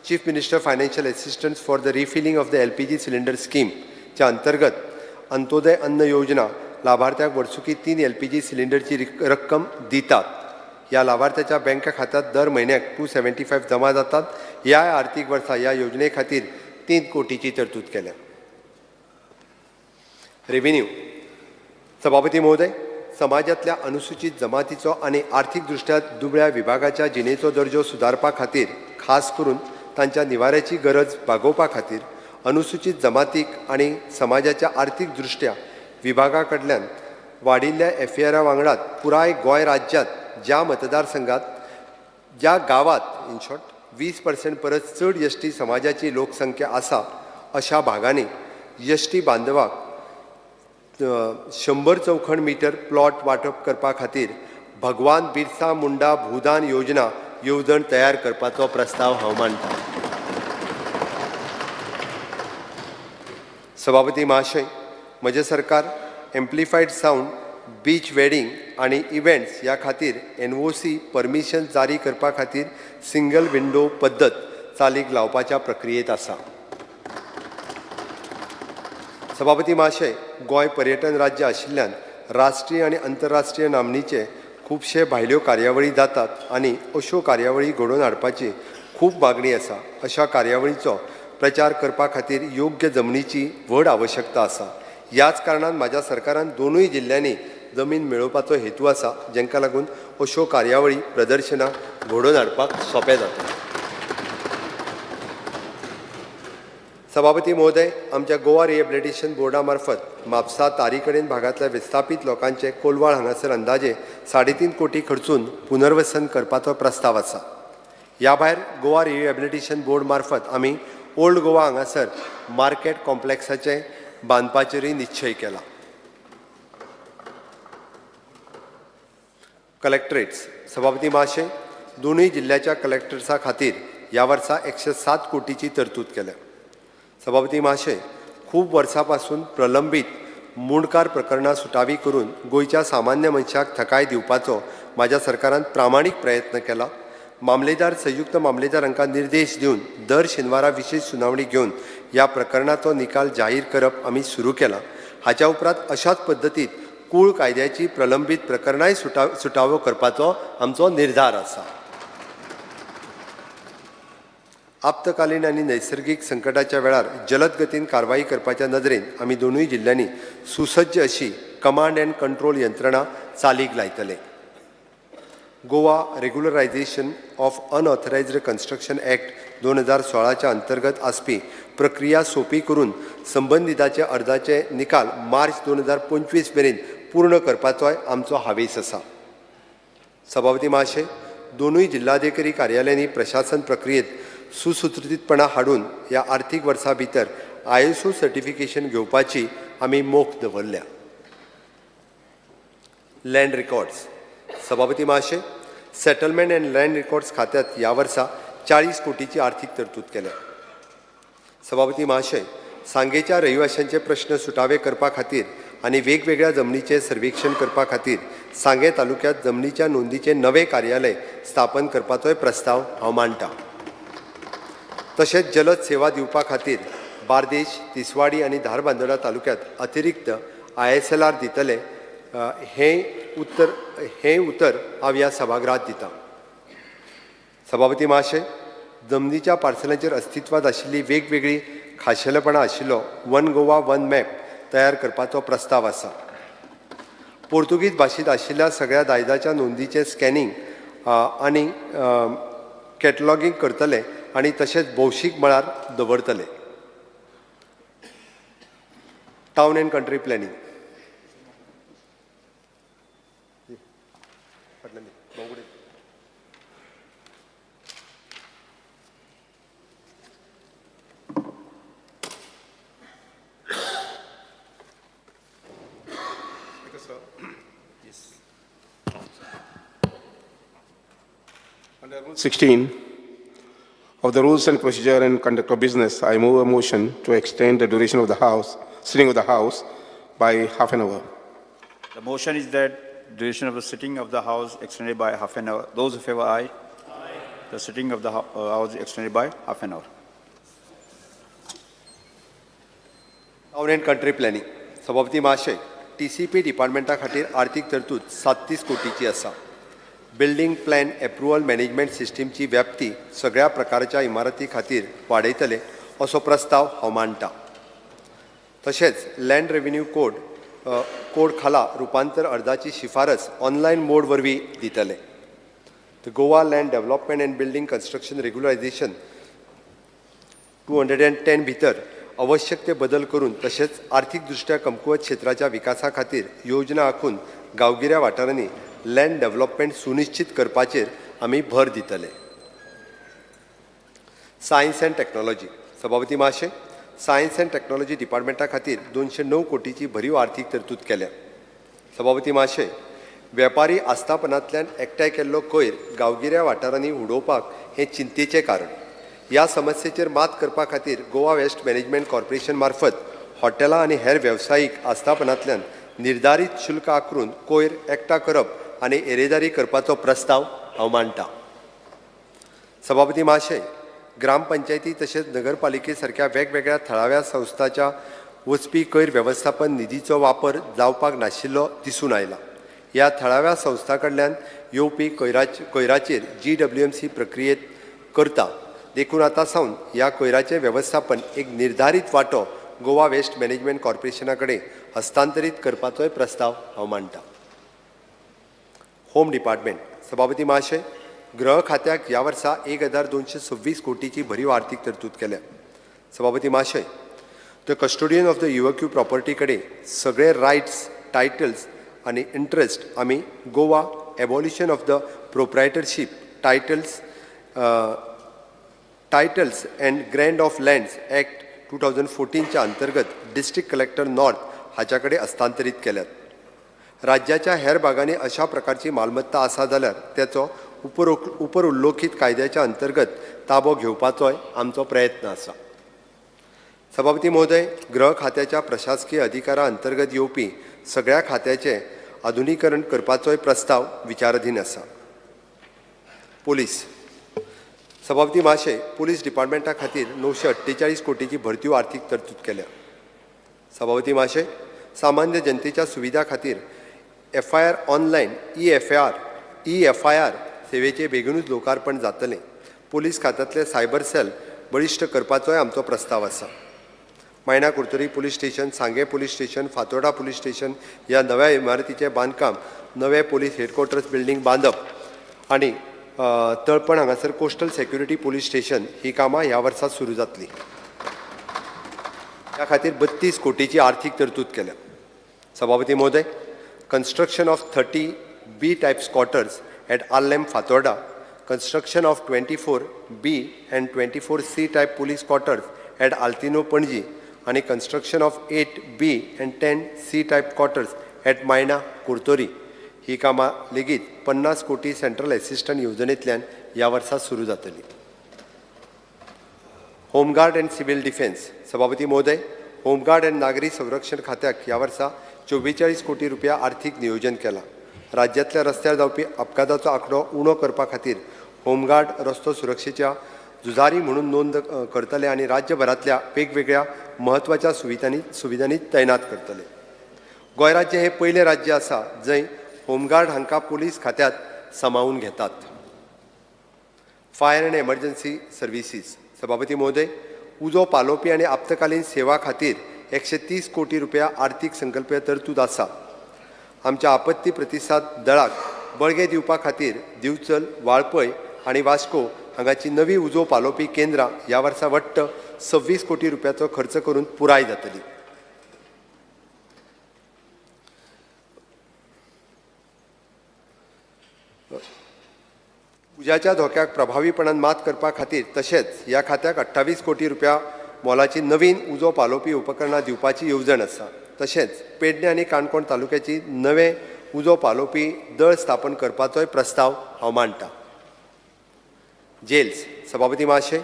chief minister financial assistance for the refilling of the LPG cylinder स्कीमच्या अंतर्गत अंत्योदय अन्न योजना लाभार्थ्याक वर्सुकी 3 LPG सिलिंडरची रक्कम दितात. ह्या लावार्थ्याच्या बँक खात्यात दर म्हयन्याक 275 जमा जातात. ह्या आर्थीक वर्सा ह्या योजने खातीर 3 कोटीची तरतूद केल्या. रेव्हेन्यू. सभापती महोदय, समाजांतल्या अनुसूचित जमातीचो आनी आर्थीक दृश्ट्या दुबळ्या विभागाच्या जिणेचो दर्जो सुदारपा खातीर, खास करून तांच्या निवाऱ्याची गरज भागोवपा खातीर अनुसूचित जमातीक आनी समाजाच्या आर्थीक दृश्ट्या विभागा कडल्यान वाडिल्ल्या एफएआरा वांगडात पुराय गोंय राज्यांत ज्या मतदारसंघात ज्या गांवांत इन शॉर्ट 20% परस चड एसटी समाजाची लोकसंख्या आसा अशा भागांनी एसटी बांधवाक 100 चौखण मिटर प्लॉट वांटप करपा खातीर भगवान बिरसा मुंडा भूदान योजना येवजण तयार करपाचो प्रस्ताव हांव मांडटा. सभापती महाशय, म्हजें सरकार एम्प्लिफायड सावंड, बीच वेडिंग आनी इव्हेंट्स ह्या खातीर एनओसी परमिशन जारी करपा खातीर सिंगल विंडो पद्दत चालीक लावपाच्या प्रक्रियेंत आसा. सभापती महाशय, गोंय पर्यटन राज्य आशिल्ल्यान राष्ट्रीय आनी अंतरराष्ट्रीय नामनेचे खुबशे भायल्यो कार्यावळी जातात आनी अश्यो कार्यावळी घडोवन हाडपाची खूब मागणी आसा. अशा कार्यावळीचो प्रचार करपा खातीर योग्य जमनीची व्हड आवश्यकता आसा. ह्याच कारणान म्हाज्या सरकारान दोनूय जिल्ल्यांनी जमीन मेळोवपाचो हेतू आसा, जांकां लागून अश्यो कार्यावळी प्रदर्शनां घडोवन हाडपाक सोंपें जाता. सभापती महोदय, आमच्या गोवा रिहेबिलिटेशन बोर्डा मार्फत म्हापसा तारी कडेन भागांतल्या विस्थापीत लोकांचे कोलवाळ हांगासर अंदाजे 3.5 कोटी खर्चून पुनर्वसन करपाचो प्रस्ताव आसा. ह्या भायर गोवा रिहेबिलिटेशन बोर्ड मार्फत आमी ओल्ड गोवा हांगासर मार्केट कॉम्प्लेक्साचे बांदपाचेरूय निश्चय केला. कलेक्टरेट्स. सभापती महाशय, दोनूय जिल्ल्याच्या कलेक्टर्सा खातीर ह्या वर्सा 107 कोटीची तरतूद केल्या. सभापती महाशय, खूब वर्सां पासून प्रलंबीत मुंडकार प्रकरणां सुटावी करून गोंयच्या सामान्य मनशाक थकाय दिवपाचो म्हाज्या सरकारान प्रामाणीक प्रयत्न केला. मामलेदार, संयुक्त मामलेदार हांकां निर्देश दिवन दर शेनवारा विशेश सुनावणी घेवन ह्या प्रकरणाचो निकाल जाहीर करप आमी सुरू केला. हाच्या उपरांत अशाच पद्दतीत कूळ कायद्याची प्रलंबीत प्रकरणांय सुटावो करपाचो आमचो निर्धार आसा. आपतकालीन आनी नैसर्गीक संकटाच्या वेळार जलद गतीन कारवाई करपाच्या नदरेन आमी दोनूय जिल्ल्यांनी सुसज्ज अशी कमांड अँड कंट्रोल यंत्रणा चालीक लायतले. Goa regularisation of unauthorised construction act 2016च्या अंतर्गत आसपी प्रक्रिया सोंपी करून संबंदिताचे अर्जाचे निकाल मार्च 2025 मेरेन पूर्ण करपाचोय आमचो हावेस आसा. सभापती महाशय, दोनूय जिल्हाधिकारी कार्यालयांनी प्रशासन प्रक्रियेत सुसूत्रितपणा हाडून ह्या आर्थीक वर्सा भितर आयएसओ सर्टिफिकेशन घेवपाची आमी मोख दवरल्या. Land records. सभापती महाशय, सेटलमेंट अँड लँड रिकॉर्ड्स खात्यात ह्या वर्सा 40 कोटीची आर्थीक तरतूद केल्या. सभापती महाशय, सांगेच्या रहिवाशांचे प्रश्न सुटावे करपा खातीर आनी वेगवेगळ्या जमनीचें सर्वेक्षण करपा खातीर सांगें तालुक्यांत जमनीच्या नोंदीचें नवें कार्यालय स्थापन करपाचोय प्रस्ताव हांव मांडटा. तशेंच जलद सेवा दिवपा खातीर बार्देश, तिसवाडी आनी धारबांदोडा तालुक्यांत अतिरिक्त आयएसएलआर दितले हें उतर हांव ह्या सभागृहात दिता. सभापती महाशय, जमनीच्या पार्सलांचेर अस्तित्वांत आशिल्ली वेगवेगळी खाशेलेपणां आशिल्लो वन गोवा वन मॅप तयार करपाचो प्रस्ताव आसा. पोर्तुगीज भाशेंत आशिल्ल्या सगळ्या दायजाच्या नोंदीचें स्कॅनिंग आनी कॅटलॉगींग करतले आनी तशेंच भौशीक मळार दवरतले. Town and country planning. Under Rule 16 of the Rules and Procedure and Conduct of Business, I move a motion to extend the duration of the House, sitting of the House, by half an hour. The motion is that duration of the sitting of the House extended by half an hour. Those in favor, aye. Aye. The sitting of the House extended by half an hour. Town and country planning. सभापती महाशय, TCP डिपार्टमेंटा खातीर आर्थीक तरतूद 37 कोटीची आसा. Building plan approval management सिस्टीमची व्याप्ती सगळ्या प्रकारच्या इमारती खातीर वाडयतले असो प्रस्ताव हांव मांडटा. तशेंच लँड रेव्हेन्यू कोड खाला रुपांतर अर्जाची शिफारस ऑनलायन मोड वरवीं दितले. The Goa land development and building construction regularisation 210 भितर आवश्यक ते बदल करून तशेंच आर्थीक दृश्ट्या कमकुवत क्षेत्राच्या विकासा खातीर योजना आंखून गांवगिऱ्या वाठारांनी लँड डेव्हलपमेंट सुनिश्चित करपाचेर आमी भर दितले. Science and technology. सभापती महाशय, सायन्स अँड टॅक्नॉलॉजी डिपार्टमेंटा खातीर 209 कोटीची भरीव आर्थीक तरतूद केल्या. सभापती महाशय, वेपारी आस्थापनांतल्यान एकठांय केल्लो कोयर गांवगिऱ्या वाठारांनी उडोवपाक हें चिंतेचें कारण. ह्या समस्येचेर मात करपा खातीर गोवा वेस्ट मॅनेजमेंट कॉर्पोरेशन मार्फत हॉटेलां आनी हेर वेवसायीक आस्थापनांतल्यान निर्धारीत शुल्क आकारून कोयर एकठांय करप आनी येरादारी करपाचो प्रस्ताव हांव मांडटा. सभापती महाशय, ग्रामपंचायती तशेंच नगरपालिके सारक्या वेगवेगळ्या थळाव्या संस्थांच्या वचपी कोयर वेवस्थापन निधीचो वापर जावपाक नाशिल्लो दिसून आयला. ह्या थळाव्या संस्थां कडल्यान येवपी कोयराचेर GWMC प्रक्रियेत करता, देखून आतां सावन ह्या कोयराचें वेवस्थापन एक निर्धारीत वांटो गोवा वेस्ट मॅनेजमेंट कॉर्पोरेशना कडेन हस्तांतरीत करपाचोय प्रस्ताव हांव मांडटा. Home department. सभापती महाशय, गृह खात्याक ह्या वर्सा 1226 कोटीची भरीव आर्थीक तरतूद केल्या. सभापती महाशय, the custodian of the EOQ property कडेन सगळे रायट्स, टायटल्स आनी इंट्रस्ट आमी Goa abolition of the proprietorship titles and grant of lands act 2014च्या अंतर्गत डिस्ट्रिक्ट कलेक्टर नॉर्थ हाच्या कडेन हस्तांतरीत केल्यात. राज्याच्या हेर भागांनी अशा प्रकारची मालमत्ता आसा जाल्यार तेचो उपर उल्लोखीत कायद्याच्या अंतर्गत ताबो घेवपाचोय आमचो प्रयत्न आसा. सभापती महोदय, गृह खात्याच्या प्रशासकीय अधिकारा अंतर्गत येवपी सगळ्या खात्याचें आधुनीकरण करपाचोय प्रस्ताव विचाराधीन आसा. पोलीस. सभापती महाशय, पोलीस डिपार्टमेंटा खातीर 948 कोटीची भरतीव आर्थीक तरतूद केल्या. सभापती महाशय, सामान्य जनतेच्या सुविधा खातीर FIR online e FIR सेवेचें बेगीनूच लोकार्पण जातलें. पोलीस खात्यांतले सायबर सेल बळिश्ट करपाचोय आमचो प्रस्ताव आसा. Maina Curtorim police station, Sanguem police station, Fatorda police station ह्या नव्या इमारतीचें बांदकाम, नवे पोलीस हेडक्वॉर्टर्स बिल्डींग बांदप आनी तळपण हांगासर कोस्टल सेक्युरिटी पोलीस स्टेशन ही कामां ह्या वर्सा सुरू जातली. ह्या खातीर 32 कोटीची आर्थीक तरतूद केल्या. सभापती महोदय, construction of 30 B types quarters at Arlem Fatorda, construction of 24 B and 24 C type police quarters at Altinho Panaji आनी construction of 8 B and 10 C type quarters at Maina Curtorim ही कामां लेगीत 50 कोटी सेंट्रल एसिस्टंट येवजणेंतल्यान ह्या वर्सा सुरू जातली. Home guard and civil defence. सभापती महोदय, होमगार्ड अँड नागरी संरक्षण खात्याक ह्या वर्सा 44 कोटी रुपया आर्थीक नियोजन केलां. राज्यांतल्या रस्त्यार जावपी अपघाताचो आंकडो उणो करपा खातीर होमगार्ड रस्तो सुरक्षेच्या झुजारी म्हणून नोंद करतले आनी राज्यभरांतल्या वेगवेगळ्या म्हत्वाच्या सुविधांनी तैनात करतले. गोंय राज्य हें पयलें राज्य आसा जंय होमगार्ड हांकां पोलीस खात्यांत सामावून घेतात. Fire and emergency services. सभापती महोदय, उजो पालोवपी आनी आपत्कालीन सेवा खातीर 130 कोटी रुपया आर्थीक संकल्पीय तरतूद आसा. आमच्या आपत्ती प्रतिसाद दळाक बळगें दिवपा खातीर दिवचल, वाळपय आनी वास्को हांगाची नवी उजो पालोवपी केंद्रां ह्या वर्सा वट्ट 26 कोटी रुपयाचो खर्च करून पुराय जातली. उज्याच्या धोक्याक प्रभावीपणान मात करपा खातीर तशेंच ह्या खात्याक 28 कोटी रुपया मोलाची नवीन उजो पालोवपी उपकरणां दिवपाची येवजण आसा. तशेंच पेडणे आनी काणकोण तालुक्याची नवे उजो पालोवपी दळ स्थापन करपाचोय प्रस्ताव हांव मांडटा. जेल्स. सभापती महाशय,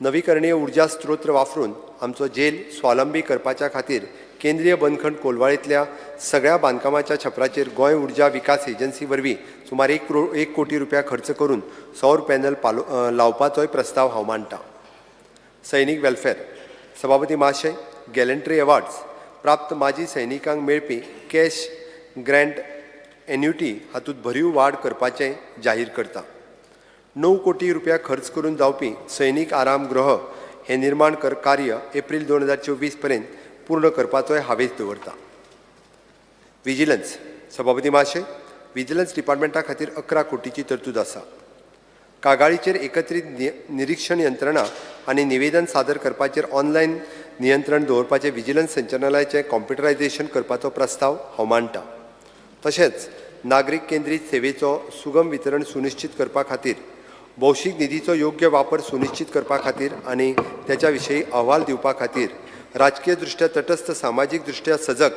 नवीकरणीय उर्जा स्त्रोत वापरून आमचो जेल स्वावलंबी करपाच्या खातीर केंद्रीय बंदखण कोलवाळेंतल्या सगळ्या बांदकामाच्या छपराचेर गोंय उर्जा विकास एजन्सी वरवीं सुमार 1 कोटी रुपया खर्च करून सौर पॅनल लावपाचोय प्रस्ताव हांव मांडटा. सैनीक वेलफेअर. सभापती महाशय, गॅलंट्री अवॉर्ड्स प्राप्त माजी सैनिकांक मेळपी कॅश ग्रँट एन्युटी हातूंत भरीव वाड करपाचें जाहीर करता. 9 कोटी रुपया खर्च करून जावपी सैनीक आराम गृह हें निर्माण कार्य एप्रील 2024 पर्यंत पूर्ण करपाचोय हावेस दवरता. विजिलन्स. सभापती महाशय, विजिलन्स डिपार्टमेंटा खातीर 11 कोटीची तरतूद आसा. कागाळीचेर एकत्रीत निरीक्षण यंत्रणा आनी निवेदन सादर करपाचेर ऑनलायन नियंत्रण दवरपाचें विजिलन्स संचालनालयाचें कॉम्प्युटरायझेशन करपाचो प्रस्ताव हांव मांडटा. तशेंच नागरीक केंद्रीत सेवेचो सुगम वितरण सुनिश्चित करपा खातीर भौशीक निधीचो योग्य वापर सुनिश्चित करपा खातीर आनी त्याच्या विशीं अहवाल दिवपा खातीर राजकीय दृश्ट्या तटस्थ, सामाजीक दृश्ट्या सजग,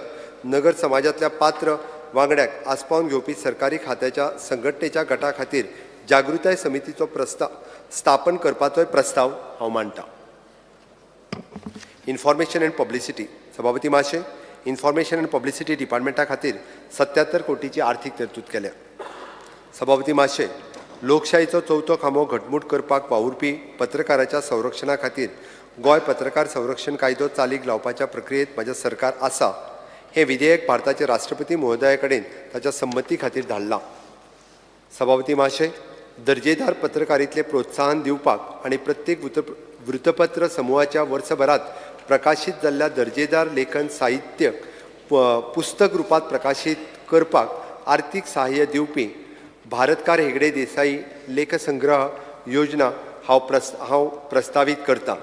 नगर समाजांतल्या पात्र वांगड्याक आस्पावन घेवपी सरकारी खात्याच्या संघटनेच्या गटा खातीर जागृताय समितीचो प्रस्ताव स्थापन करपाचोय प्रस्ताव हांव मांडटा. इन्फॉर्मेशन अँड पब्लिसिटी सभापती महाशय, इन्फॉर्मेशन अँड पब्लिसिटी डिपार्टमेंटा खातीर 77 कोटीची आर्थीक तरतूद केल्या. सभापती महाशय, लोकशाहीचो चवथो खांबो घटमूट करपाक वावुरपी पत्रकाराच्या संरक्षणा खातीर गोंय पत्रकार संरक्षण कायदो चालीक लावपाच्या प्रक्रियेत म्हजें सरकार आसा. हें विधेयक भारताचे राष्ट्रपती महोदया कडेन ताच्या संमती खातीर धाडलां. सभापती महाशय, दर्जेदार पत्रकारितले प्रोत्साहन दिवपाक आनी प्रत्येक वृत्तपत्र समुहाच्या वर्सभरात प्रकाशीत जाल्ल्या दर्जेदार लेखन साहित्य पुस्तक रुपात प्रकाशीत करपाक आर्थीक सहाय्य दिवपी भारतकार हेगडे देसाई लेखसंग्रह योजना हांव प्रस्तावीत करता.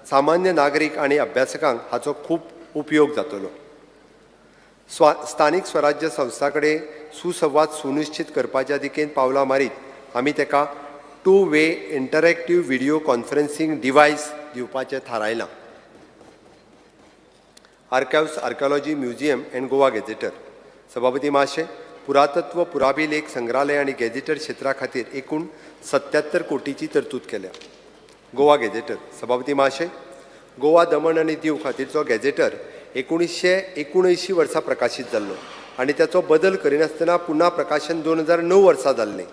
सामान्य नागरीक आनी अभ्यासकांक हाचो खूब उपयोग जातलो. स्थानीक स्वराज्य संस्था कडेन सुसंवाद सुनिश्चित करपाच्या दिकेन पावलां मारीत आमी ताका 2-way interactive video conferencing device दिवपाचें थारायलां. Archives, archaeology museum and Goa gazetteer. सभापती महाशय, पुरातत्व, पुराभिलेख संग्रहालय आनी गॅझेटर क्षेत्रा खातीर एकूण 77 कोटीची तरतूद केल्या. गोवा गॅझेटर. सभापती महाशय, गोवा, दमण आनी दीव खातीरचो गॅझेटर 1979 वर्सा प्रकाशीत जाल्लो आनी ताचो बदल करिनासतना पुन्हा प्रकाशन 2009 वर्सा जाल्लें.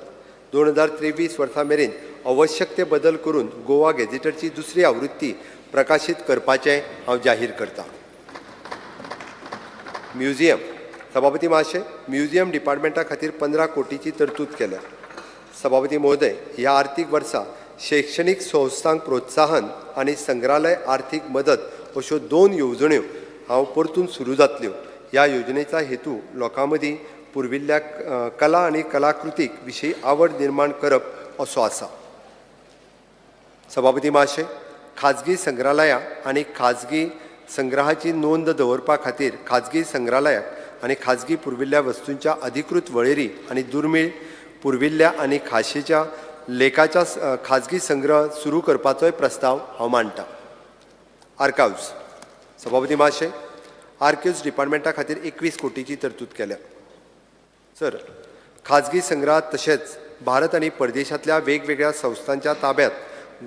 2023 वर्सा मेरेन आवश्यक ते बदल करून गोवा गॅझेटरची दुसरी आवृत्ती प्रकाशीत करपाचें हांव जाहीर करतां. म्युझियम. सभापती महाशय, म्युझियम डिपार्टमेंटा खातीर 15 कोटीची तरतूद केल्या. सभापती महोदय, ह्या आर्थीक वर्सा शैक्षणीक संस्थांक प्रोत्साहन आनी संग्रहालय आर्थीक मदत अश्यो 2 येवजण्यो हांव परतून सुरू जातल्यो. ह्या योजनेचा हेतू लोकां मदीं पुर्विल्ल्या कला आनी कलाकृतीक विशीं आवड निर्माण करप असो आसा. सभापती महाशय, खाजगी संग्रहालयां आनी खाजगी संग्रहाची नोंद दवरपा खातीर खाजगी संग्रहालयाक आनी खाजगी पुर्विल्ल्या वस्तूंच्या अधिकृत वळेरी आनी दुर्मीळ पुर्विल्ल्या आनी खाशेच्या लेखाच्या खाजगी संग्रह सुरू करपाचोय प्रस्ताव हांव मांडटा. आर्काव्स. सभापती महाशय, आर्काव्स डिपार्टमेंटा खातीर 21 कोटीची तरतूद केल्या. सर, खाजगी संग्रहात तशेंच भारत आनी परदेशांतल्या वेगवेगळ्या संस्थांच्या ताब्यात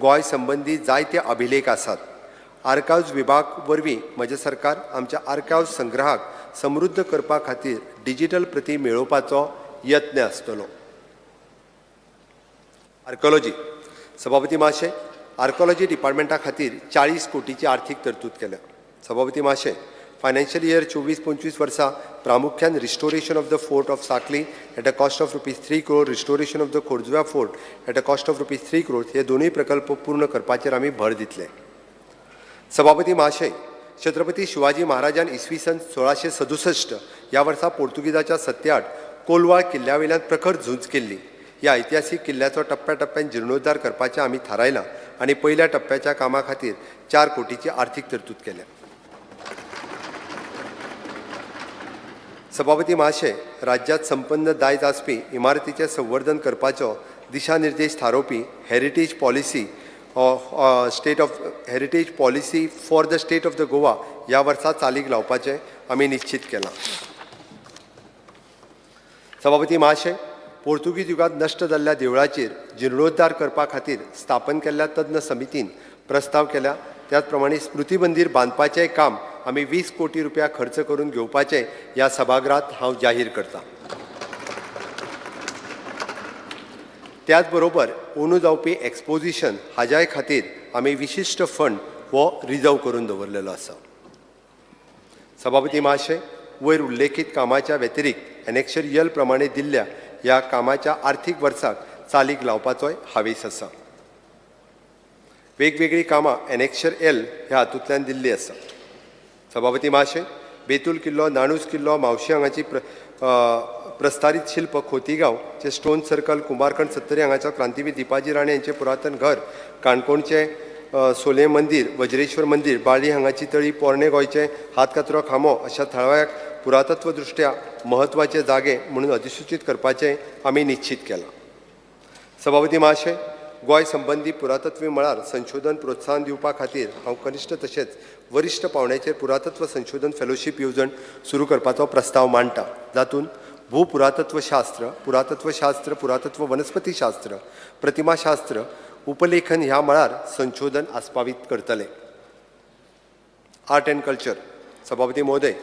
गोंय संबंदी जायते अभिलेख आसात. आर्काव्ज विभाग वरवीं म्हजें सरकार आमच्या आर्काव्ज संग्रहाक समृद्ध करपा खातीर डिजिटल प्रती मेळोवपाचो यत्न आसतलो. आर्कोलॉजी. सभापती महाशय, आर्कोलॉजी डिपार्टमेंटा खातीर 40 कोटीची आर्थीक तरतूद केल्या. सभापती महाशय, फायनान्शियल इयर 24-25 वर्सा प्रामुख्यान restoration of the fort of Sanquelim at a cost of ₹3 crore, restoration of the Corjuem fort at a cost of ₹3 crore हे दोनूय प्रकल्प पूर्ण करपाचेर आमी भर दितले. सभापती महाशय, छत्रपती शिवाजी महाराजान इसवी सन 1667 ह्या वर्सा पोर्तुगीजाच्या सत्तेआड कोलवाळ किल्ल्या वयल्यान प्रखर झूज केल्ली. ह्या ऐतिहासीक किल्ल्याचो टप्प्या टप्प्यान जिर्णोद्धार करपाचें आमी थारायलां आनी पयल्या टप्प्याच्या कामा खातीर 4 कोटीची आर्थीक तरतूद केल्या. सभापती महाशय, राज्यांत संपन्न दायज आसपी इमारतीचें संवर्धन करपाचो दिशानिर्देश थारोवपी heritage policy state of heritage policy for the state of the Goa ह्या वर्सा चालीक लावपाचें आमी निश्चित केलां. सभापती महाशय, पोर्तुगीज युगांत नश्ट जाल्ल्या देवळाचेर जिर्णोद्धार करपा खातीर स्थापन केल्ल्या तज्ञ समितीन प्रस्ताव केल्या. त्याच प्रमाणे स्मृती मंदीर बांदपाचें काम आमी 20 कोटी रुपया खर्च करून घेवपाचें ह्या सभागृहात हांव जाहीर करतां. त्याच बरोबर अंदू जावपी एक्सपोजिशन हाज्याय खातीर आमी विशिश्ट फंड हो रिजर्व करून दवरलेलो आसा. सभापती महाशय, वयर उल्लेखीत कामाच्या व्यतिरिक्त एनेक्शर यल प्रमाणे दिल्ल्या ह्या कामाच्या आर्थीक वर्साक चालीक लावपाचोय हावेस आसा. वेगवेगळीं कामां एनेक्शर एल ह्या हातूंतल्यान दिल्ली आसा. सभापती महाशय, बेतूल किल्लो, नाणूस किल्लो, म्हावशी हांगाची प्रस्तारीत शिल्प, खोतीगांवचे स्टोन सर्कल, कुंभारखंड सत्तरी हांगाचो क्रांतीवीर दीपाजी राणे हांचें पुरातन घर, काणकोणचे सोले मंदीर, वज्रेश्वर मंदीर, बाळ्ळी हांगाची तळी, पोरणे गोंयचे हातकातरो खांबो अशा थळाव्याक पुरातत्व दृश्ट्या म्हत्वाचे जागे म्हणून अधिसूचीत करपाचें आमी निश्चीत केलां. सभापती महाशय, गोंय संबंदी पुरातत्वी मळार संशोधन प्रोत्साहन दिवपा खातीर हांव कनिश्ठ तशेंच वरिश्ठ पावंड्याचेर पुरातत्व संशोधन फेलोशीप येवजण सुरू करपाचो प्रस्ताव मांडटा, जातूंत भूपुरातत्वशास्त्र, पुरातत्वशास्त्र, पुरातत्व वनस्पतीशास्त्र, प्रतिमाशास्त्र, उपलेखन ह्या मळार संशोधन आस्पावीत करतले. Art and culture. सभापती महोदय,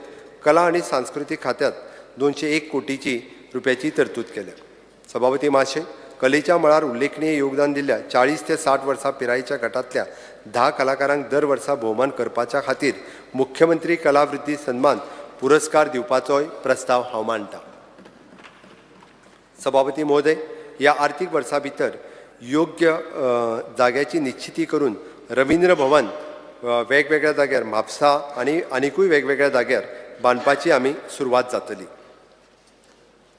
कला आनी सांस्कृतीक खात्यांत 201 कोटीची रुपयाची तरतूद केल्या. सभापती महाशय, कलेच्या मळार उल्लेखनीय योगदान दिल्ल्या 40 ते 60 वर्सां पिरायेच्या गटांतल्या 10 कलाकारांक दर वर्सा भोवमान करपाच्या खातीर मुख्यमंत्री कलावृद्धी सन्मान पुरस्कार दिवपाचोय प्रस्ताव हांव मांडटा. सभापती महोदय, ह्या आर्थीक वर्सा भितर योग्य जाग्याची निश्चिती करून रवींद्र भवन वेगवेगळ्या जाग्यार म्हापसा आनी आनिकूय वेगवेगळ्या जाग्यार बांदपाची आमी सुरवात जातली.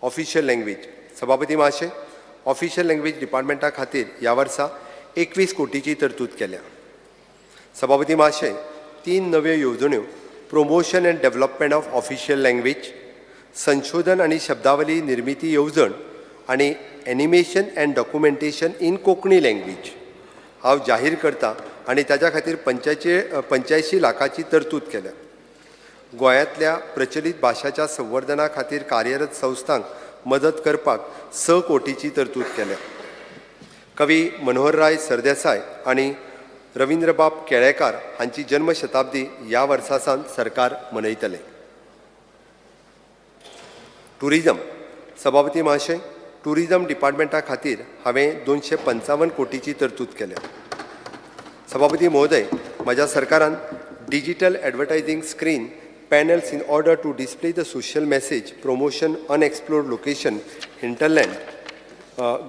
Official language. सभापती महाशय, ऑफिशियल लँग्वेज डिपार्टमेंटा खातीर ह्या वर्सा 21 कोटीची तरतूद केल्या. सभापती महाशय, तीन नव्यो येवजण्यो, promotion and development of official language, संशोधन आनी शब्दावली निर्मिती येवजण आनी animation and documentation in Konkani language हांव जाहीर करता आनी ताच्या खातीर 85 लाखाची तरतूद केल्या. गोंयांतल्या प्रचलीत भाशाच्या संवर्धना खातीर कार्यरत संस्थांक मदत करपाक 6 कोटीची तरतूद केल्या. कवी मनोहरराय सरदेसाय आनी रवींद्रबाब केळेकार हांची जन्मशताब्दी ह्या वर्सा सावन सरकार मनयतले. टुरिजम. सभापती महाशय, टुरिजम डिपार्टमेंटा खातीर हांवें 255 कोटीची तरतूद केल्या. सभापती महोदय, म्हज्या सरकारान digital advertising screen panels in order to display the social message, promotion unexplored location, hinterland,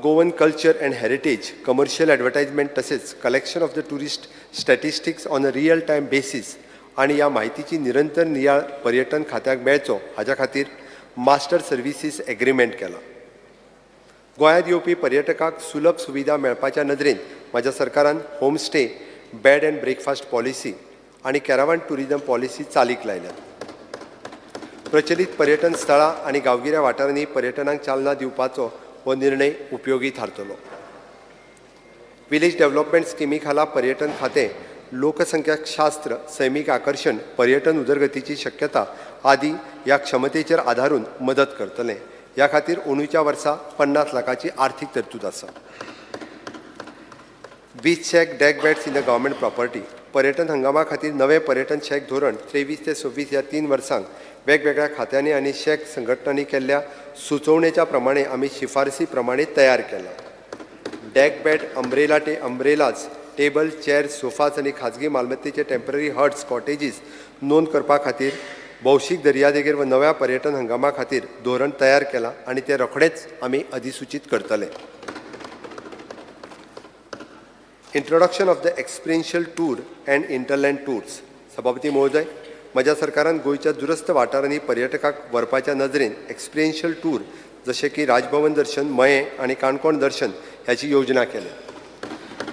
Goan culture and heritage, commercial advertisement तसेच collection of the tourist statistics on a real time basis आनी ह्या म्हायतीची निरंतर नियाळ पर्यटन खात्याक मेळचो हाज्या खातीर मास्टर सर्विसीस एग्रीमेंट केला. गोंयांत येवपी पर्यटकांक सुलभ सुविधा मेळपाच्या नदरेन म्हज्या सरकारान homestay, bed and breakfast policy आनी कॅरावान टुरिजम पॉलिसी चालीक लायल्यात. प्रचलीत पर्यटन स्थळां आनी गांवगिऱ्या वाठारांनी पर्यटनाक चालना दिवपाचो हो निर्णय उपयोगी थारतलो. विलेज डेव्हलपमेंट स्किमी खाला पर्यटन खातें लोकसंख्याशास्त्र, सैमीक आकर्शण, पर्यटन उदरगतीची शक्यता आदी ह्या क्षमतेचेर आदारून मदत करतलें. ह्या खातीर अंदूच्या वर्सा 50 लाखाची आर्थीक तरतूद आसा. Beach shack, deck beds in the government property. पर्यटन हंगामा खातीर नवें पर्यटन शॅक धोरण 23 ते 26 ह्या 3 वर्सांक वेगवेगळ्या खात्यांनी आनी शॅक संघटनांनी केल्ल्या सुचोवणेच्या प्रमाणे आमी शिफारसी प्रमाणे तयार केलां. Deck bed, umbrella टे umbrellas, table, chair, sofas आनी खाजगी मालमत्तेचे टेंपररी हट्स, कॉटेजीस नोंद करपा खातीर भौशीक दर्यादेगेर व नव्या पर्यटन हंगामा खातीर धोरण तयार केलां आनी तें रोखडेंच आमी अधिसुचीत करतले. Introduction of the experiential tour and hinterland tours. सभापती महोदय, म्हज्या सरकारान गोंयच्या दुरस्त वाठारांनी पर्यटकांक व्हरपाच्या नदरेन एक्सपिरियन्शियल टूर जशें की राजभवन दर्शन, मयें आनी काणकोण दर्शन ह्याची योजना केल्या.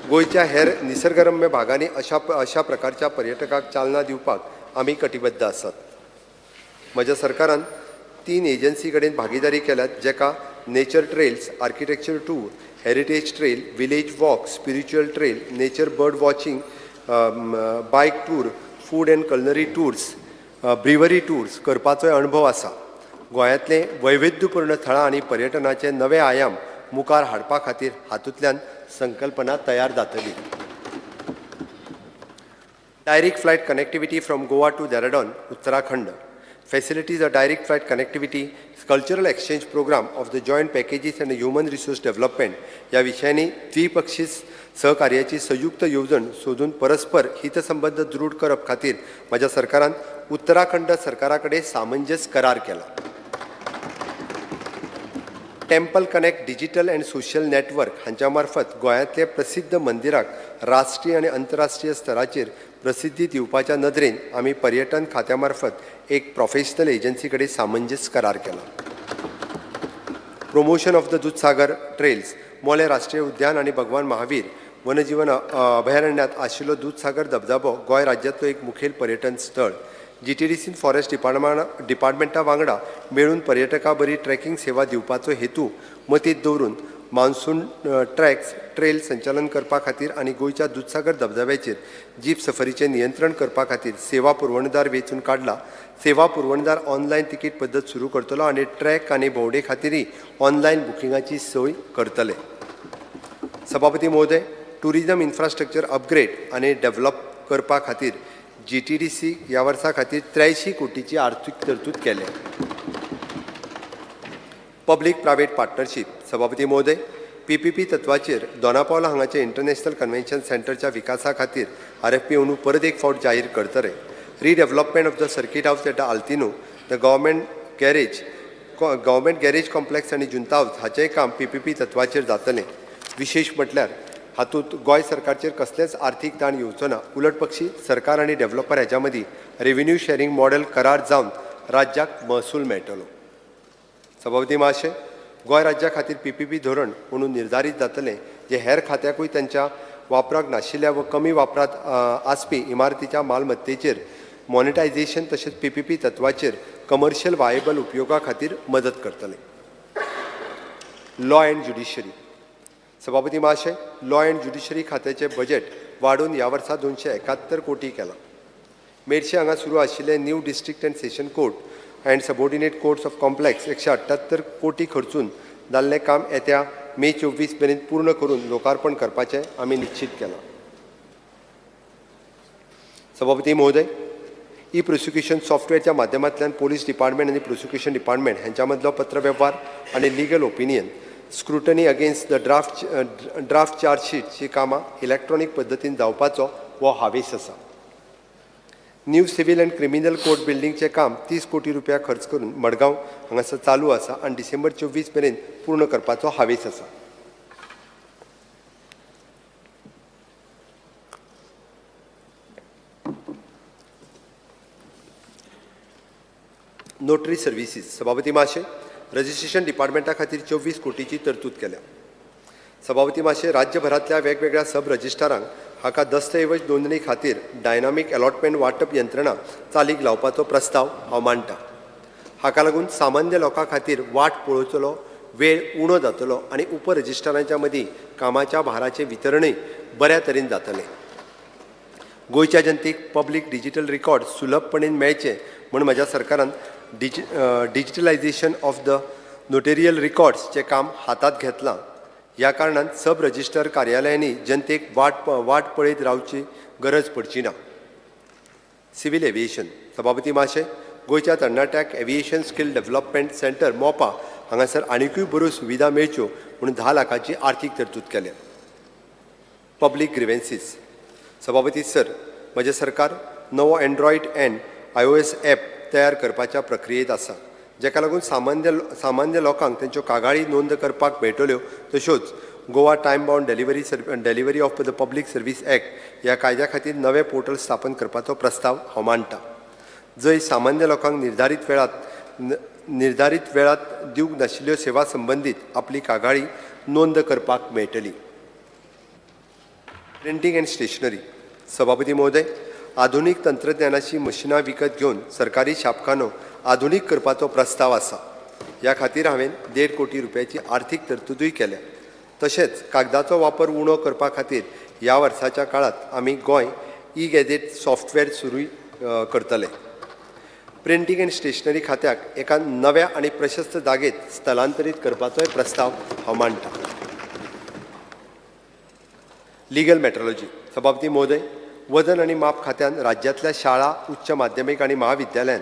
गोंयच्या हेर निसर्गरम्य भागांनी अशा प्रकारच्या पर्यटकांक चालना दिवपाक आमी कटिबद्ध आसात. म्हज्या सरकारान तीन एजन्सी कडेन भागिदारी केल्यात, जेका nature trails, architecture tour, heritage trail, village walk, spiritual trail, nature bird watching, bike tour, food and culinary tours, brewery tours करपाचोय अणभव आसा. गोंयांतले वैविध्यपूर्ण थळां आनी पर्यटनाचे नवे आयाम मुखार हाडपा खातीर हातूंतल्यान संकल्पना तयार जातली. Direct flight connectivity from Goa to Dehradun, Uttarakhand. Facilities a direct flight connectivity, cultural exchange program of the joint packages and human resource development ह्या विशयांनी द्विपक्षीय सहकार्याची संयुक्त येवजण सोदून परस्पर हितसंबंद दृढ करप खातीर म्हज्या सरकारान उत्तराखंड सरकारा कडेन सामंजस्य करार केला. Temple connect digital and social network हांच्या मार्फत गोंयांतले प्रसिद्ध मंदिराक राष्ट्रीय आनी अंतरराष्ट्रीय स्तराचेर प्रसिद्धी दिवपाच्या नदरेन आमी पर्यटन खात्या मार्फत एक प्रोफेशनल एजन्सी कडेन सामंजस्य करार केला. Promotion of the Dudhsagar trails, Mollem राष्ट्रीय उद्यान आनी भगवान महावीर वनजीवन अभयारण्यात आशिल्लो दुदसागर धबधबो गोंय राज्यांतलो एक मुखेल पर्यटन स्थळ. जीटीडीसीन फॉरेस्ट डिपार्टमेंटा वांगडा मेळून पर्यटकां बरी ट्रॅकिंग सेवा दिवपाचो हेतू मतींत दवरून मान्सून ट्रॅक्स ट्रेल संचालन करपा खातीर आनी गोंयच्या दुदसागर धबधब्याचेर जीप सफरीचें नियंत्रण करपा खातीर सेवा पुरवणदार वेंचून काडला. सेवा पुरवणदार ऑनलायन तिकीट पद्दत सुरू करतलो आनी ट्रॅक आनी भोंवडे खातीरय ऑनलायन बुकिंगाची सोय करतले. सभापती महोदय, टुरिजम इन्फ्रास्ट्रक्चर अपग्रेड आनी डेव्हलप करपा खातीर जीटीडीसी ह्या वर्सा खातीर 83 कोटीची आर्थीक तरतूद केल्या. Public private partnership. सभापती महोदय, पीपीपी तत्वाचेर दोनापावला हांगाचे इंटरनॅशनल कन्व्हेन्शन सेंटरच्या विकासा खातीर आरएफपी अंदू परत एक फावट जाहीर करतले. Redevelopment of the circuit house at Altino, the government garage complex आनी जुंता हावज हाचेंय काम पीपीपी तत्वाचेर जातलें. विशेश म्हटल्यार हातूंत गोंय सरकारचेर कसलेंच आर्थीक ताण येवचो ना. उलट पक्षी सरकार आनी डेव्हलपर हाच्या मदीं रेव्हेन्यू शेअरिंग मॉडेल करार जावन राज्याक महसूल मेळटलो. सभापती महाशय, गोंय राज्या खातीर पीपीपी धोरण म्हणून निर्धारीत जातलें, जें हेर खात्याकूय तांच्या वापराक नाशिल्ल्या व कमी वापरांत आसपी इमारतीच्या मालमत्तेचेर मॉनिटायझेशन तशेंच पीपीपी तत्वाचेर कमर्शियल वायबल उपयोगा खातीर मदत करतलें. Law and judiciary. सभापती महाशय, लॉ अँड ज्युडिशरी खात्याचें बजेट वाडोवन ह्या वर्सा 271 कोटी केलां. मेरशे हांगा सुरू आशिल्ले new district and session court and subordinate courts of complex 178 कोटी खर्चून जाल्लें काम येत्या मे 24 मेरेन पूर्ण करून लोकार्पण करपाचें आमी निश्चीत केलां. सभापती महोदय, ई प्रोसिक्युशन सॉफ्टवेअरच्या माध्यमांतल्यान पोलीस डिपार्टमेंट आनी प्रोसिक्युशन डिपार्टमेंट हांच्या मदलो पत्रवेव्हार आनी legal opinion scrutiny against the draft चार्जशीटची कामां इलॅक्ट्रॉनीक पद्दतीन जावपाचो हो हावेस आसा. New civil and criminal court बिल्डिंगचें काम 30 कोटी रुपया खर्च करून मडगांव हांगासर चालू आसा आनी डिसेंबर 24 मेरेन पूर्ण करपाचो हावेस आसा. Notary services. सभापती महाशय, रजिस्ट्रेशन डिपार्टमेंटा खातीर 24 कोटीची तरतूद केल्या. सभापती महाशय, राज्यभरांतल्या वेगवेगळ्या सब रजिस्ट्रारांक हाका दस्तऐवज नोंदणी खातीर डायनामीक अलॉटमेंट वांटप यंत्रणा चालीक लावपाचो प्रस्ताव हांव मांडटा. हाका लागून सामान्य लोकां खातीर वाट पळोवचलो वेळ उणो जातलो आनी उप रजिस्ट्रारांच्या मदीं कामाच्या भाराचें वितरणूय बऱ्या तरेन जातलें. गोंयच्या जनतेक पब्लीक डिजिटल रिकॉर्ड सुलभपणेन मेळचे म्हूण म्हज्या सरकारान डिजिटलायझेशन ऑफ the notarial रिकॉर्ड्सचें काम हातांत घेतलां. ह्या कारणान सब रजिस्टर कार्यालयांनी जनतेक वाट पळयत रावची गरज पडची ना. Civil aviation. सभापती महाशय, गोंयच्या तरणाट्याक aviation skill development centre Mopa हांगासर आनिकूय बऱ्यो सुविधा मेळच्यो म्हणून 10 लाखाची आर्थीक तरतूद केल्या. पब्लीक ग्रिवेन्सीस. सभापती सर, म्हजें सरकार नवो एन्ड्रॉयड अँड आयओएस ॲप तयार करपाच्या प्रक्रियेंत आसा, जाका लागून सामान्य लोकांक तांच्यो कागाळी नोंद करपाक मेळटल्यो. तश्योच Goa time bound delivery of the public service act ह्या कायद्या खातीर नवें पोर्टल स्थापन करपाचो प्रस्ताव हांव मांडटा, जंय सामान्य लोकांक निर्धारीत वेळात दिवंक नाशिल्ल्यो सेवा संबंदीत आपली कागाळी नोंद करपाक मेळटली. Printing and stationery. सभापती महोदय, आधुनीक तंत्रज्ञानाची मशिनां विकत घेवन सरकारी छापखानो आधुनीक करपाचो प्रस्ताव आसा. ह्या खातीर हांवें 1.5 कोटी रुपयाची आर्थीक तरतुदूय केल्या. तशेंच कागदाचो वापर उणो करपा खातीर ह्या वर्साच्या काळांत आमी गोंय ई गॅझेट सॉफ्टवेअर सुरू करतले. प्रिंटींग अँड स्टेशनरी खात्याक एका नव्या आनी प्रशस्त जागेत स्थलांतरीत करपाचोय प्रस्ताव हांव मांडटा. Legal metrology. सभापती महोदय, वजन आनी माप खात्यान राज्यांतल्या शाळा, उच्च माध्यमीक आनी महाविद्यालयान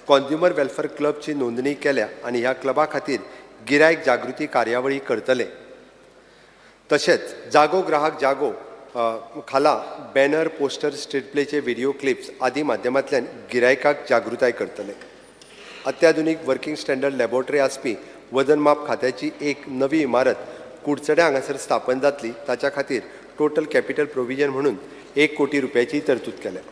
कॉन्ज्युमर वेलफेअर क्लबची नोंदणी केल्या आनी ह्या क्लबा खातीर गिरायक जागृती कार्यावळी करतले. तशेंच जागो ग्राहक जागो खाला बॅनर, पोस्टर, स्ट्रीट प्लेचे व्हिडिओ क्लिप्स आदी माध्यमांतल्यान गिरायकाक जागृताय करतले. अत्याधुनीक वर्किंग स्टँडर्ड लॅबोरेटरी आसपी वजन माप खात्याची एक नवी इमारत कुडचड्या हांगासर स्थापन जातली. ताच्या खातीर टोटल कॅपिटल प्रोविजन म्हणून 1 कोटी रुपयाची तरतूद केल्या.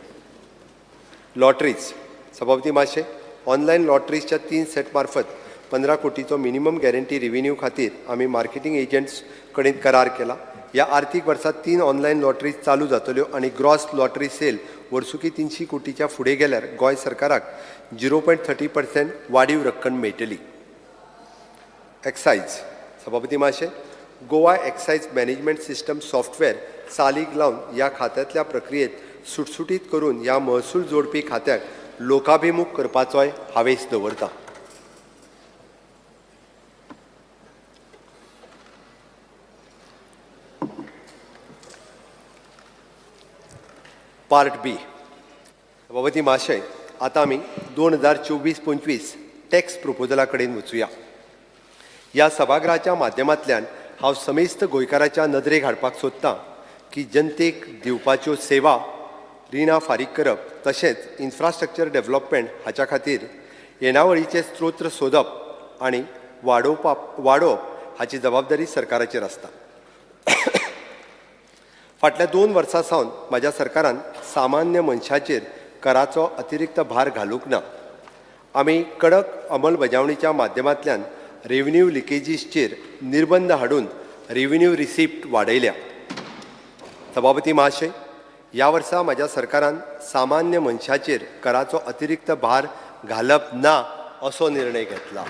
लॉटरीज. सभापती महाशय, ऑनलायन लॉटरीजच्या तीन सेट मार्फत 15 कोटीचो मिनिमम गॅरंटी रिव्हेन्यू खातीर आमी मार्केटींग एजंट्स कडेन करार केला. ह्या आर्थीक वर्सा 3 ऑनलायन लॉटरी चालू जातल्यो आनी ग्रॉस लॉटरी सेल वर्सुकी 300 कोटीच्या फुडें गेल्यार गोंय सरकाराक 0.30% वाडीव रक्कम मेळटली. एक्सायज. सभापती महाशय, Goa excise management system software चालीक लावन ह्या खात्यांतल्या प्रक्रियेत सुटसुटीत करून ह्या महसूल जोडपी खात्याक लोकाभिमुख करपाचोय हावेस दवरता. पार्ट बी. सभापती महाशय, आतां आमी 2024-25 टॅक्स प्रपोजला कडेन वचुया. ह्या सभागृहाच्या माध्यमांतल्यान हांव समेस्त गोंयकाराच्या नदरेक हाडपाक सोदतां की जनतेक दिवपाच्यो सेवा, रिणां फारीक करप तशेंच इन्फ्रास्ट्रक्चर डेव्हलपमेंट हाच्या खातीर येणावळीचे स्त्रोत सोदप आनी वाडोवप हाची जबाबदारी सरकाराचेर आसता. फाटल्या 2 वर्सां सावन म्हाज्या सरकारान सामान्य मनशाचेर कराचो अतिरिक्त भार घालूंक ना. आमी कडक अंमलबजावणीच्या माध्यमांतल्यान रेव्हेन्यू लिकेजीसचेर निर्बंध हाडून रेव्हेन्यू रिसिप्ट वाडयल्या. सभापती महाशय, ह्या वर्सा म्हाज्या सरकारान सामान्य मनशाचेर कराचो अतिरिक्त भार घालप ना असो निर्णय घेतला.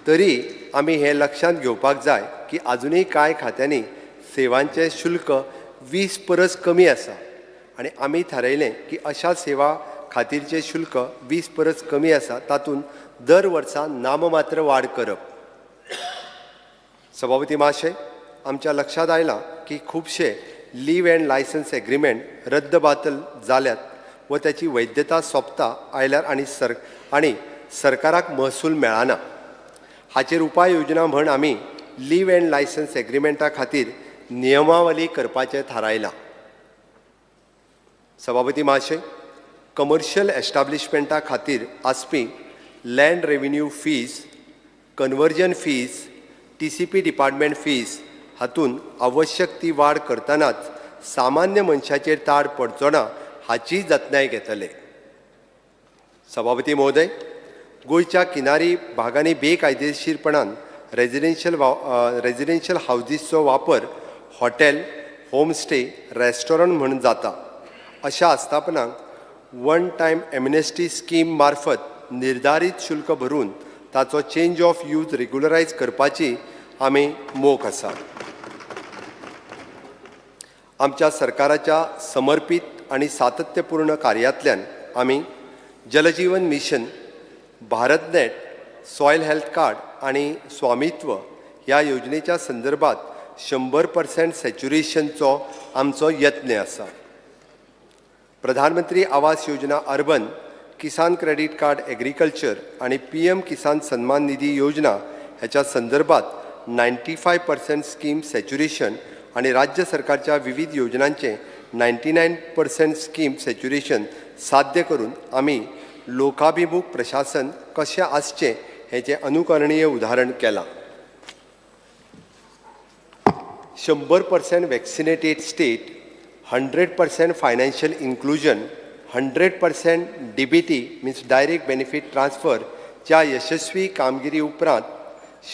तरी आमी हें लक्षांत घेवपाक जाय की आजुनूय कांय खात्यांनी सेवांचें शुल्क 20 परस कमी आसा आनी आमी थारायलें की अशा सेवा खातीरचें शुल्क 20 परस कमी आसा तातूंत दर वर्सा नाममात्र वाड करप. सभापती महाशय, आमच्या लक्षांत आयलां की खुबशे लीव अँड लायसन्स एग्रीमेंट रद्द बातल जाल्यात व त्याची वैद्यता सोंपता आयल्यार आनी सरकाराक महसूल मेळना. हाचेर उपाय योजना म्हण आमी लीव अँड लायसन्स एग्रीमेंटा खातीर नियमावली करपाचें थारायलां. सभापती महाशय, कमर्शियल एस्टाब्लिशमेंटा खातीर आसपी land revenue fees, conversion fees, TCP department fees हातूंत आवश्यक ती वाड करतनाच सामान्य मनशाचेर ताड पडचो ना हाची जतनाय घेतले. सभापती महोदय, गोंयच्या किनारी भागांनी बेकायदेशीरपणान रेजिडेन्शियल हावजीसचो वापर हॉटेल, होमस्टे, रेस्टॉरंट म्हूण जाता. अशा आस्थापनांक वन टायम एमनेस्टी स्कीम मार्फत निर्धारीत शुल्क भरून ताचो चेंज ऑफ यूज रेगुलरायज करपाची आमी मोख आसा. आमच्या सरकाराच्या समर्पीत आनी सातत्यपूर्ण कार्यांतल्यान आमी Jal Jeevan mission, BharatNet, soil health card आनी स्वामित्व ह्या योजनेच्या संदर्भात 100% सॅच्युरेशनचो आमचो यत्न आसा. Pradhan Mantri Awas Yojana urban, Kisan credit card agriculture आनी PM Kisan Samman Nidhi योजना ह्याच्या संदर्भात 95% स्कीम सॅच्युरेशन आनी राज्य सरकारच्या विविध योजनांचे 99% स्कीम सॅच्युरेशन साध्य करून आमी लोकाभिमुख प्रशासन कशें आसचें हेचें अनुकरणीय उदाहरण केलां. 100% Vaccinated state, 100% financial inclusion, 100% DBT means direct benefit ट्रान्सफरच्या यशस्वी कामगिरी उपरांत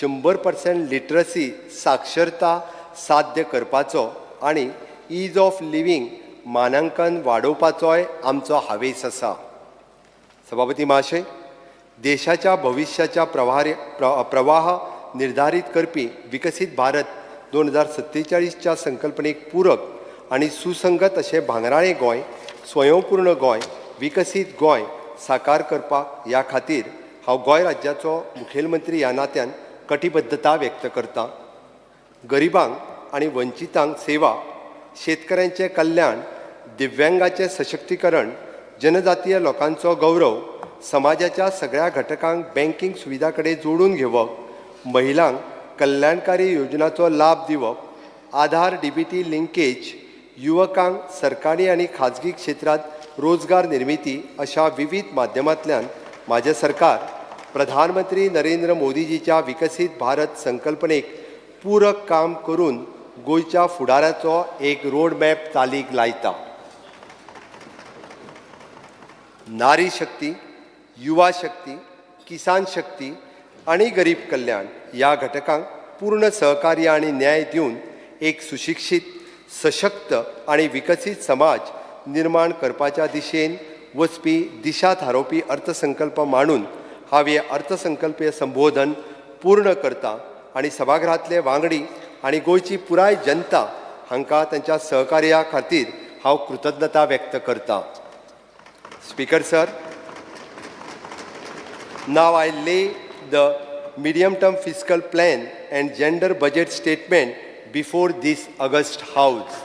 100% लिटरसी साक्षरता साध्य करपाचो आनी ईज ऑफ लिव्हींग मानांकन वाडोवपाचोय आमचो हावेस आसा. सभापती महाशय, देशाच्या भविश्याच्या प्रवाह निर्धारीत करपी विकसीत भारत 2047च्या संकल्पनेक पूरक आनी सुसंगत अशें भांगराळें गोंय, स्वयंपूर्ण गोंय, विकसीत गोंय साकार करपाक ह्या खातीर हांव गोंय राज्याचो मुखेलमंत्री ह्या नात्यान कटिबद्धता व्यक्त करता. गरिबांक आनी वंचितांक सेवा, शेतकऱ्यांचें कल्याण, दिव्यांगाचें सशक्तीकरण, जनजातीय लोकांचो गौरव, समाजाच्या सगळ्या घटकांक बँकींग सुविधा कडेन जोडून घेवप, महिलांक कल्याणकारी योजनाचो लाभ दिवप, आधार डीबीटी लिंकेज, युवकांक सरकारी आनी खाजगी क्षेत्रांत रोजगार निर्मिती अशा विविध माध्यमांतल्यान म्हाजें सरकार प्रधानमंत्री नरेंद्र मोदीजीच्या विकसीत भारत संकल्पनेक पूरक काम करून गोंयच्या फुडाराचो एक रोडमॅप चालीक लायता. नारी शक्ती, युवा शक्ती, किसान शक्ती आनी गरीब कल्याण ह्या घटकांक पूर्ण सहकार्य आनी न्याय दिवन एक सुशिक्षीत, सशक्त आनी विकसीत समाज निर्माण करपाच्या दिशेन वचपी दिशा थारोवपी अर्थसंकल्प मांडून हांव हें अर्थसंकल्पीय संबोधन पूर्ण करता आनी सभागृहांतले वांगडी आनी गोंयची पुराय जनता हांकां तांच्या सहकार्या खातीर हांव कृतज्ञता व्यक्त करता. Speaker sir, now I lay the medium term fiscal plan and gender budget statement before this august house.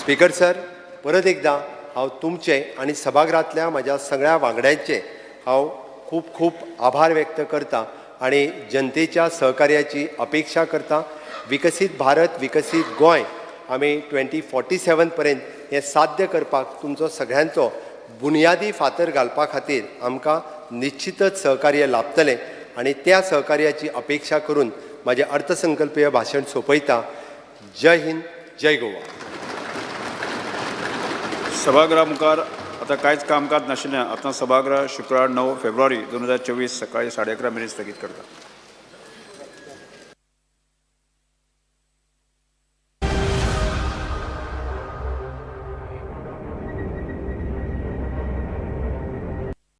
Speaker sir, परत एकदां हांव तुमचे आनी सभागृहांतल्या म्हज्या सगळ्या वांगड्यांचे हांव खूब खूब आभार व्यक्त करता आनी जनतेच्या सहकार्याची अपेक्षा करता. विकसीत भारत, विकसीत गोंय आमी 2047 पर्यंत हें साध्य करपाक तुमचो सगळ्यांचो बुनियादी फातर घालपा खातीर आमकां निश्चितच सहकार्य लाभतलें आनी त्या सहकार्याची अपेक्षा करून म्हाजें अर्थसंकल्पीय भाशण सोंपयता. जय हिंद, जय गोवा. सभागृहा मुखार आतां कांयच कामकाज नाशिल्ल्यान आतां सभागृह शुक्रार 9 फेब्रुवारी 2024 सकाळी 11:30 मेरेन स्थगीत करता.